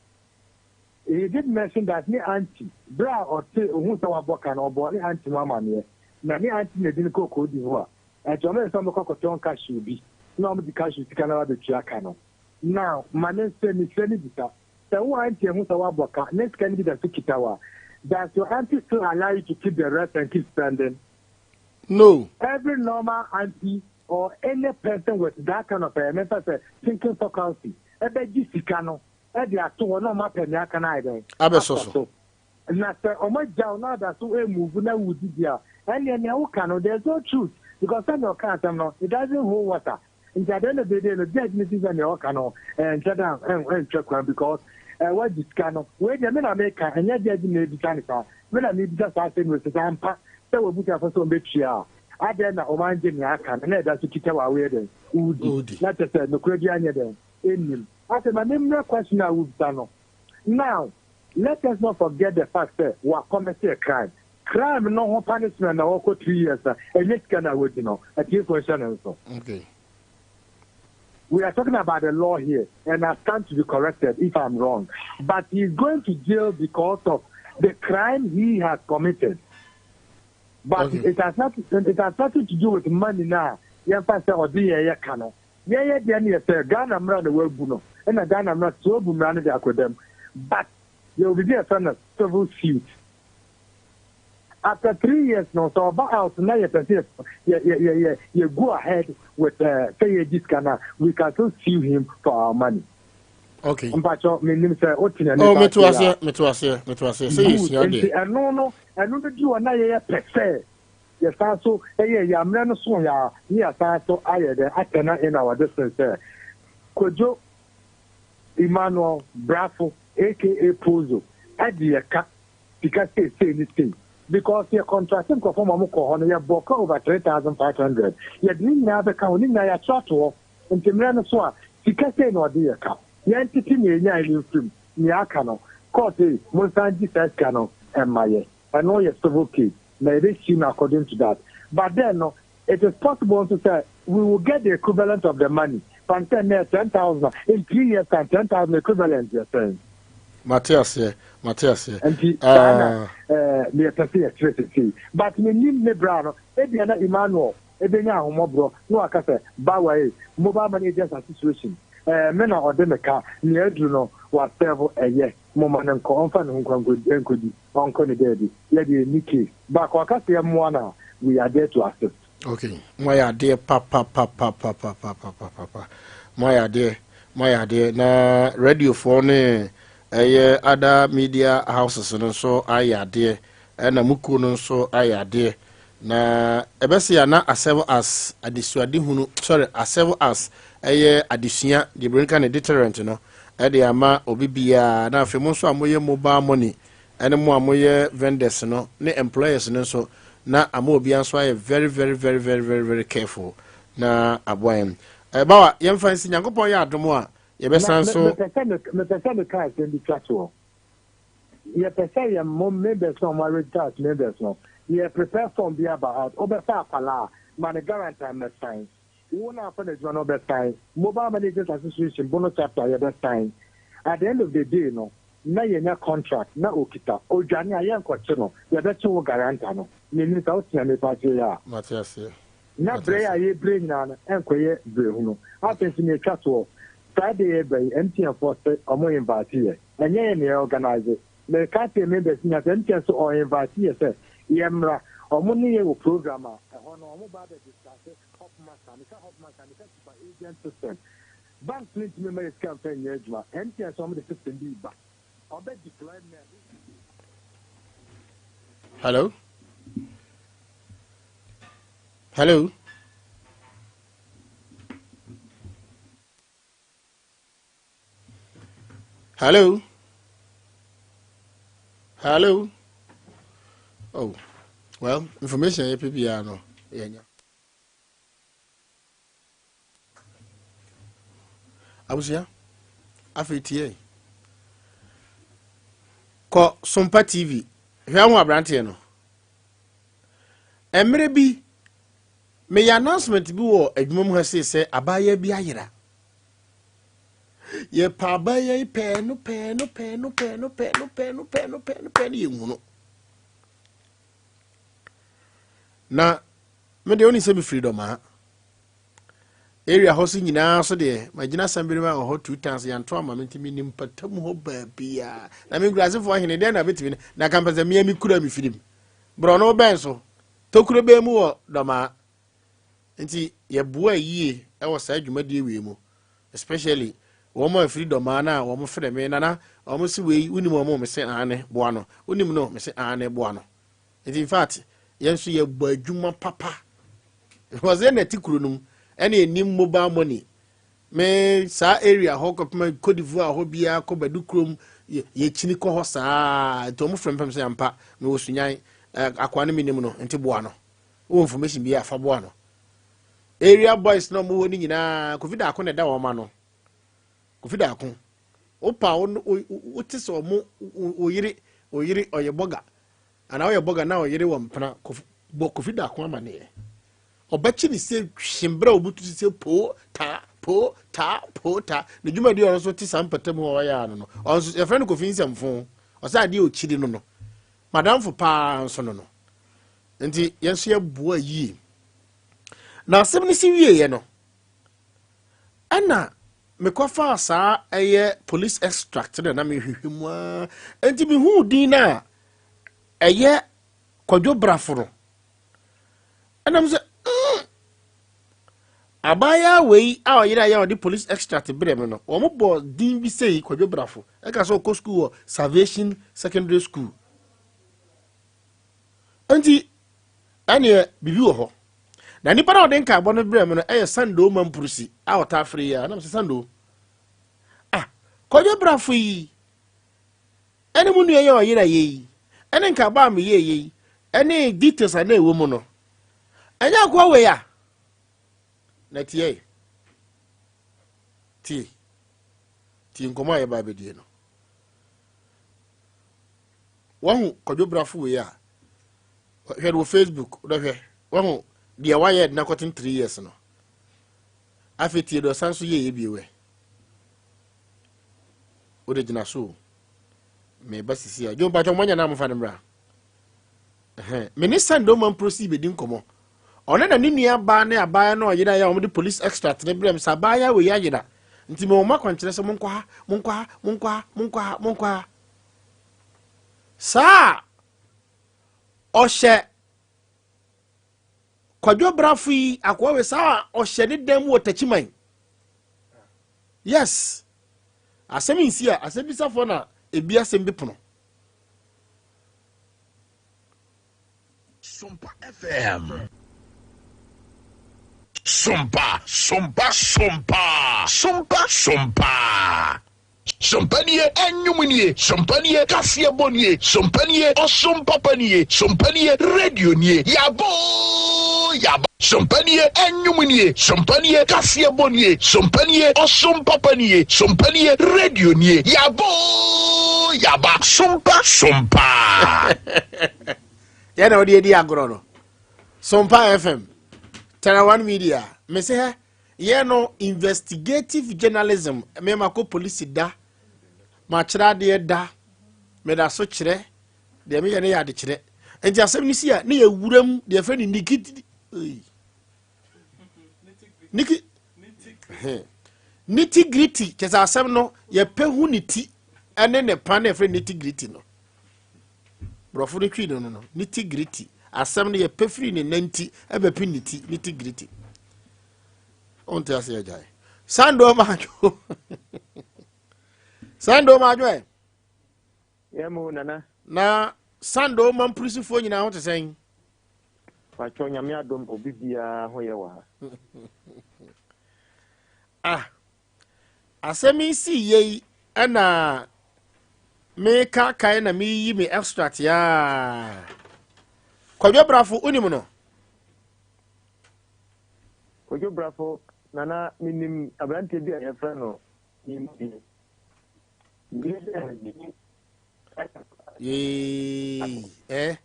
He did mention that ne auntie, bere a ɔte ohun sɛ wabɔ ka no, ɔbɔ ne auntie ho amanneɛ na ne auntie na edi ne kɔɔ Cote d'Ivoire, ɛnti ɔmo yɛ sɛ ɔmo kɔ kɔtɔn cashew bi na ɔmo de cashew sika na wabɛtua ka no. Now ma ne nsɛ mesrɛ ne bisa sɛ wo auntie ehu sɛ wabɔ ka ne sika no bi da so kita wa, does your auntie still allow you to keep the rest and keep spending? No. Every normal auntie or any person with that kind of mental sɛ thinking faculty ɛbɛgye sika no ɛde ato hɔ na ɔmo apɛ nea aka no ayɛ dɛn? Abɛsɔ so. Na sɛ ɔmo agya wo na ada so emove na wudidi a, ɛnneɛ nea woka no, there is no truth, because sɛnea ɔka asɛm no, it doesn't hold water. Nti at the end of the day no, judge ne ti sɛ nea ɔka no ɛnkyɛ da ɛntwɛ kwan because wagye sika no. Wei deɛ, me na meka, ɛnyɛ judge na ebisa ne saa. Me na mebisa saa asɛm wei sɛ ampa sɛ wabusuafo sɛ ɔmbɛtua a, adɛn na ɔmo angye nea aka no na ɛda so kita wɔ awoyɛ dɛn wodi? Na kyerɛ sɛ nokorɛ bi anyɛ dɛn ɛnnim. Afei ma memmrɛ question a wobisa no. Now let us not forget the fact sɛ wa commit a crime. Crime no ho punishment na wɔkɔ 3 years na ɛnyɛ sika na wadi no. Atiefoɔ nhyɛ no nso. We are talking about the law here, and I stand to be corrected if I'm wrong. But he is going to jail because of the crime he has committed. But it has nothing to do with money now. Yɛmfa sɛ ɔde yɛyɛ ka no. Yɛyɛ deɛ no yɛ sɛ Ghana mmara na wabu no, ɛna Ghana mmara sɛ wabu mmara no de akɔdam. But yɛwɔ biribi a yɛfrɛ no civil suit. After 3 years no, sɛ ɔba out na yɛpɛ sɛ yɛ go ahead with sɛ yɛgye sika no a, we can still sue him for our money. Mpakyɛ, menim sɛ wote na Oh, meto aseɛ, meto aseɛ, meto aseɛ sɛ yɛsua Nti deɛ. ɛno no di hɔ na yɛyɛ pɛ sɛ yɛsan so ɛyɛ yɛammerɛ no so yɛ a, ne yɛsan so ayɛ dɛ atɛna in our distance sɛ Kojo Emmanuel Brafo aka Pozo ɛde yɛka sika seesei ne sei, because yɛ contract nkurɔfoɔ ma ɔmo kɔ hɔ no, yɛbɔ ka over 3,500. Yɛde ne nyinaa bɛka ho, ne nyinaa yɛakyerɛ ato hɔ. Nti mmerɛ no so a, sika sei na ɔde yɛ ka. Yɛntete nea ɛnyae no mfirim, nea aka no, court ei, monsan gye saa sika no ɛmma yɛ. Ɛno yɛ civil case na yɛbɛsi no according to that. But then no, it is possible nso sɛ we will get the equivalent of the money. Fan sɛ nnɛ 10,000, in 3 years time, 10,000 equivalent yɛ sɛn? Mate aseɛ, mate aseɛ. Nti saa na meyɛpɛ sɛ yɛkyerɛ sesei. But menim ne bra no, ebia na Emmanuel ebenya ahomɔborɔ na waka sɛ bawa yi, Mobile Money Agents Association, me na ɔde me ka nea aduru no, wasɛvo ɛyɛ moma no nkɔ, ɔmfa ne ho nkɔ nkɔdi, ɔnkɔ ne baabi. Yɛde ɛni case baako ɔka sɛ yɛmmoa no a, we are there to assist. Okay, mo ayɛ adeɛ papapapapapapapapa. Mo ayɛ adeɛ, mo ayɛ adeɛ. Na radiofoɔ ne ɛyɛ other media houses no nso ayɛ adeɛ, ɛna mo kuo no nso ayɛ adeɛ. Na ɛbɛsi a na aserve as adesuadehunu, sorry, aserve as ɛyɛ adesua deɛ buroni ka ne deterrent no ɛde ama obi biara. Na afei mo nso a moyɛ mobile money ɛne mo a moyɛ vendors no ne employers no nso, na ama obiara nso ayɛ very very very very very very careful na aboa yɛn. Ɛbawa yɛmfa nsi. Nyankopɔn yɛ adom a, yɛbɛsan so. Mepɛ sɛ meka asɛm bi twa toɔ. Yɛpɛ sɛ yɛ mo members no, ɔmo aregister as members no, yɛ prepare form bi aba out. Wobɛfa akwalaa a, ma ne guarantor mmɛsign. Wo na afa n'adwuma no, wobɛsign. Mobile Money Agents Association Bono Chapter yɛbɛsign. At the end of the day no, na yɛnya contract na okita odwane a, yɛnkɔkye no, yɛbɛkye wo guarantor no. Menim sɛ wotena nipa akyire a. Mate aseɛ. Na brɛ a yɛbrɛ nyinaa no ɛnkɔyɛ brɛ hunu. Afei nso nea ɛtwa toɔ, Friday reba yi MTN foɔ se ɔmo invite yɛ. Ɛnyɛ yɛn na yɛ organise. Meka akyerɛ members nyinaa sɛ MTN se ɔ invite yɛ sɛ yɛmmra. Ɔmo ne yɛ wɔ program a ɛhɔ no ɔmo ba abɛ discuss Hopmaster. Meka Hopmaster a meka super agent system. Banks no ntumi mma yɛ sika mfa nyɛ adwuma. MTN se ɔmo de system bi reba. Ɔmo bɛ deploy men. Hello? Hello? Hello? Hello? Oh, well, information yɛ pɛ no yɛnya. Abusua, afei tie. Kɔ Sompa TV. Hwɛ ho aberanteɛ no. Mmerɛ bi, meyɛ announcement bi wɔ adwuma mu ha sei sɛ abaayewa bi ayera. Yɛpɛ abaayewa yi pɛɛ no pɛɛ no pɛɛ no pɛɛ no pɛɛ no pɛɛ no pɛɛ no pɛɛ no pɛɛ no yɛnhu no. Na me deɛ woni sɛ mefiri dɔmaa area hɔ so nyinaa so deɛ magyina asɛmbere ma wɔ hɔ two times yɛnto ama me nti menim mpatam hɔ baabiaa na me nkurasefoɔ ahene dɛn na bɛtumi na ka mpɛ sɛ mea me kura me firim borɔno bɛn so tokuro bɛn mu wɔ dɔmaa nti yɛboa yie wɔ saa dwumadie wei mu especially wɔn a ɛfiri dɔmaa no a wɔn frɛ me nana wɔn si wei wonim wɔn me se aane boa no wonim no me se aane boa no nti in fact yɛn nso yɛbɔ adwuma papa because yɛn na ɛte kuro no mu ɛna yɛnim mobile money me saa area hɔ kɔpem Cote d'Ivoire hɔ biara kɔ Badu kurom yɛkyini kɔ hɔ saa nti wɔn frɛ me pɛm sɛ ampa mewɔ Sunyan akoa no menim no nti boa no wɔ information bi afa boa no area boys na wɔn wɔ no nyinaa Kofi Daako na ɛda wɔn ano Kofi Daako wopa wote sɛ wɔn oyere oyere ɔyɛ bɔga anaa ɔyɛ bɔga na ɔyere wɔ mpena bɔ Kofi Daako amaneɛ ɔbɛkye ne sɛ hwem berɛ a ɔbutu sɛ poo taa poo taa poo taa ne dwumadi ɔno nso te saa mpata mu a ɔyɛ ano no ɔno nso yɛfrɛ no Kofi Nsɛmfo ɔsɛ adeɛ ɔkyiri no no madamfo paa nso no no nti yɛn nso yɛboa yie na asɛm no si wieɛ no ɛna mekɔfaa saa ɛyɛ police extract na na mehwehwɛ mu a nti mehuu din no a ɛyɛ Kwadwo Brafo no ɛnam sɛ abaayewa wei a ɔyere a yɛ ɔde police extract brɛ me no wɔn bɔ din bi sɛ yi Kwadwo Brafo ɛka sɛ ɔkɔ school wɔ Salvation Secondary School nti ɛneɛ biribi wɔ hɔ na nipa na ɔde nkaabɔ no brɛ me no ɛyɛ Sando Mampurusi a ɔtaa fere yi a ɛnam sɛ Sando ah Kwadwo Brafo yi ɛne mu nua yɛ ɔyere a yɛ yi ɛne nkaabɔ a meyɛ yɛ yi ɛne details a na ɛwɔ mu no ɛnyɛ akoa wei a na tie tie tie nkɔmɔ a yɛba abɛdie no wahu Kwadwo Brafo wei a hwɛ no wɔ Facebook wodɛhwɛ wahu deɛ wayɛ na kɔten 3 years no afei tie deɛ ɔsan so yɛyɛ bio ɛ wode gyina so o meba sisi a dwo mpatwɔ moanya no amofa no mmra me ne Sando Mamprosi bɛdi nkɔmmɔ ɔne na ne nua baa ne abaayewa na ɔyere a wɔde police extract ne brɛ m sɛ abaayewa wei ayera nti mewɔ mo akwankyerɛ sɛ monkɔ ha monkɔ ha monkɔ ha monkɔ ha monkɔ ha saa ɔhyɛ Kwadwo Brafo yi akoa wei saa ɔhyɛ ne dan mu wɔ Takyiman yes asɛm nsi a asɛm bisafoɔ na ebi asɛm bi pono. Sompa FM. Sompa, sompa, sompa, sompa, sompa. Sompa nie, ɛnwom nie, sompa nie, kaseɛbɔ nie, sompa nie, ɔsom papa nie, sompa nie, radio nie, yabɔ yaba. Sompa nie, ɛnwom nie, sompa nie, kaseɛbɔ nie, sompa nie, ɔsom papa nie, sompa nie, radio nie, yabɔ yaba. Sompa, sompa. Yɛn na wɔde adi agorɔ no Sompa FM Tara One Media mese hɛ yɛn no investigative journalism mema kɔ polisi da makyerɛ adeɛ da meda so kyerɛ deɛ meyɛ no yɛ adekyerɛ nti asɛm no si a ne yɛ wuram deɛ fɛ no nikiti. Niki nitty gritty kyɛ sɛ asɛm no yɛpɛ hu ne ti ɛne ne pa na yɛfrɛ nitty gritty no. Borɔfo no twi no no no nitty gritty asɛm no yɛpɛ firi ne nanti ɛbɛpi ne ti nitty gritty. Ɔnte ase agyae. Sando maadwo. Sando maadwo ɛ. Yɛ mo nana. Na Sando ma mpolisifoɔ nyinaa ho te sɛn? Pakyɛw Nyame adom obi biara ho yɛ wɔ ha. Ah, asɛm yi sii yɛ yi ɛna mekaakae na meyiyi me extract yaa. Kwadwo Brafo, wonim no? Kwadwo Brafo, Nana, menim aberanteɛ bi a yɛfrɛ no Yee, eh.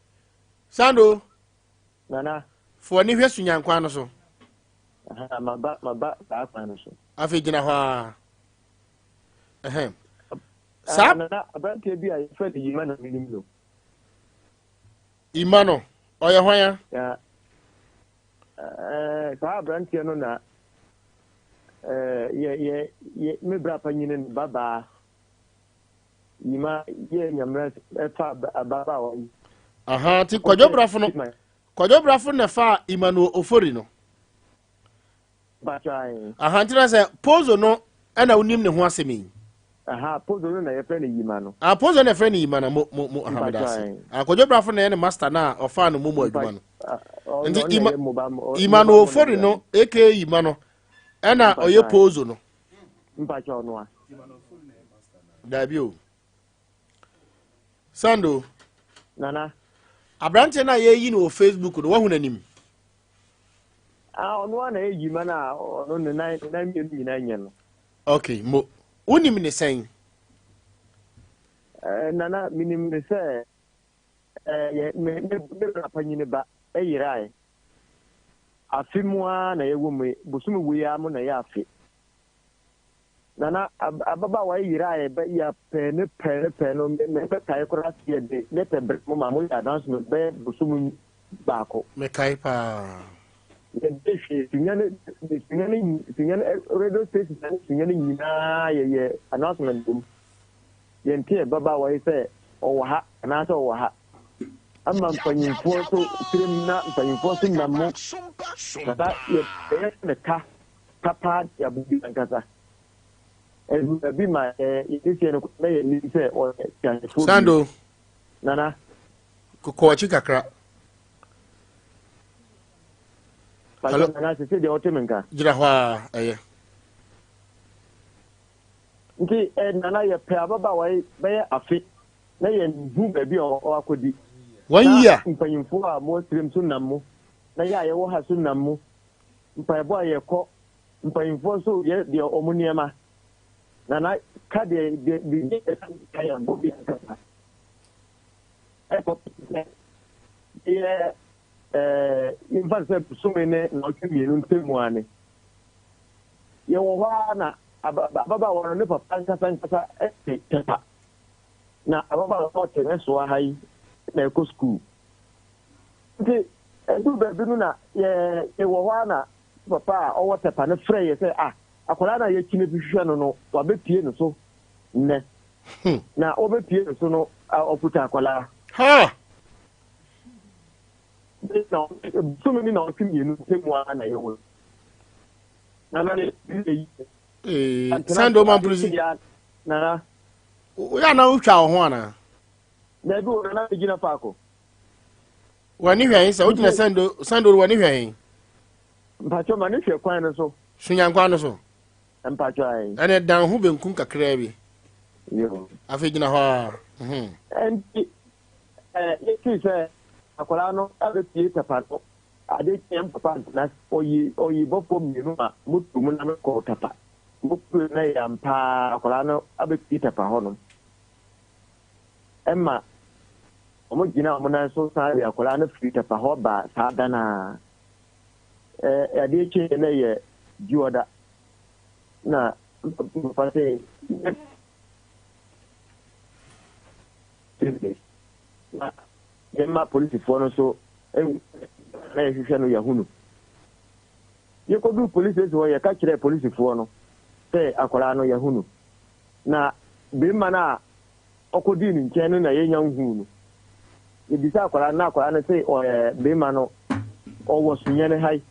Sando. Nana. Fo ani hwɛ sunyankwan no so. Aha, maba maba saa kwan no so. Afei gyina hɔ ara. Ɛhɛn. Saa. Nana, aberanteɛ bi a yɛfrɛ no Yima na menim no. Ima no, ɔyɛ hwan a? Ya, ɛɛ, saa aberanteɛ no na ɛɛ yɛ yɛ yɛ me bra panyin ne babaa. Yima yɛ nyamera ɛfa ababaawa yi. Aha, ti Kwadwo Brafo no, Kwadwo Brafo na ɛfa Emmanuel Ofori no. Aha, nti na sɛ Pozo no ɛna wonim ne ho asɛm yi. Aha, Pozo no na yɛfrɛ no Yima no. Ah, Pozo na yɛfrɛ no Yima na mo mo mo aha meda ase. Ah, Kwadwo Brafo na yɛ ne master na ɔfaa no momo adwuma no. Nti Ima Emmanuel Ofori no aka Yima no ɛna ɔyɛ Pozo no. Mpakyɛ ɔno a. Daabi o. Sando. Nana. Aberanteɛ no a yɛyi no wɔ Facebook no, wahu n'anim? Ah, ɔno a na yɛyi ma no a ɔno ne nan ne nan mmienu nyinaa nyɛ no. Okay, mo. Wonim ne sɛn? Eh, Nana, menim ne sɛ eh, yɛ, me, me, me bra panyini ba yerae. Afe mu ara na yɛwɔ mu yi, bosome wei ara mu na ɛyɛ afe. Nana, ababaawa yi yeraeɛ bɛ yɛpɛɛ no pɛɛ no pɛɛ no, me me bɛkae koraa sɛ yɛde lɛtɛ brɛ mo ma moyɛ announcement bɛyɛ bosome baako. Mekae paa. Yɛde hwee Sunyani, Sunyani, Sunyani radio station ne Sunyani nyinaa yɛyɛ announcement wɔ mu. Yɛntee ababaawa yi sɛ ɔwɔ ha anaasɛ ɔwɔ ha. Ama mpanyimfoɔ nso tirim na mpanyimfoɔ nso nam mu na saa yɛyɛ no ka papa de abɔ bi ankasa. Ɛdu baabi ma yɛde sie no na yɛnim sɛ ɔyɛ teasefoɔ bio. Sando. Nana. Kɔ akyi kakra. Hello. Nana sese deɛ ɔte me nka. Gyina hɔ a ɛyɛ. Nti eh, Nana yɛpɛ ababaawa yi bɛyɛ afe na yɛnhu baabi a ɔakɔdi. One Na year. mpanyimfoɔ a mowɔ serem so nam mu, na yɛ a yɛwɔ ha so nam mu. Mpaebɔ a yɛkɔ, mpanyimfoɔ nso yɛ deɛ wɔn nneɛma. Nana ka deɛ deɛ biribi a yɛka ka yɛn bɔ bi ankasa. Ɛkɔ sɛ yɛ ɛɛ yɛmfa no sɛ bosome ne nnawɔtwe mmienu ntam ara ne. Yɛwɔ hɔ ara na ababaawa no ne papa ankasa ankasa te Tɛpa. Na ababaawa no ɔte ne soa ha yi na ɛkɔ sukuu. Nti ɛduru baabi no na yɛwɔ hɔ ara na papa a ɔwɔ Tɛpa no frɛ yɛ sɛ ah akwadaa no a yɛakyi no hwehwɛ no no wabɛpie no so nnɛ. Na ɔbɛpie no so no ɔkuta akwadaa. Ha! Bosome ne nnawɔtwe mmienu ntam ara na yɛwɔ yi. Nana ne yi. Ee, Sando Mamprisi. Nana. Woyɛ ana wotwa wo ho anaa? Dabi o, Nana megyina faako. W'ani hwɛ he sɛ wogyina Sando Sando w'ani hwɛ he? Mpakyɛ ma ne hwɛ kwan no so. Sunyankwan no so. Mpakyɛ ayi. Ɛnna dan ho benkum kakraa bi. Yo. Afei gyina hɔ ara. Mhm. Ɛnti Yɛtee sɛ akwadaa no abɛpue tapa no, ade kyeeɛ me papa antena ase. Ɔyii ɔyii bɔfoɔ mmienu ma moto mu na mekɔɔ tapa. Mopue no na ɛyɛ ampa ara akwadaa no abɛpue tapa hɔnom. Ɛma wɔgyinaa wɔn nan so san de akwadaa no firii tapa hɔ baa saa da no ara. Ɛɛ adeɛ kyeeɛ na ɛyɛ Dwoɔda na me papa sɛ Tuesday na yɛma polisifoɔ no nso na yɛhwehwɛ no yɛahu no. Yɛkɔduu police station hɔ yɛka kyerɛɛ polisifoɔ no sɛ akwadaa no yɛahu no. Na beema no a ɔkɔdii ne nkyɛn no na yɛnya nhuu no. Yɛbisaa akwadaa no na akwadaa no se ɔyɛ beema no ɔwɔ Sunyani ha yi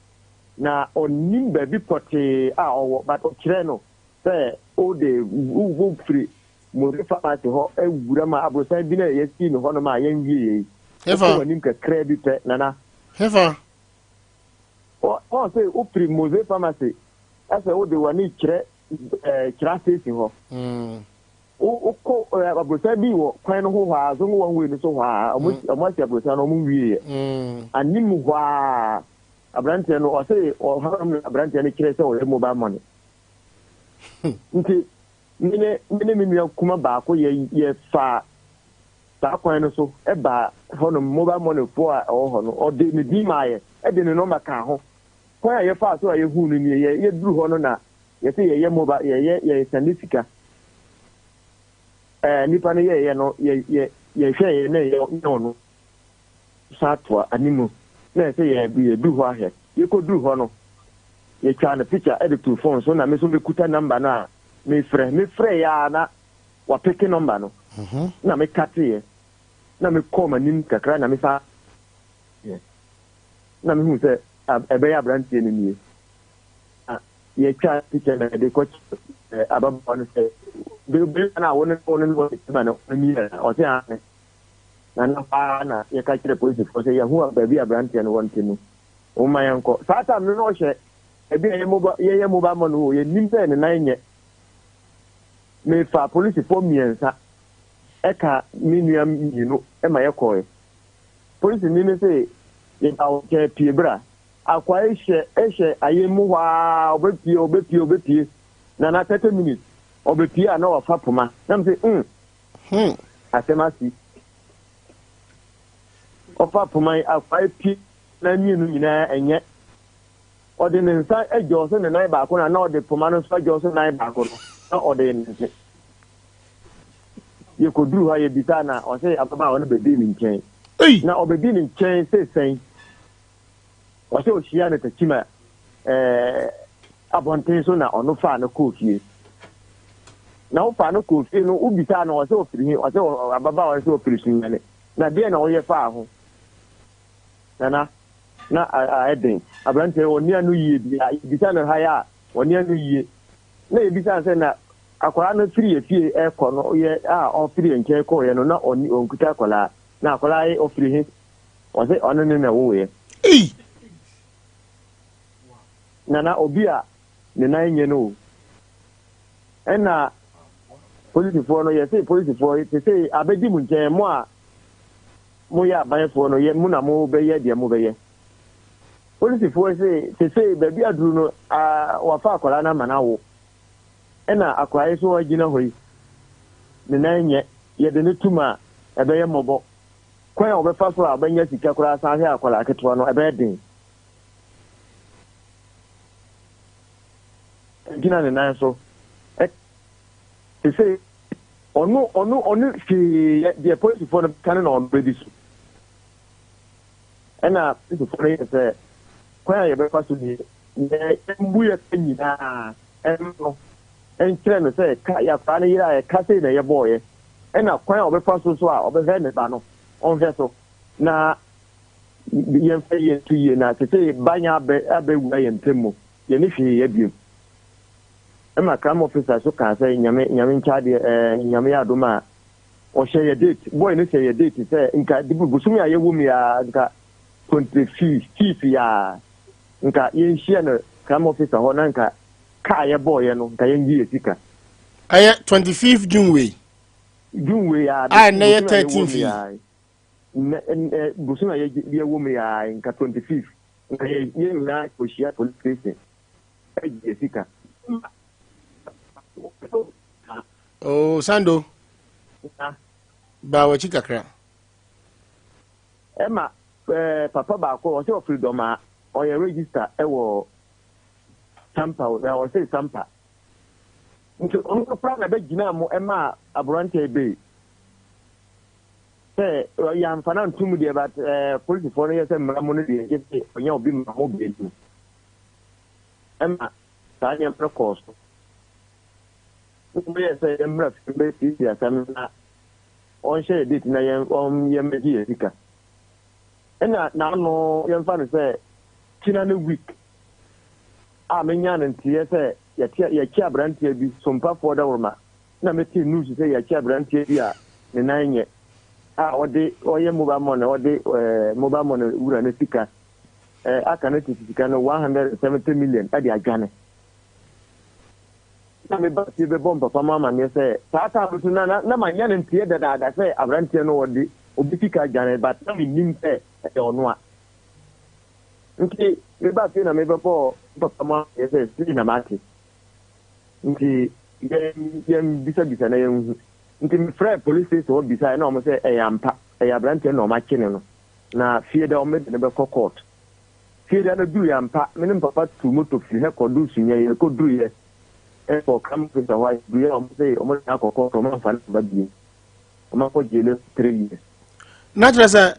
na ɔnnim baabi pɔtee a ɔwɔ but ɔkyerɛɛ no sɛ wode wofiri Mose Pharmacy hɔ wura ma aborosan bi na yɛsii no hɔnom a yɛnwieɛ yi. Wokɔ w'anim kakraa bi pɛ, Nana. Hefa? Ɔɔ sɛ wofiri Mose Pharmacy sɛ wode w'ani kyerɛ Kyerɛ station hɔ. Wokɔ aborosan bi wɔ kwan no ho hɔ a, Zongo one way no so hɔ a, wɔn asi aborosan no wɔn nwieɛ. Anim hɔ a, aberanteɛ no ɔse ɔhɔnom na aberanteɛ no kyerɛ sɛ ɔyɛ mobile money. Nti me ne me ne me nua kuma baako yɛ yɛfaa saa kwan no so baa hɔnom mobile money foɔ a ɛwɔ hɔ no ɔde ne din maa yɛ ɛde ne nɔmba kaa ho kwan a yɛfaa so a yɛhuu no nie yɛ yɛduru hɔ no na yɛsɛ yɛyɛ mobile yɛyɛ yɛsɛnde sika ɛɛ nipa no yɛyɛ no yɛ yɛ yɛhwɛ yɛ na yɛ nyɛ ɔno san toa animu na ɛsɛ yɛ yɛdu hɔ ahwɛ yɛkɔduru hɔ no yɛtwaa no picture ɛde too phone so na me nso mekuta number no a mefrɛ mefrɛ yɛ a na wapeke number no na mekateeɛ na mekɔɔ m'anim kakra na mesa yɛ na mehu sɛ ɛbɛyɛ aberanteɛ no nie na yɛtwa picture na yɛde kɔ ababaawa no sɛ bɛrima no a wo ne wo ne no wɔ ne no nie ɔse aane. Na na hɔ ara na yɛka kyerɛɛ polisifoɔ sɛ yɛahu baabi a aberanteɛ no wɔ nti no, momma yɛnkɔ. Saa tam no na ɔhyɛ baabi a yɛyɛ mobile money hɔ, yɛnnim sɛ ne nan nyɛ. Mefaa polisifoɔ mmiɛnsa ɛka me nua mmienu ma yɛkɔɔe. Polisini no se yɛba wo nkyɛn pue bra. Akwaa yi hyɛ hyɛ ayɛn mu hɔ ara, ɔbɛpue, ɔbɛpue, ɔbɛpue. Na na 30 minutes, ɔbɛpue a na wafa poma. Na mese, mm, Hmm. Asɛm asi. Ɔfa poma yi akwaa pie na mmienu nyinaa ɛnyɛ. Ɔde ne nsa adwa so ne nan baako na na ɔde poma no nso adwa so nan baako no na ɔde nante. Yɛkɔduru hɔ a yɛbisaa na ɔsɛ ababaawa no bɛdii ne nkyɛn. Na ɔbɛdii ne nkyɛn sɛ sɛn. Ɔsɛ ɔhyia no Techiman ɛɛ abɔnten so na ɔno faa no kɔɔ fie. Na wofaa no kɔɔ fie no wobisaa no ɔsɛ ɔfiri he ɔsɛ ababaawa no sɛ ɔfiri Sunyani. Na deɛ na ɔyɛ faa ho? Nana, na ayɛ den. Aberanteɛ no ɔnni ano yie biara. Yɛbisa no ha yi a ɔnni ano yie. Na yɛbisa no sɛ na akwadaa no firi yɛ fie ɛkɔ no yɛ a ɔfiri yɛn nkyɛn kɔɔeɛ no na ɔnni ɔnkuta akwadaa. Na akwadaa yi ɔfiri he? Ɔse ɔno ne na ɛwoeɛ. Ei! Nana obi a ne nan nye no o. Ɛna polisifoɔ no yɛse polisifoɔ sesei abɛdi mo nkyɛn mo a moyɛ abanfoɔ no yɛ mo na mobɛyɛ deɛ mobɛyɛ. Polisifoɔ se sesei baabi aduru no wafa akwadaa no ama no awo. Ɛna akwadaa yi so agyina hɔ yi ne nan nyɛ yɛde no tum a ɛbɛyɛ mmɔbɔ. Kwan a ɔbɛfa so a ɔbɛnya sika koraa san ahwɛ akwadaa ketewa no, ɛbɛyɛ den. Gyina ne nan so. Sese ɔno ɔno ɔno hwee yɛ deɛ polisifoɔ no ka no na ɔno bɛdi so. Ɛna polisifoɔ no yɛ sɛ kwan a yɛbɛfa so nie, yɛ yɛmbu yɛ ka nyinaa ɛma no nkyerɛ no sɛ ka yɛ akwadaa no yere a ɛka sei na yɛbɔɔyɛ. Ɛna kwan a ɔbɛfa so nso a ɔbɛhwɛ ne ba no, ɔnhwɛ so na yɛmfa yie nto yie na sesei ba nya abɛ abɛwura yɛn ntam mu, yɛne hwee yɛ biom. Ɛma crime officer so kaa sɛ nyame nyame nkyɛ adeɛ ɛɛ nyame yɛ adom a ɔhyɛ yɛ date boy no hyɛ yɛ date sɛ nka bosome a yɛwɔ mu yɛ nka 25 yɛ a nka yɛnhyia no crime officer hɔ na nka kaa yɛbɔɔyɛ no nka yɛngye yɛ sika. Ɛyɛ 25 June wei. June wei a. A ɛnɛ yɛ 13 yi. Nnɛ bosome a yɛwɔ mu yi a nka 25 nka yɛ yɛn nyinaa kɔhyia police station agye yɛ sika. Oh, Sando. Ba w'akyi kakra. Ɛma ɛɛ papa baako ɔsɛ ɔfiri dɔmaa ɔyɛ register ɛwɔ Sampa o, na ɔse Sampa. Nti ɔno koraa na bɛgyinaa mu ɛmaa aberanteɛ bei sɛ yɛamfa no anto mu deɛ but eh, polisifoɔ no yɛ sɛ mmara mu no deɛ gye sɛ ɔnya obi ma mo baanu. ma saa nneɛma no kɔɔ so. Na wɔyɛɛ sɛ yɛmmra fie mbɛsiesie asɛm no na ɔnhyɛ yɛ date na yɛn ɔn yɛmmɛgye yɛn sika. Ɛna n'ano yɛmfa no sɛ kyina ne week a menyaa no nteeɛ sɛ yɛte yɛkye aberanteɛ bi sompafoɔ dawuroma na metee news sɛ yɛakye aberanteɛ bi a ne nan nyɛ a ɔde ɔyɛ mobile money ɔde ɛɛ mobile money wura no sika ɛɛ aka no tete sika no 170 million ɛde adwane. Na meba fie bɛbɔ mpapa mu amanneɛ sɛ saa time no so na na na manya no nteɛ dadaada sɛ aberanteɛ no ɔde obi sika adwane, but na mennim sɛ ɛyɛ ɔno a. Nti meba fie na mebɛbɔɔ mpapa mu amanneɛ sɛ sei na mate. Nti yɛn yɛn bisabisa na yɛn hu. Nti mefrɛɛ police station hɔ bisaeɛ na wɔn sɛ ɛyɛ ampa, ɛyɛ aberanteɛ no na wɔn akye no no. Na fie da wɔn de no bɛkɔ court. Fie da no duruiɛ ampa, me ne me papa tuu moto firi hɛ kɔduu Sunyani, yɛkɔduruiɛ ɛkɔɔ crime officer hɔ a yɛduruiɛ a wɔn se wɔn de no akɔ court, wɔn amfa no amba bio. Wɔn akɔ jail no 3 years. Na kyerɛ sɛ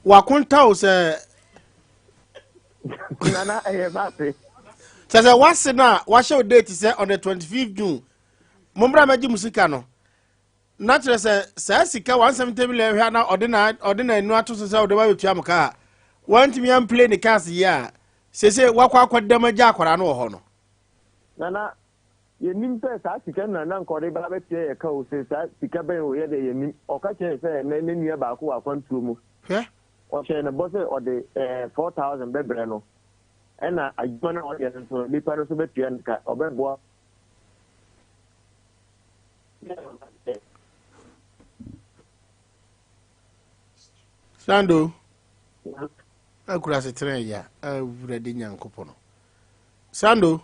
wakonta o sɛ. Nana ɛyɛ m'ase. Kyerɛ sɛ wase no a wahyɛ o date sɛ on the 25th June mommra mɛgye mo sika no, na kyerɛ sɛ saa sika 170 million hwɛ na ɔde na ɔde na anu ato so sɛ ɔde ba bɛtua mo ka a wantumi amplay ne cars yi a sese wakɔ akɔdam agya akwadaa no wɔ hɔ no. Nana, yɛnnim sɛ saa sika no na na anka ɔde ba abɛtua yɛ ka o, sɛ saa sika bɛn o, yɛ deɛ yɛnnim. Ɔka kyerɛɛ yɛn sɛ ne ne nua baako wɔ akwantuo mu. Hwɛ. Ɔhyɛɛ no bɔ sɛ ɔde ɛɛ 4,000 bɛbrɛ no, ɛna adwuma no a ɔyɛ no nso, nipa no nso bɛtua no ka, ɔbɛboa. Sando, akura asetena ya, awurade Nyankopɔn. Sando.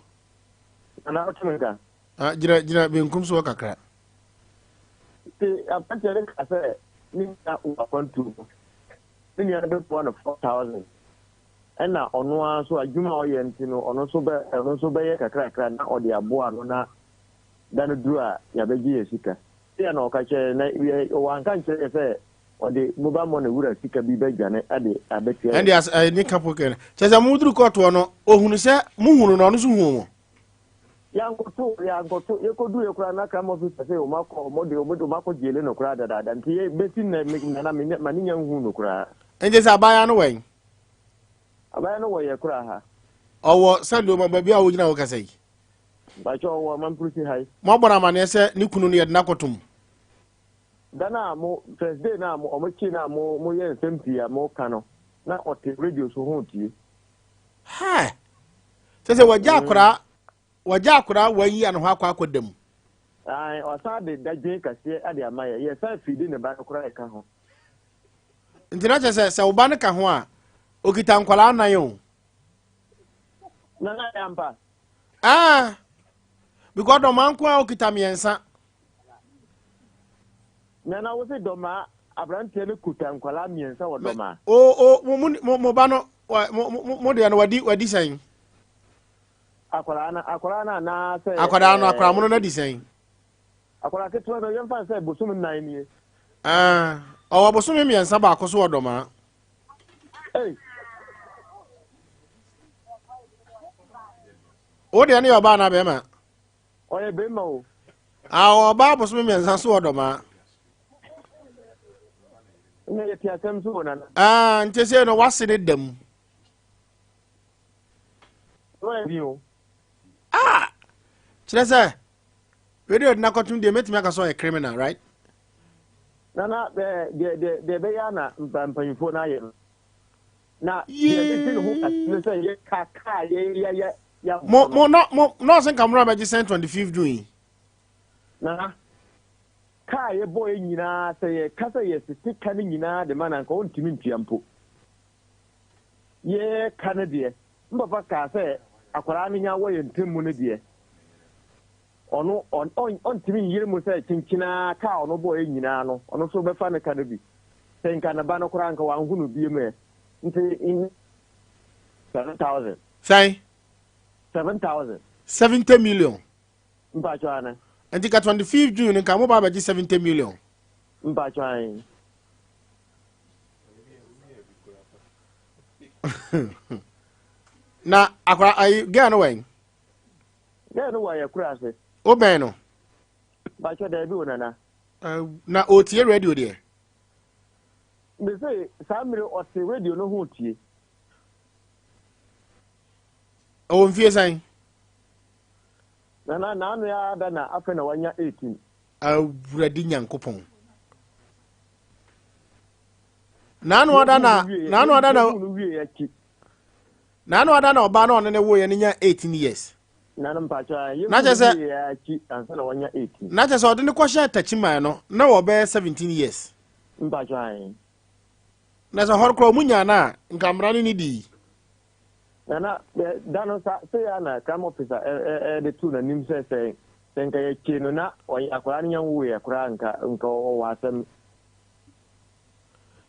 Nana ɔtwe me nka. Ah, gyina gyina benkum so hɔ kakra. Nti aberanteɛ no ka sɛ ne nua wɔ akwantuo mu. Ne nua no bɛboa no 4,000. Ɛna ɔno ara nso adwuma a ɔyɛ nti no ɔno nso bɛ ɔno nso bɛyɛ kakrakra na ɔde aboa ano na da no duru a yɛabɛgye yɛn sika. Sei na ɔka kyerɛɛ na yɛ wanka nkyerɛ yɛ sɛ ɔde mobile money wura sika bi bɛdwane de abɛtua Ɛnde yɛn. as ɛɛ ne kapo kɛ kyerɛ sɛ moduru kɔɔtoɔ no ohunu sɛ mohunu no ɔno nso huu mo. Yɛankɔto yɛankɔto yɛkɔduruiɛ koraa na crime officer sɛ wɔn akɔ wɔn de wɔn de wɔn akɔ gyele no koraa dadaada nti yɛ bɛsi nnɛ me nana me ma ne nya nhuu no koraa. Nti sɛ abaayewa no wɛn? Abaayewa no wɔ yɛ koraa ha. Ɔwɔ sɛdeɛ baabi a wogyina hɔ kasa yi. Mpakyɛ ɔwɔ Mampurusi ha yi. Moabɔ no amaneɛ sɛ ne kunu no yɛde no akɔto mu? Da no a mo, first day no a mo, ɔmo kyee no a mo, mo yɛ nsɛm pii a mo ka no, na ɔte radio so ho tie. Hɛɛ! Kyerɛ sɛ wagya akwadaa, wagya akwadaa wayi ano hɔ akɔ akɔda mu. Ae, ɔsan de dadwen kɛseɛ de ama yɛ, yɛsan fiidi ne ba no koraa ɛka ho. Nti na kyerɛ sɛ, sɛ wo ba no ka ho a, okita nkwadaa nnan o. Nana ɛyɛ ampa? Ah, because dɔmaa nko a okita mmiɛnsa. Nana wo se dɔmaa aberanteɛ no kuta nkwadaa mmiɛnsa wɔ dɔmaa. O o mo mo mo ba no mo mo mo deɛ no wadi wadi sɛn. Akwadaa no akwadaa no anaasɛ. Akwadaa no akwadaa mono no adi sɛn. Akwadaa ketewa no yɛmfa no sɛ bosom nnan nie. Ah, ɔwɔ bosome mmiɛnsa baako so wɔ dɔmaa. Ei. Wo deɛ no yɛ ɔbaa anaa bɛrima? Ɔyɛ bɛrima o. Ah, ɔbaa bosome mmiɛnsa so wɔ dɔmaa. Ɛnna yɛte asɛm so wɔ nana. Ah, nti sɛ no wase ne da mu. Ah, kyerɛ sɛ wei deɛ ɔde no akɔtom deɛ mɛtumi aka sɛ ɔyɛ criminal, right? Nana, deɛ deɛ deɛ ɛbɛyɛ a na mpanyinfoɔ no ayɛ no. Na deɛ ɛde ne ho kɛse ne sɛ yɛ ka kaa yɛ yɛ yɛ yɛ Mo mo na mo nɔɔse nkamoro a bɛgye sɛn 25 June yi. Nana, kaa yɛ bɔ yɛ nyinaa sɛ yɛ ka sɛ yɛ sese ka no nyinaa de ma no anka ɔntumi ntua mpo. Yɛ ka no deɛ, me papa kaa sɛ akwadaa no nya wɔ yɛ ntam mu no deɛ, ɔno ɔntumi nyere mu sɛ kyenkyen ara ka a ɔno bɔeɛ nyinaa no, ɔno nso bɛfa ne ka no bi. Sɛ nka ne ba no koraa nka wanhu no biom ɛ. Nti 7,000. Sɛn? 7,000. 70 million. Mpakyɛ ane. Nti ka 25 June no nka mo ba abɛgye 70 million. Mpakyɛ ane. Na akora ayi girl no wɛn? Girl no wɔ ayɛ kura ase. Wobɛn no? Bakyɛ daabi o nana. Na ɔtie radio deɛ? Mese saa mmere ɔte radio no ho tie. Ɔwɔ mfie sɛn? Nana n'ano ya da na afei na wanya 18. Awurade Nyankopɔn. N'ano ada na n'ano ada na n'ano ada na ɔbaa na ɔne ne woeɛ no nya 18 years. Nana mpakyɛ yɛ na kyɛ sɛ akyi ansa na wanya 18. Na kyɛ sɛ ɔde ne kɔhyɛ takyiman no na wɔbɛyɛ 17 years. Mpakyɛ ayi. Na sɛ hɔ koraa ɔmo nyaa no a nka mmara ne ne dii. Nana da no sa sɛ ya na crime officer ɛde to n'anim sɛ sɛ sɛ nka yɛkyee no na ɔyɛ akwadaa no nya nwoeɛ koraa nka nka ɔwɔ asɛm.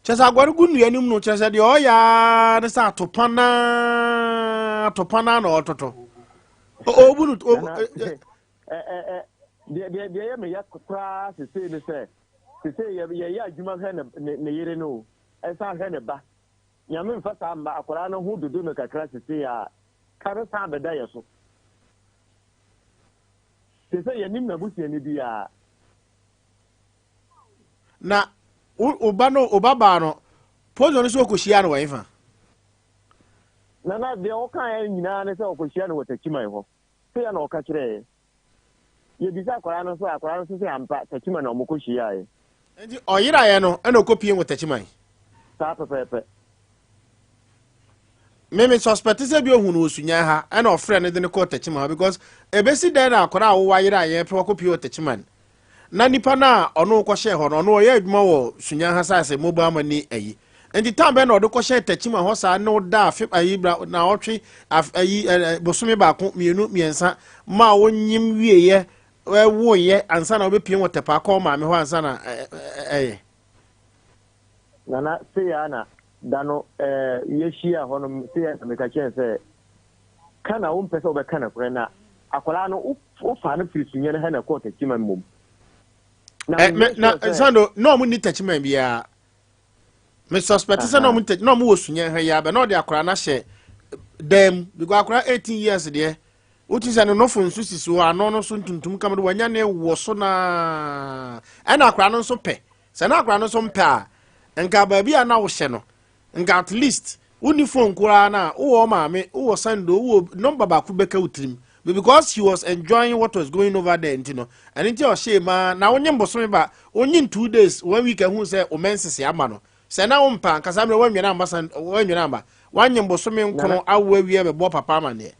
Kyɛ sɛ aguare gu nnua no mu no kyerɛ sɛ deɛ ɔyɛ ara ne sɛ atopa naa atopa naa na ɔtoto. Ɔbu no. Deɛ deɛ deɛ yɛ meya koraa sesei ne sɛ sesei yɛyɛ adwuma hwɛ ne ne yere no ɛsan hwɛ ne ba. Nyame mfa saa mma akwadaa no ho dodo no kakra sesei a ka no san bɛda yɛ so. Sesei yɛnim n'abusuani biara. Na wo ba no wo ba baa no poison no so ɔkɔhyia no wɔ hefa? Nana deɛ ɔkaeɛ nyinaa ne sɛ ɔkɔhyia no wɔ Takyiman hɔ. Sei na ɔka kyerɛɛ. Yɛbisa akwadaa no nso a, akwadaa no nso sɛ ampa Takyiman na wɔkɔhyiaeɛ. Nti ɔyeraeɛ no ɛna ɔkɔpie wɔ Takyiman? Saa pɛpɛɛpɛ. Me me suspect sɛ bi ohun wɔ Sunyani ha ɛna ɔfrɛ no de no kɔɔ Takyiman hɔ because ebesi dɛn na akwadaa a wowɔ ayeraeɛ pɛ wakɔpie wɔ Takyiman na nipa no a ɔno kɔhyɛɛ hɔ no ɔno ɔyɛ adwuma wɔ Sunyani ha saa sɛ mobile money ayi nti tan bɛn na ɔde kɔhyɛɛ Takyiman hɔ saa ne ɔda afe ayi bra na ɔtwe ayi bosome baako mmienu mmiɛnsa ma wonyim wieɛ ɛwoyɛ ansa na wobɛpie wɔ Tɛpaa kɔɔ maame hɔ ansa na ɛyɛ. Nana, sei ara na da no yɛhyiaa hɔ no, sei ara na meka kyerɛɛ no sɛ, Ka na wompɛ sɛ wobɛka nokorɛ, na akwadaa no, wofaa no firi Sunyani ha na ɛkɔɔ Takyiman mmom. Na menyɛ sure sɛ. Sando, na ɔmo nni Takyiman biara. Me suspect sɛ na ɔmo nni na ɔmo wɔ Sunyani ha yi ara, bɛ na ɔde akwadaa no ahyɛ dan mu, because akwadaa 18 years deɛ, wotu sɛ ne nofo nso sisi hɔ, ano no so ntuntum kama de wanya ne wɔ so naa, ɛna akwadaa no nso pɛ. Sɛ na akwadaa no nso mpɛ a, nka baabi a na wohyɛ no, nka at least wonni phone koraa na wowɔ maame, wowɔ sando, wowɔ number baako bɛka wo tirim. But because he was enjoying what was going over there nti no, ɛno nti ɔhyɛɛ mu ara na wonye mbosome ba, wonye 2 days, one week ahu sɛ wo menses ama no. Sɛ na wompɛ a, nka saa mmerɛ woannwane amma san, woannwane amma. Woanye mbosome nkono awo awie abɛbɔ papa amanneɛ.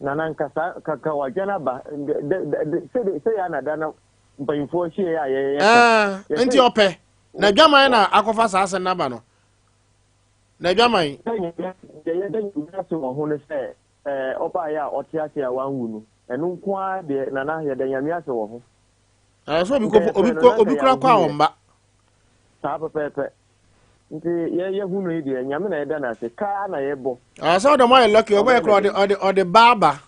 Nana nka saa, ka ka wadwane aba, sɛ yɛ anada no mpanyinfoɔ hyiaeɛ a yɛyɛ ka. Nti ɔpɛ na adwaman na akɔfa saa asɛm no aba no na adwaman. Deɛ yɛda Nyame ase wɔ ho ne sɛ ɔbaeɛ a ɔte ase a wanwu no, ɛno nko ara deɛ Nana yɛda Nyame ase wɔ ho. Ɛɛ sɛ obi kɔ obi kɔ obi kura kɔ a ɔmba. Saa pɛpɛɛpɛ. Nti yɛ yɛhu no yi deɛ Nyame na yɛda no ase kaa na yɛbɔ. Ɛɛ sɛ ɔdɔm ayɛ lucky ɔbɛyɛ kora ɔde ɔde ɔde ba aba.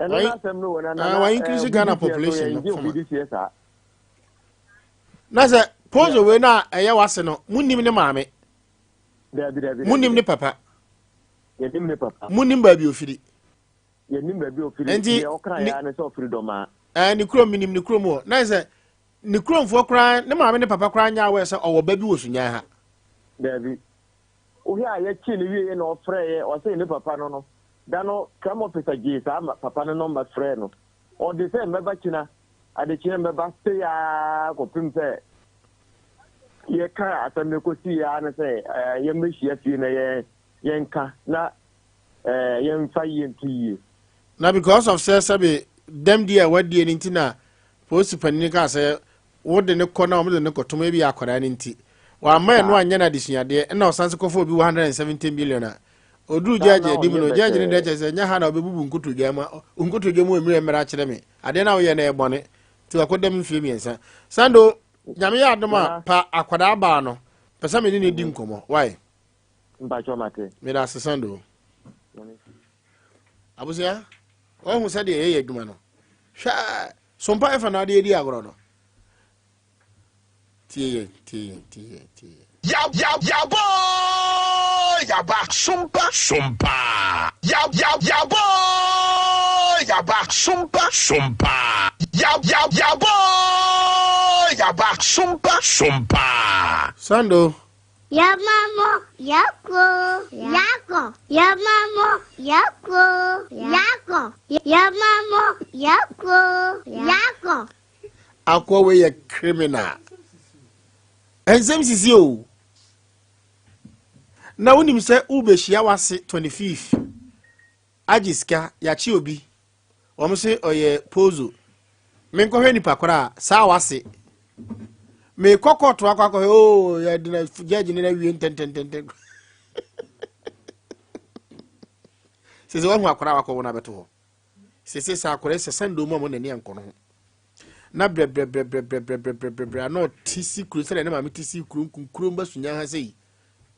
Ɛno n'asɛm no wɔ na na na increase Ghana population no fama. Na sɛ pozo wei na ɛyɛ wase no munim ne maame. Dabi dabi. Munim ne papa. Yɛnim ne papa. Munim baabi ofiri. Yɛnim baabi ofiri. Nti deɛ ɔka ya ne sɛ ofiri dɔmaa. Ɛɛ ne kurom minim ne kurom wɔ. Na sɛ ne kuromfoɔ koraa ne maame ne papa koraa nyɛ awɛ sɛ ɔwɔ ba bi wɔ Sunyani ha. Dabi. Wohwɛ a yɛkyee no wieeɛ na ɔfrɛeɛ, ɔsee ne papa no no, da no crime officer gyee saa papa no nɔmba frɛɛ no, ɔde sɛ mmɛba kyina, adekyeɛ mmɛba, sei ara kɔpem sɛ yɛkaa asɛm no kɔsiiɛ ara ne sɛ yɛmmɛhyia fie na yɛnka na yɛmfa yie nto yie. Na because of sɛ sɛbe dɛm di a wadie no nti na polisi panin kaa sɛ Wode no kɔ na wɔde no kɔtom ebia akwadaa no nti. Wamma ɛno anyɛ no adesuadeɛ ɛna ɔsan so kɔfa obi 170 million a ɔduru gyɛɛgye anim no gyɛɛgye no deɛ kyerɛ sɛ ɛnyɛ ha na ɔbɛbubu nkotodwe ama nkotodwe mu mmerɛ mmerɛ akyerɛ me adeɛ no a woyɛ no ɛyɛ bɔne nti wakɔdam mfie mmiɛnsa. Sando, Nyame yɛ adom a pa akwadaa baa no pɛ sɛ me ne no di nkɔmmɔ why? Mpakyɛ mate. Meda ase Sando. Abusua, wahu sɛdeɛ yɛyɛ adwuma no. Hwɛ So mpa ɛfa na ade adi agorɔ no? Tie yɛn, tie yɛn, tie yɛn, tie yɛn. Yaboi! yaba. Sompa sompa. Ya ya yabɔ yaba. Sompa sompa. Ya ya yabɔ yaba. Sompa sompa. Sando. Yamamo, yako, yako. Yamamo, yako, yako. Yamamo, yako, yako. Akoa wei yɛ criminal. Nsɛm sisi o. Na wonim sɛ wobɛhyia wase 25 agye sika yɛakye obi wɔn se ɔyɛ pozo menkɔhwɛ nipa koraa saa wase mekɔ kɔɔto akɔ akɔhwɛ oo oh, yɛde na judge ne na wie ntɛntɛntɛntɛn sese wahu akwaraa wakɔ wɔn abɛto hɔ sese sɛ akwaraa sɛ sando mu a mo n'ani ankɔ no ho na brɛbrɛbrɛbrɛbrɛbrɛbrɛ a na ɔte si kuro sɛdeɛ ne maame te si kuro nkunkuro mba sunya ha sɛ yi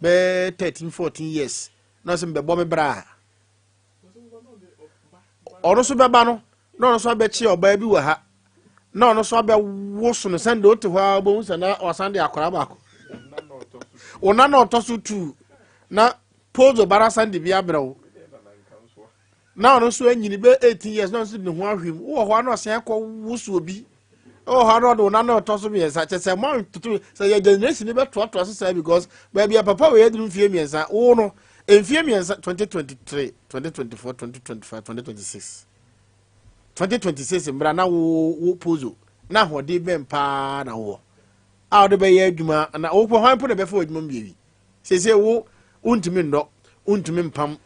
bɛɛ 13 14 years na ɔsɛ mbɛbɔ me bra a ɔno nso bɛba no na ɔno nso abɛkye ɔbaa bi wɔ ha na ɔno nso abɛwo so no sɛnde wote hɔ a wobɛhu sɛ na wasan de akwaraa baako wo na na ɔtɔ so tu na pozo bara san de bi abrɛ wo na ɔno nso anyini bɛ 18 years na ɔno nso de ne ho ahwem wowɔ hɔ a na ɔsan kɔ woso obi wɔ hɔ a na ɔde wo na na ɔtɔ so mmiɛnsa kyɛ sɛ mo antoto sɛ yɛ generation ni bɛtoatoa so saa because baabi a papa wei aduru mfie mmiɛnsa wo no mfie mmiɛnsa 2023 2024 2025 2026 2026 mbra na wo wo pozo na ahoɔden bɛn paa na wowɔ a wode bɛyɛ adwuma na wopɛ hwan po na ɛbɛfa w'adwuma mu baabi Seesei wo, wontumi nnɔ, wontumi mpam.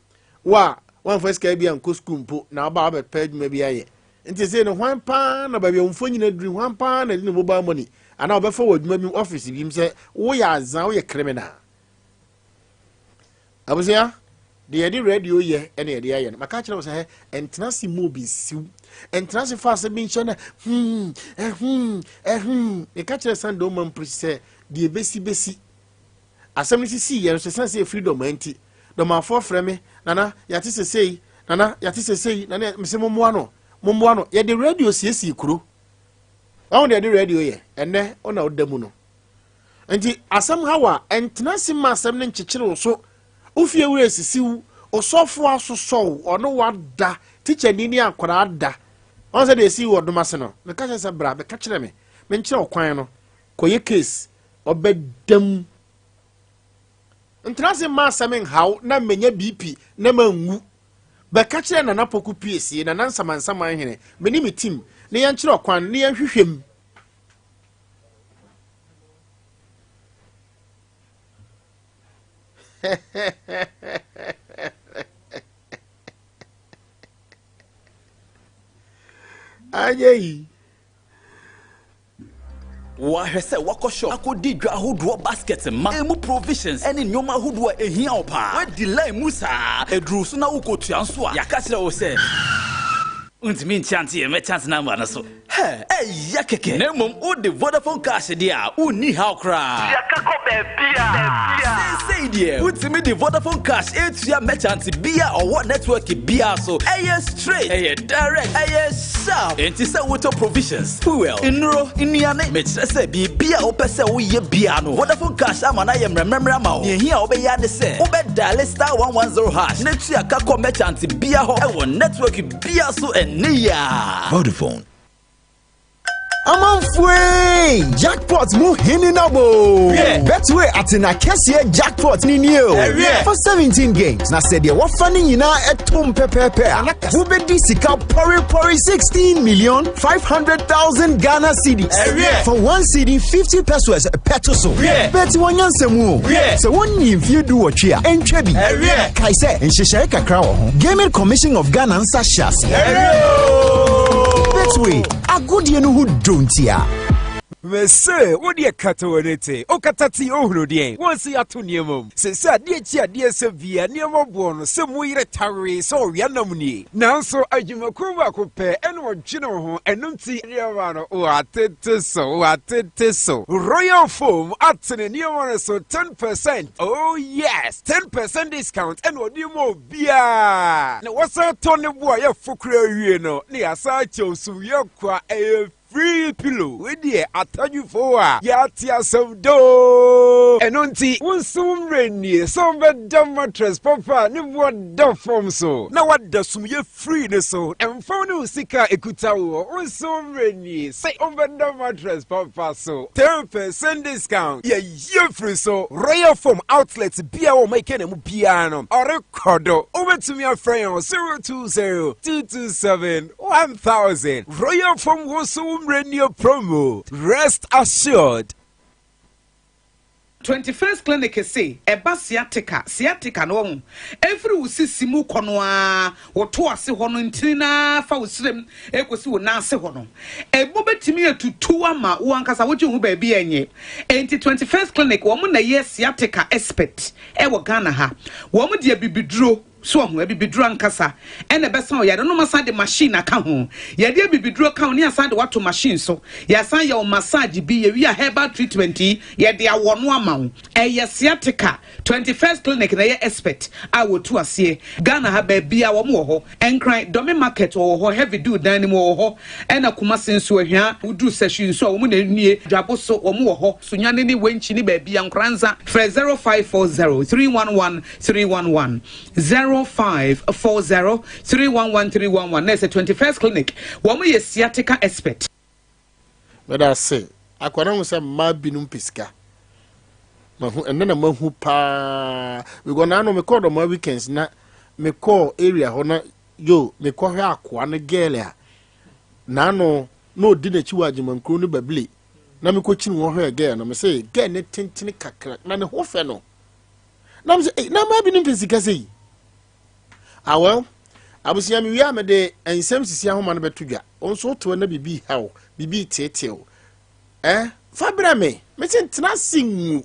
Wo a woamfa sika bi ankɔ sukuu mpo na woba wabɛpɛ adwuma bi ayɛ. Nti seesei no, hwan paa na baabi a wo mfonyin aduru, hwan paa na ɛde ne mobile money anaa ɔbɛfa wɔ adwuma bi mu, office bi mu sɛ woyɛ azaa, woyɛ criminal. Abusua, deɛ yɛde radio yɛ ɛna yɛde ayɛ no. Maka kyerɛ wo sɛ hɛ, ɛntena ase mu obi nsiw. Ɛntena ase fa asɛm bi nhyɛ na hmm, ɛhum, ɛhum. Meka kyerɛ Sunday Oman Priest sɛ deɛ ebesi besi. Asɛm no sisii yɛn so ɛsiane sɛ yɛfiri Dɔmaa nti. Dɔmaafoɔ frɛ me, Nana, yɛate sɛ sei, Nana, yɛate sɛ sei, Nana, mese mommoa no, mommoa no. Yɛde radio siesie kuro. Wahu deɛ yɛde radio yɛ? Ɛnnɛ, wo na woda mu no. Nti asɛm haw a, ɛntena ase mma asɛm no nkyekyere wo so. Wo fie wura asisi wo, osɔfoɔ asosɔ wo, ɔne wo ada, tikyani ne akwadaa ada. Wahu sɛ deɛ ɛsii wɔ dom ase no? Meka kyerɛ sɛ bra, bɛka kyerɛ me, menkyerɛ wo kwan no, kɔyɛ case. Ɔbɛda mu. Ntena ase mma asɛm nhaw na mmenya BP na manwu. Bɛka kyerɛ Nana Poku Piesie, Nana Nsamansaman Hene, me ne me team, na yɛnkyerɛ ɔkwan na yɛnhwehwɛ mu. Anyɛ yi. Woahwɛ sɛ woakɔ shop akɔdi dwa ahodoɔ basket ma ɛmu provisions ne nnoɔma ahodoɔ a ɛhia wo paa. Woadi line mu saa, ɛduru so na wokɔtua nso a, yɛaka kyerɛ wo sɛ wontumi nkyante yɛn merchant number no so. Hɛ, ɛyɛ kɛkɛ! Na mmom wode Vodafone Cash deɛ a, wonni haw koraa. Tua ka kɔ baabiara. Seesei deɛ, wotumi de Vodafone Cash tua merchant biara a ɔwɔ network biara so. Ɛyɛ straight, ɛyɛ direct, ɛyɛ sharp. Enti sɛ wotɔ provisions, fuel, nnuro, nnuane, mekyerɛ sɛ biribi a wopɛ sɛ woyɛ biara no, Vodafone Cash ama no ayɛ mmerɛmmerɛmmerɛ ama wo. Nea ehia a wobɛyɛ ara ne sɛ wobɛ diale star 110 hash na tua ka kɔ merchant biara hɔ wɔ network biara so ɛnnɛ yi ara. Vodafone. Amanfoe! Jackpot mu hene na bo! Betway atena kɛseɛ jackpot ni nie o. For 17 games na sɛ deɛ wɔfa ne nyinaa ɛtom pɛpɛɛpɛ a, wobɛdi sika pɔrepɔre 16 million 500,000 Ghana cedis. For one cedi 50 pesos pɛto so. Bɛti wɔn nyansa mu o. Sɛ wɔnni mfie du wɔtwe a, ɛntwa bi. Kae sɛ nhyehyɛe kakra wɔ ho. Gaming Commission of Ghana nsa hyɛ aseɛ. Betway, agodie no ho dɔ ntia. Mese wo deɛ kata w'ani te, wokata te ohunu deɛn? Wɔn se yɛato nneɛma mu. Sese adeɛ kyi adeɛ sɛ bia nneɛma boɔ no sɛ mu yere tawee sɛ ɔwea nam nie. Nanso adwumakuo baako pɛ ɛna ɔdwene wo ho ɛno nti nneɛma no wɔatete so wɔatete so. Royal Foam atene nneɛma no so 10%, oh yes, 10% discount ɛna ɔde ma obiara. Na wɔsan tɔ ne bo a yɛfo koraa wie no na yɛasan akyɛ wo so wie kwa ɛyɛ. free pillow. Wei deɛ atadwefo a yɛate asɛm doo. Ɛno nti, wo nso wo mmerɛ nie sɛ wobɛda mattress papa a ne boɔ da fam so na woada sumyɛ free no so. Ɛmfa wo ne wo sika a ɛkuta woɔ, wo nso wo mmerɛ nie sɛ wobɛda mattress papa so. 10% discount yɛyi afiri so. Royal Foam outlet biara wɔ ɔman Kenya mu biara no, ɔrekɔ do. Wobɛtumi afrɛ yɛn wɔ 020 227 1000. Royal Foam wo nso wo mmerɛ nie promo. Rest assured. 21st Clinic se ɛba sciatica, sciatica no wahu, ɛfiri wo sisi mu kɔ no ara, wo to ase hɔ no ntini no ara fa wo srem ɛkɔsi wo nan ase hɔ no, ɛmu bɛtumi atutu ama wo ankasa wogye wo ho baabi a ɛnyɛ. Enti 21st Clinic wɔn na ɛyɛ sciatica expert ɛwɔ Ghana ha. Wɔn de abibiduro. So wahu? Abibiduro ankasa na ɛbɛsa wo yare no. Wɔasan de machine aka ho. Yɛde abibiduro ka ho na yɛasan de wo ato machine so. Yɛasan yɛ wo massage bi. Yɛwie a herbal treatment yi, yɛde awɔ no ama wo. Ɛyɛ sciatica. 21st Clinic na ɛyɛ expert a wɔtu aseɛ. Ghana ha baabiara wɔn wɔ hɔ. Nkran, Dome Market wɔwɔ hɔ, Heavy Dew dan no mu wɔwɔ hɔ. Ɛna Kumasi nso, Ahwia, woduru Sahwi nso a wɔn na ɛnie. Dwabo so wɔn wɔ hɔ. Sunyani ne Wenchi ne baabiara, Nkoranza. Frɛ 0540 311 311 0540 311 311 na ɛsɛ 21st clinic wɔn yɛ sciatica expert. Meda ase. Akwa na hu sɛ mmaa binom pɛ sika. Mahu ɛnɛ na mahu paa because na ano mekɔɔ dɔma weekends na mekɔɔ area hɔ na yo mekɔhwɛ akoa no girl a na ano na ɔdi n'akyi wɔ agyemankurom no babile na mekɔkyini wɔn hwɛɛ girl no mese girl ne tentene kakra na ne ho fɛ no na mesɛ eh, na mmaa binom pɛ sika sɛ yi ah well abusua mewie a mede nsɛm sisi ahoma no bɛto dwa wo nso wotew na biribi haw biribi teetew eh fa brɛ me mese ntena ase ngu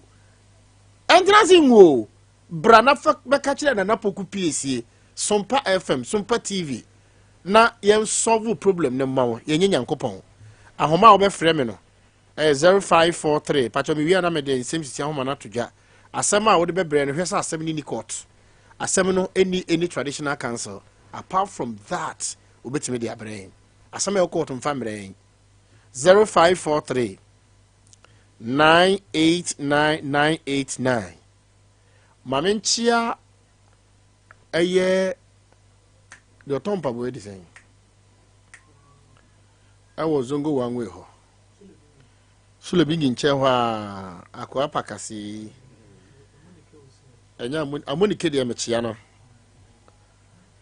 ɛntena ase ngu o bra na fa bɛka kyerɛ nana poku piesie sompa fm sompa tv na yɛn solve problem no ma wo yɛnyɛ nyankopɔn ahoma a wobɛfrɛ me no Ɛyɛ 0543. Pakyɛ mewie a na mede nsɛm sisi ahoma no ato dwa. Asɛm a wode bɛbrɛ no hwɛ sɛ asɛm no ni court. Asɛm no ɛni any traditional council. Apart from that, wobɛtumi de abrɛ yɛn. Asɛm a ɛwɔ court mfa mbrɛ yɛn. 0543 989989. Ma menkyea ɛyɛ deɛ ɔtɔn mpaboa yi de sɛn? Ɛwɔ Zongo one way hɔ. Sule Bingi nkyɛn hɔ a akoa pakase yi. Ɛnyɛ Amonike deɛ mekyea no.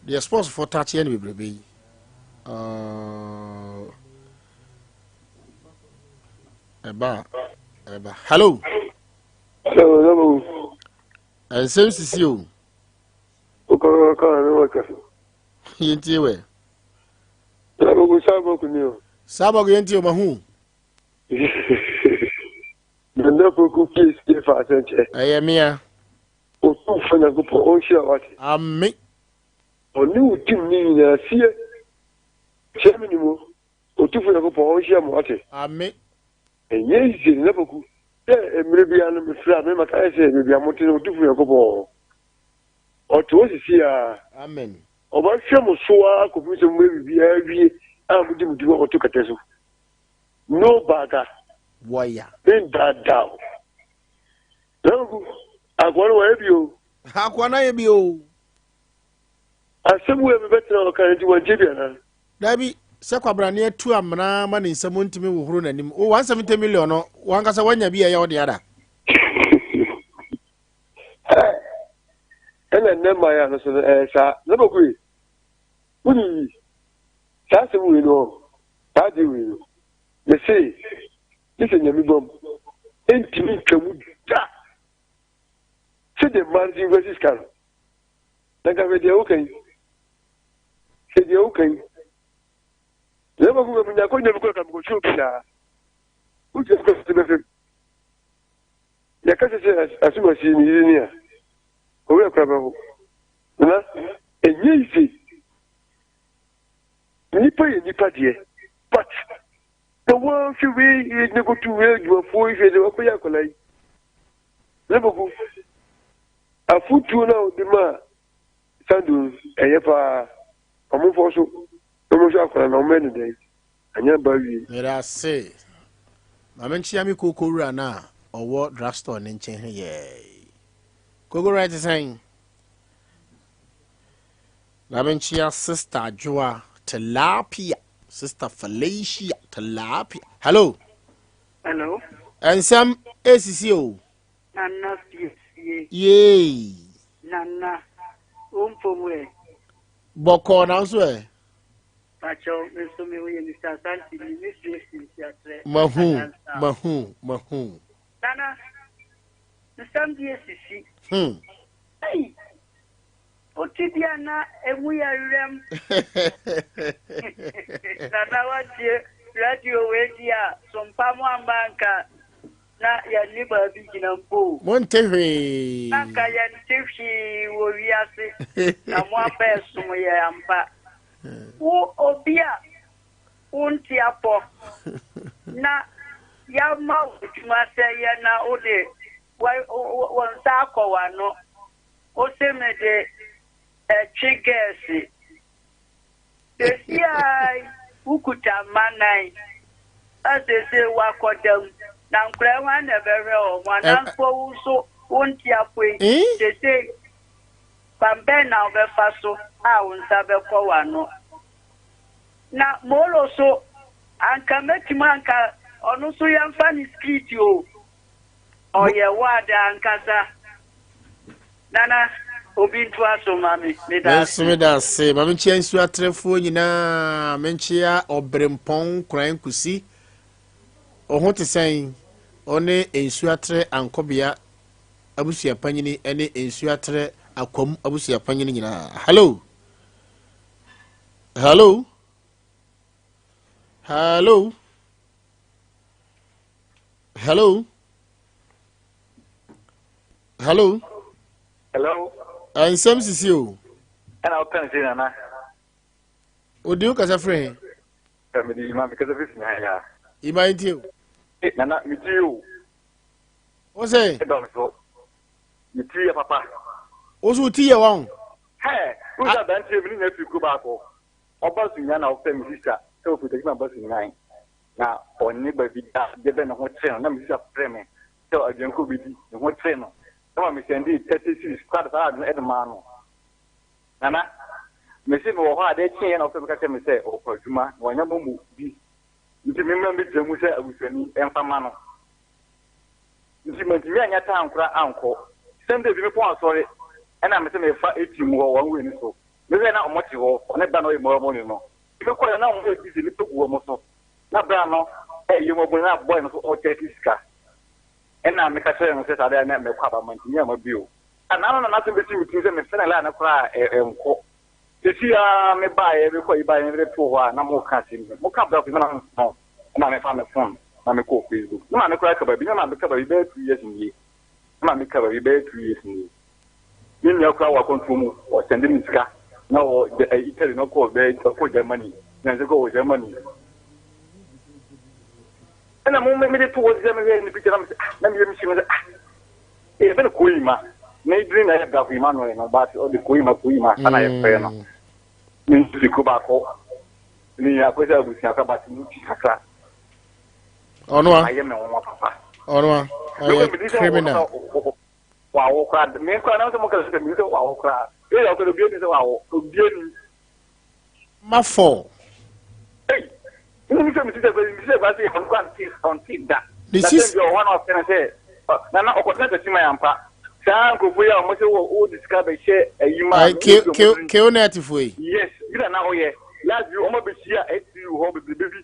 Deɛ sports foɔ ta kyeɛ no bebrebe yi. Ɛba ɛba. Hello. Hello, hello. Ɛnsɛm sisi o. Okɔrɔ kan ne wɔ kɛse. Yɛntie wɛ. Sabogu sabogu ni o. Sabogu yɛn ti o ma hu. Nana Poku pie sie fa asɛnkyɛ. Ɛyɛ mea. Otumfoɔ Nyankopɔn ɔnhyira wo ate. Ame. Ɔne wo team ne nyinaa sie. Kyerɛ me nim o. Otumfoɔ Nyankopɔn ɔnhyira mo ate. Ame. Ɛnyɛ easy Nana Poku. Sɛ mmerɛ biara no mefrɛ a me maka yɛ sɛ baabi a mote no Otumfoɔ Nyankopɔn wɔ hɔ. Ɔte hɔ sisi ara. Amen. Ɔbɛhwɛ mo so ara kɔpem sɛ mobɛyɛ biribiara awie a mode mo ti bɛkɔto kɛtɛ so. No baga. Wɔya. Mendaadaa wo. Nanku, akoa no wayɛ bi o. Akoa no ayɛ bi o. Asɛm wei a mebɛtena hɔ ka no nti wantie bi anaa? Dabi, sɛ kwabrane atu amena ma ne nsam ntumi nhohoro n'anim. Wo 170 million no, wankasa wanya bi a ɛyɛ wo dea da. Ɛna nnɛ mmaeɛ a no so no ɛyɛ saa. Na bɛkɔ yi, wonim yi, saa asɛm wei no hɔ, saa adeɛ wei no, mese, gye sɛ Nyame bam, ɛntumi ntwa mu da. Sɛdeɛ mmaa no ti invest sika no, na nka hwɛ deɛ woka yi, hwɛ deɛ woka yi. Na bɛkɔ bɛ mu nyakɔ nyame kɔ ka mekɔtwe obi saa. Wogyina kɔ sɛ bɛfam. Yɛka sɛ sɛ asomasi ne yere ni a, owura kora bɛho. Nana, ɛnyɛ easy. Nnipa yɛ nnipa deɛ, but na wɔnhwɛ wei ne kotu wei adwumafoɔ yi hwɛ deɛ wɔkɔyɛ akwadaa yi. Ne boku, afotuo no a wɔde maa Sando no, ɛyɛ paa. Wɔmfɔ so na wɔnhwɛ akwadaa no, wɔmmɛyɛ no dɛn. Ɛnyɛ ba wie. Meda ase. Ma menkyea me kooko wura no a ɔwɔ drugstore no nkyɛn ha yɛɛ. Kooko wura te sɛn? Na menkyea Sister Adwoa Tilapia, Sister Felicia Tilapia. Hello. Hello. Nsɛm esisi o. Nana siesie. Yay. Nana, wo mpom ɛ. Bɔkɔɔ na nso ɛ. Pakyɛw, me nso me ho yɛ Mister Asante ni, me fie si nsiatrɛ. Mahu, mahu, mahu. Nana, nsɛm bi esisi. Ei, wote bi a na emu yɛ werɛm. Nana watie radio wei di a, sompa mo amma anka na yɛnni baabi gyina mpo o. Monte hwee. Na anka yɛnte hwee wɔ wiase, na mo aba ɛsom yɛ ampa. Wo obi a wonte apɔ na yɛama wo adwuma sɛ yɛ na wode wo nsa akɔ w'ano, wose mede ɛtwe gɛɛse. Seesei ara yi, wokuta mma nan a seesei wɔakɔda mu, na nkwadaa yi hwan na ɛbɛhwɛ wɔn? Anaa mpo wo nso wonte apɔ yi, seesei kwan bɛn na wobɛfa so a wo nsa bɛkɔ w'ano? Na Molo so, anka mɛtumi anka ɔno nso yɛmfa no skit o. Ɔyɛ ward ankasa. Nana, obi ntoa so ma me. Meda Me nso ase. meda ase. Ma menkyea nsuo atrɛfoɔ nyinaa. Menkyea Ɔberempɔn Koran Kusi. Wo ho te sɛn? Ɔne Nsuatrɛ Ankɔbea abusuapanyini ne Nsuatrɛ Akwam abusuapanyini nyinaa. Hello. Hello. Hello. Hello. Hello. Hello. Nsɛm sisi o. Ɛna wopɛ no sei nana. Odi wo kasa firi he? Mede ima me kasa firi Sunyani ha. Ima nti o. Eh, nana me ti o. Wo sɛ? Ɛdɔ me so. Me ti yɛ papa. Wo so wo ti yɛ wɔn? Hɛ, wo sɛ aberanteɛ mi ne nya firi kuro baako. Ɔba Sunyani na ɔfrɛ me sista sɛ ofiri Takima ba Sunyani. Na ɔne baabi da deɛ bɛ ne ho kyere no na me sista frɛ me sɛ aduane kɔ bɛdi ne ho kyere no ɛma me sɛndee 30 cedis koraa de saa ade no ɛde maa no. Nana, mese mewɔ hɔ a adeɛ kyeeɛ na ɔfrɛ me ka kyerɛ me sɛ ɔkɔ adwuma na wanya momo bi nti me mmra mmɛgyina mu sɛ abusuani ɛmfa ma no. Nti mantumi annya time koraa ankɔ. Sunday bi mepɔn asɔre ɛna mese mefa ATM hɔ one way no so. Mehwɛɛ na ɔmo te hɔ, ɔne bra na ɔyɛ mobile money no. Nti mekɔeɛ na ɔmo yɛ busy nnipa gu ɔmo so. Na bra no ɛyɛ mmɔbɔ na boy no so ɔkyɛke sika. Ɛna meka kyerɛɛ no sɛ saa deɛ na mɛkɔ aba mantumi amma bio. Ɛna no na n'asɛm bɛsi me tirim sɛ mefrɛ no line no koraa a ɛnkɔ. Seesei ara mebaeɛ mekɔ yi baeɛ mede too hɔ a na moka asɛm bi. Moka brɛ afei na mesoma ɛna mefa me phone na mekɔɔ Facebook. Ne maame koraa ka baabi, ne maame ka baabi bɛyɛ 2 years nie. Ne maame ka baabi bɛyɛ 2 years nie. Me nua koraa wɔ akwantuo mu, ɔsɛnde me sika na wɔ Italy na ɔkɔɔ bɛyɛ ɔkɔɔ Germany na ɛsɛ kɔ wɔ Germany. Ɛna mo me de to hɔ sɛ mehwɛ ne picture na me sɛ ah na meyɛ me si no sɛ ah ɛyɛ bɛ no koyima na ediri na ɛyɛ brako Emmanuel no but ɔde koyima koyima ana yɛ fɛ no ne nso de kuro baako ne yɛ akɔsɛ abusua kora but mu ti kakra ɔno a ayɛ me nwa papa ɔno a ɔyɛ criminal wawo koraa me koraa na sɛ mo kasa sɛ me sɛ wawo koraa ɛyɛ ɔkɔ obi ani sɛ wawo obi ani ma fɔ. Ei, wonim sɛ mesi sɛ mesi sɛ kwasi ɔno kora nte ɔnte da. Ne Na sis. sɛ bi ɔwɔ na ɔfɛ no sɛ na na ɔkɔtena tɛsi ma yampa. Saa nkurɔfoɔ yi a wɔn sɛ wɔ wɔde sika bɛhyɛ ayi ma Ai no ke wɔn ke wɔn ke net fo yi. Yes, bi na na ɔyɛ. Last bi wɔn abɛhyia STU hɔ bebrebe bi.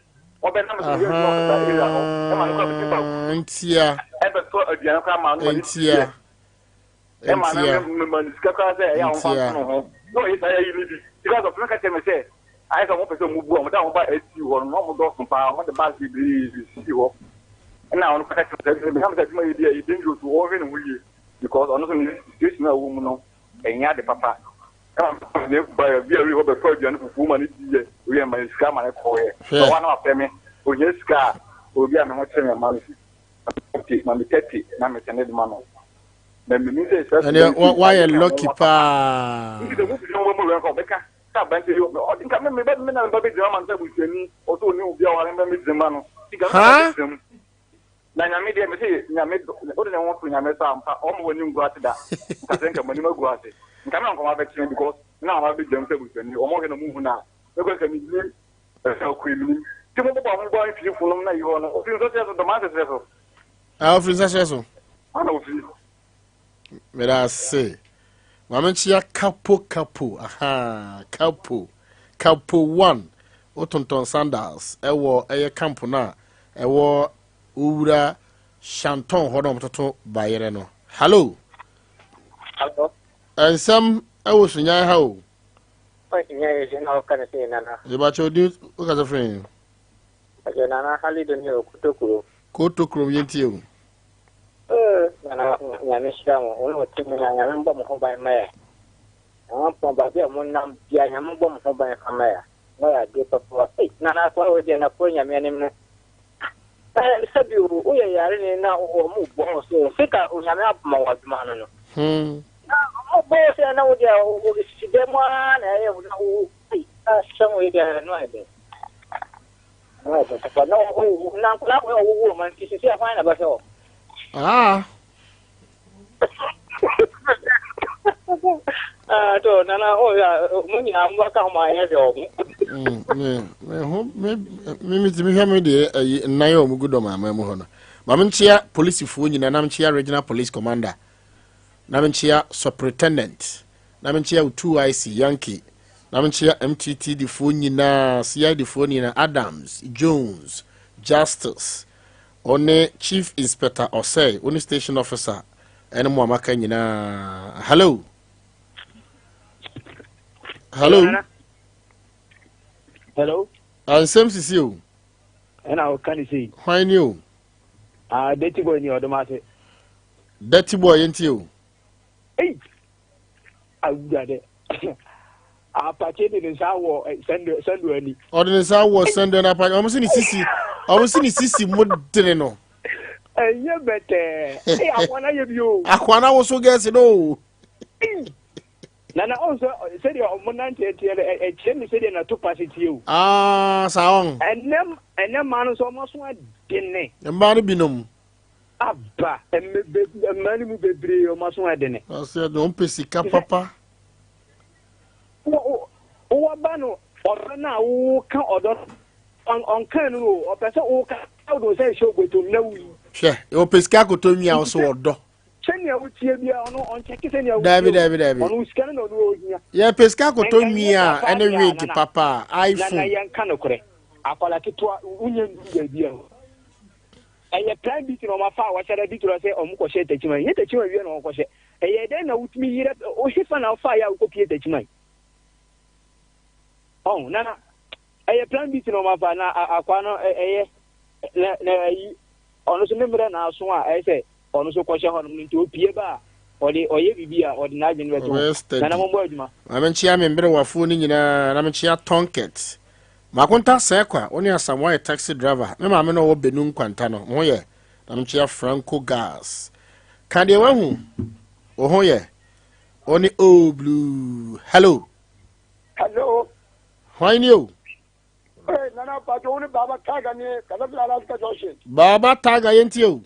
Ɔbɛnam so yɛ adwuma wɔ saa area hɔ. Ɛma no kora bɛsi ba. Ahaa ntia. Ɛbɛtɔ aduane koraa ma no ma ne Ntia. yɛ. Ɛma no Ntia. mema no sika koraa sɛ ɛyɛ a ɔmfa Ntia. nto ne ho. Na ɔyɛ saa ayi no bi. Sika sɛ ɔfrɛ ka kyerɛ me sɛ ayɛ sɛ wɔpɛ sɛ wɔbu a wɔde a wɔba SU hɔ no na wɔdɔɔso paa wɔde bus bebree sisi hɔ. Ɛna ɔno ka kyerɛ me sɛ meka sɛ adwuma yɛ bi a ɛyɛ dangerous wɔnhwɛ ne ho yie because ɔno nso ne situation a ɔwɔ mu no ɛnyɛ ade papa. Ɛma me ba bi a hɔ bɛtɔ aduane fufuo ma ne di yɛ oyɛ ma ne sika ma ne kɔɔyɛ. Hwɛ. Na wɔn a wɔafrɛ me ohia sika a obi a me ho kyerɛ me ma me sika ma me 30 na me sɛ ne de ma no. Ɛnɛ wayɛ lucky paa. Sɛ aberanteɛ yi ɔde nka me me ba me na me ba bɛgyina ma no sɛ abusuani ɔsɛ ɔne obi a ɔware me ba bɛgyina ma no nti nka me na Haa? bɛgyina mu. Na Nyame deɛ mese Nyame wode ne ho to Nyame so ampa ɔmma w'ani ngu ase da nka sɛ nka m'anim agu ase nka me na nka ɔma bɛkyerɛ because me na ɔma bɛgyina mu sɛ abusuani ɔmo hwɛ na ɔmo hu na mekɔ nka menim ɛsɛ ɔkɔ menim nti mo bɔbɔ ho bɔ mfiri nom na yi hɔ no ɔfiri nsɔkyerɛ so dɔm asɛsrɛ so. Ah, ɔfiri nsɔkyerɛ so. Ana ɔfiri. Meda ase. Maame nkyia kapo kapo aha kapo kapo one wotontɔn sandals ɛwɔ ɛyɛ camp no a ɛwɔ owura shanton hɔ na wɔtoto bayerɛ no. Hello. Hello. Nsɛm ɛwɔ sunyan ha o. Sunyan yɛ na ɔka ne sɛ nana. Ebakyɛ odi wokasa firi hin. Ɔjɛ nana halido ne okotokuro. Kotokuro yɛntie o. Oh Nana Nyame nhyira mo, wo ne wo team nyinaa Nyame mbɔ mo ho ban ma yɛ. Nyankopɔn baabi a mo nam bia Nyame mbɔ mo ho ban fa ma yɛ. Mo yɛ adeɛ papa. Ei Nana akoa wei deɛ nakoa Nyame anim no. Eh sɛbi o, wo yɛ yare ni na wɔn bɔ wo so, sika Onyame aboma wo adwuma no no. Na wɔn bɔ wo sɛ na wo deɛ wo sisi dɛm ara na ɛyɛ wo na wo ei asɛm wei deɛ ɛno ayɛ den. Na nkwadaa wei a wɔwɔ wɔn nti sisi ɛhwan na bɛhwɛ wɔn. Ah. Ah, to nana o ya mo nyinaa mo bɛka ho ma ayɛ hwɛ wɔn. Me me ho me me me tumi hwɛ me deɛ ɛyi nnan a wɔn gu dɔm aman mu hɔ no. Maame nkyia polisifoɔ nyinaa na nkyia regional police commander na nkyia superintendent. Na menkyea wo 2IC, Yankee. Na menkyea MTTD foɔ nyinaa, CID foɔ nyinaa, Adams, Jones, Justice, ɔne Chief Inspector Osei, wo ne Station Officer, ɛne mo a maka nyinaa. Hello. Hello. Hello. Ansɛm sisi o. Ɛna ɔka ne sei. Hwan ni o? Ah, Dirty Boy ni ɔdɔm ase. Dirty Boy yɛntie o. Ei! Awurade. Apakye de ne nsa awɔ eh, sando sando ani. Ɔde ne nsa awɔ sando ani apakye. Wɔn si ne sisi wɔn si ne sisi mu dene no. Ɛnyɛ bɛtɛɛ. Ee akwa na yɛ bi o. Akwa na woso gɛsi no. Nana ɔn sɛ sɛdeɛ ɔmo nante teɛ no ɛkyerɛ mi sɛdeɛ na to paase teɛ o. Aa saa ɔn. Ɛnɛ ɛnɛ mmaa no nso ɔmo aso adene. Mmaa no binom. Aba mmaa no mu bebree wɔn aso adene. Ɔsɛ de wɔn pɛ sika papa. Wowɔ ba no ɔdɔ no a woka ɔdɔ no ɔnka no o ɔpɛ sɛ woka wode sɛ nhyɛ obotom na wuyi. Hwɛ ɔpɛ sika akɔtɔ nwi a ɔsɛ ɔdɔ. Sɛnea wotie bia ɔno ɔnkyɛke sɛnea wotie. Dabi dabi dabi. Ɔno sika no na ɔno ɔhia. Yɛpɛ sika akɔtɔ nwi a ɛne wig papa iPhone. Nana yɛnka nokorɛ akwadaa ketewa wonyɛ nduru baabi a. Ɛyɛ plan bi ti na wɔn afa a wɔahyɛ da di torɔ sɛ wɔn kɔhyɛ Techiman. Nyɛ Techiman wie na wɔn kɔhyɛ. Ɛyɛ dɛn na wotumi yerɛ hefa na wofa yɛ a wokɔ pie Techiman? Ɔn na ɛyɛ plan bi ti na wɔn afa na akwa no ɛyɛ na na ayi ɔno so ne mmerɛ na aso a ɛyɛ sɛ ɔno so kɔhyɛ hɔ nom nti opie ba a ɔde ɔyɛ biribi a ɔde n'adwene bɛto ho. Na na mommɔ adwuma. Maame nkyea me mberewafoɔ no nyinaa na menkyea Tonket Makonta sɛɛ kwa, wo ne Asamoah yɛ taxi driver, me maame na ɔwɔ Benu nkwanta no, mo ho yɛ? Na menkyea Franco Gas. Ka deɛ wahu, wo ho yɛ? Wo ne Oh Blue. Hello. Hello. Hwan ni o? Hey, Nana Pacho, wo ne Baba Tiger ni, kasa fila Alaska Junction. Baba Tiger yɛntie o.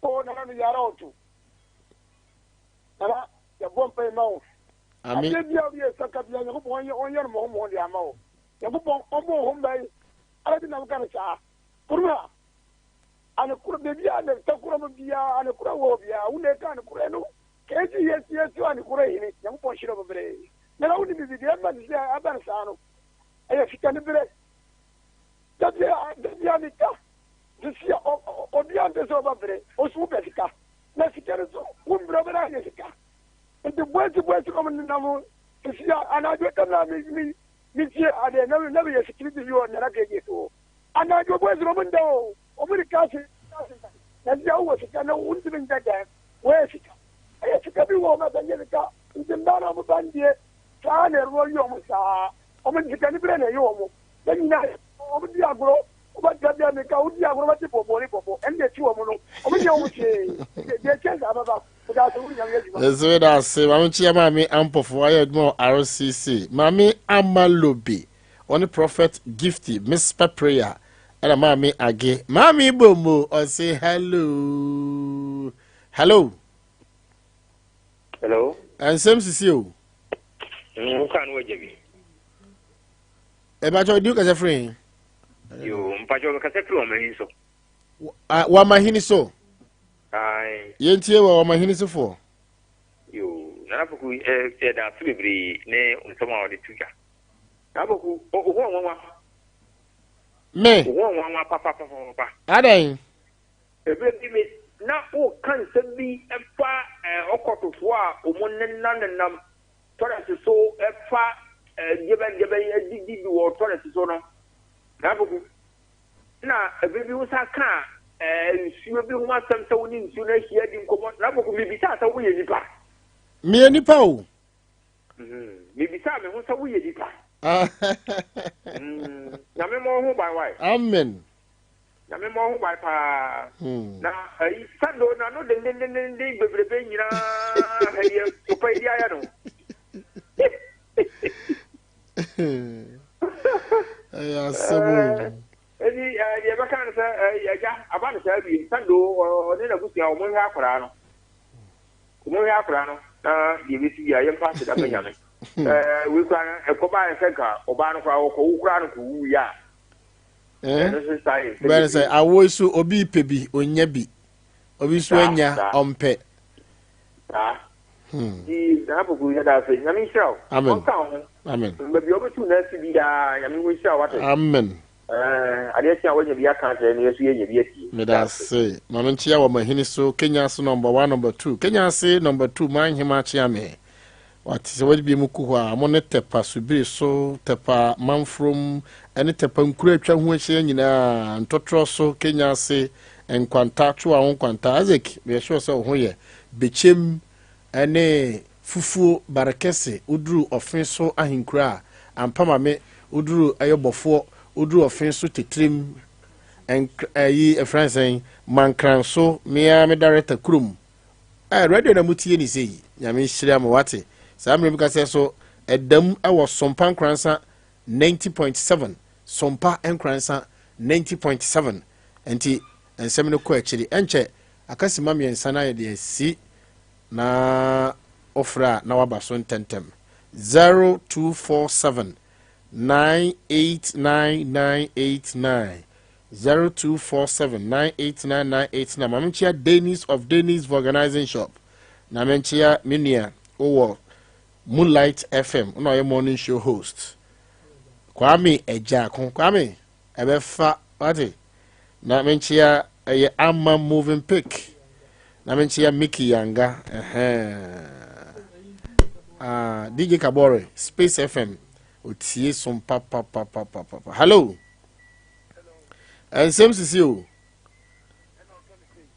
Oh, Nana no yara otu. Nana, yɛbɔ mpa yi ma wo. Amen. Adeɛ bi a woyɛ saka bia Nyankopɔn ɔnyɛ ɔnyɛ no mmɔho mmɔho de ama wo. Nyankopɔn ɔmmɔ wo ho ban. Ara bi na woka no saa. Kuruma, anekoro baabi a ne takoro mu biara anekoro wɔ hɔ biara wo na ɛka anekoro no. Kɛsi yɛsi yɛsi anekoro hene. Nyankopɔn hyira wo bebree. Nana wo nim biribi deɛ ɛma no sɛ ɛba no saa no. Ɛyɛ sika ne berɛ. Dabia dabia meka sisi a obiara mpɛ sɛ ɔba berɛ. Ɔso wopɛ sika. Na sika no so wo mbrɛ wobɛda anyɛ sika. Nti boasi boasi na ɔmo nenam sisi a anadwo tam na me me me tie adeɛ na na meyɛ security bi wɔ Nana KJ so hɔ. Anadwo boasi na ɔmo nda o ɔmo de cars cars na sisi a wowɔ sika na wontumi nda dan wɔyɛ sika ɛyɛ sika bi wɔ ɔmo ɛbɛnyɛ sika nti mbaa na ɔmo ba ndie saa na ɛwɔ yi ɔmo saa ɔmo de sika ne berɛ na ɛyɛ ɔmo na nyinaa ɔmo di agorɔ. Wobɛtra bi a meka wodi agorɔ bɛte pɔpɔ ne pɔpɔ ɛne deɛ ɛkyi wɔn no wɔn nyɛ wɔn hwee deɛ ɛkyɛn saa bɛba wode ase wo nyame adwuma. Nso meda ase maame nkyia maame Ampofo ayɛ adwuma wɔ RCC maame Amalobi ɔne Prophet Gifty Mispa Prayer ɛna maame Age maame Bomo ɔse hello hello. Hello. Nsɛm sisi o. Wo kaa no wagya bi. Ɛbɛkyɛ ɔdi kasa firi he. Yo, mpakyɛ ɔkasa firi wɔn so. Wamahini so. Ae. Yɛntie wɔ wamahini sofoɔ. Yo, Nana Poku yɛda ase bebree ne nsɛm a ɔde to dwa. Nana Poku, wo ho ɔnwanwa. Me. Wo ho ɔnwanwa papapapapa. Adɛn? Ebere bi me na woka nsɛm bi fa ɔkɔtofoɔ a wɔn nenam nenam tɔlɛt so fa gyɛbɛgyɛbɛ adidi wɔ tɔlɛt so no. Nana Poku, na ebere bi wosan kaa nsuo bi ho asɛm sɛ wo ne nsuo no ahyia di nkɔmmɔ. Nana Poku, mebisaa sɛ woyɛ nipa? Meyɛ nipa o. Mebisaa me ho sɛ woyɛ nipa. Nyame mmɔ wo ho ban wae. Amen. Nyame mmɔ wo ho ban paa. Na ayi sando na no dendendenden bebrebe nyinaa hɛ deɛ papa yi de ayɛ no. Ɛyɛ asɛm o. Eti deɛ ɛbɛka no sɛ agya aba no saa wie sando ɔne n'abusua wɔn hwɛ akwaraa no. Wɔn hwɛ akwaraa no na deɛ ebesi bia yɛmfa aseda ma Nyame. Ɛɛ wei koraa no ɛkɔba sɛ nka ɔbaa no koraa ɔkɔwo koraa no kɔwu yɛ a. Bɛn sɛ awo yi so obi pɛ bi onya bi obi nso anya ɔmpɛ. Nti Nana Poku yɛda ase Nyame nhyira wo. Amen. Ɔnka wo ho. Amen. Baabi a wobɛtu na asi biara Nyame ho nhyira wo wate. Amen. Adeɛ kye a woanya bi aka akyerɛ no yɛso yɛanya bi atie. Meda ase. Maame nkyea wɔ mahini so Kenya ase number one number two Kenya ase number two manhema akyea me. Wate sɛ wɔde bi mu ku hɔ a, mo ne Tɛpa Subiri so, Tɛpa Manfrom, ne Tɛpa nkuro a atwa ho ahyia nyinaa, Ntɔtorɔ so, Kenya ase, Nkwanta, Twoa ho Nkwanta, Isaac, meyɛ sure sɛ wo ho yɛ, Bekyem, ne Fufuo, Barekɛse, woduru Ɔfe so ahenkuro a, ampa ma me, woduru ɛyɛ Bɔfoɔ, woduru Ɔfe so Tetirem, Nkr, ɛyi, ɛfrɛ no sɛn, Mankran so, me ara me director kurom, Eh, radio na mutie ne sei. Nyame nhyira mo wate. Saa mmerɛ mu kasɛ so ɛdam ɛwɔ Sompa Nkoransa 90.7. Sompa Nkoransa 90.7. Nti nsɛm no kɔ akyiri. Ɛnkyɛ aka sima mmiɛnsa na yɛde asi na wofrɛ a na waba so ntɛntɛm. 0247 989989. 0247 989 989 Ma menkyea Dennis of Dennis Vulcanizing Shop. Na menkyea me nua wowɔ Moonlight FM na ɔyɛ morning show host. Kwame Agyako. Kwame ɛbɛfa wate. Na menkyea ɛyɛ Ama Moving Pick. Na menkyea Mickey Yanga. Ɛhɛn. Ah, DJ Kabore, Space FM. Otie som papapapapapa. Hello. Nsɛm sisi o.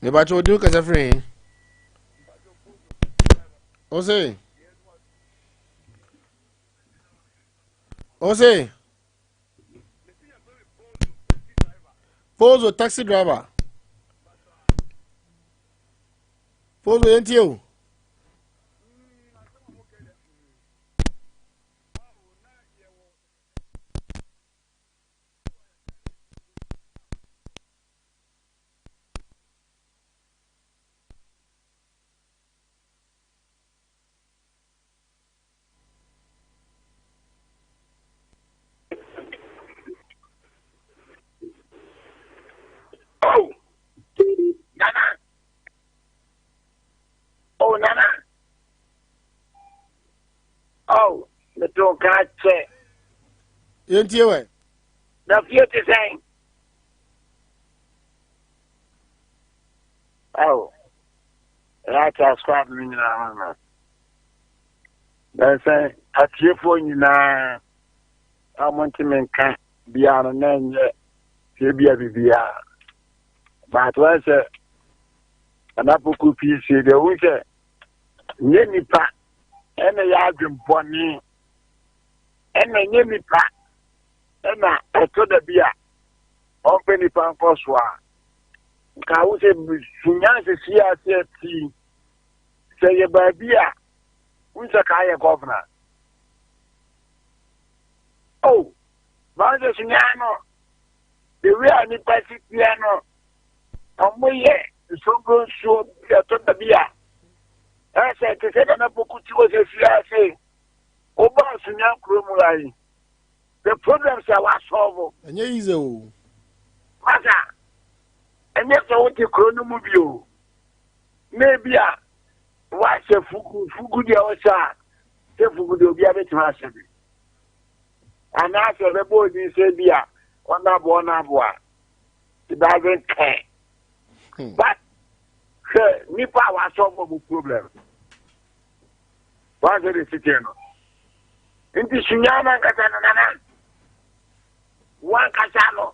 Mebakyɛ odi wo kasa firi he? Ose? Ose? Pozo taxi driver. Pozo yɛntie o. Oh, Nana. Oh, Nana. Oh, mete wo ka kyɛ. Yɛntie wɛ. Na fie te sɛn? Oh, right squad no nyinaa no. Bɛyɛ sɛ atiefoɔ nyinaa a wɔntumi nka biara no na ɛnyɛ sɛ ebia biribiara. But wɔyɛ sɛ anapoku pii sie deɛ wohu sɛ nyɛ nipa ɛna yɛ adwembɔne ɛna nyɛ nipa ɛna ɛtɔ da bi a. Ɔmpɛ nipa nkɔ so a, nka wo sɛ sunya nsisi ase ti sɛ yɛ baabi a wo sɛ ka yɛ gɔvena. Oh, maa sɛ sunya no, the way a nipa si teɛ no, ɔmo yɛ nsongo nsuo bi ɛtɔ da bi a, ɛsɛ te sɛ Nana Poku ti wɔ sɛ fie ase, woba sunya kuro mu ayi. The problems a wasɔlvo. Ɛnyɛ easy o. Masa, ɛnyɛ sɛ wote kuro no mu bi o. Na ebi a wahyɛ fugu, fugu deɛ ɔhyɛ a, sɛ fugu deɛ obiara bɛtumi ahyɛ bi. Anaasɛ ɛbɛbɔ odin sɛ bi a ɔnabo ɔnabo a, it doesn't care. But hwɛ nipa a wasɔlvo mo problem. Wɔn sɛ de siteɛ no. Nti sunya no ankasa no nana. Wankasa no.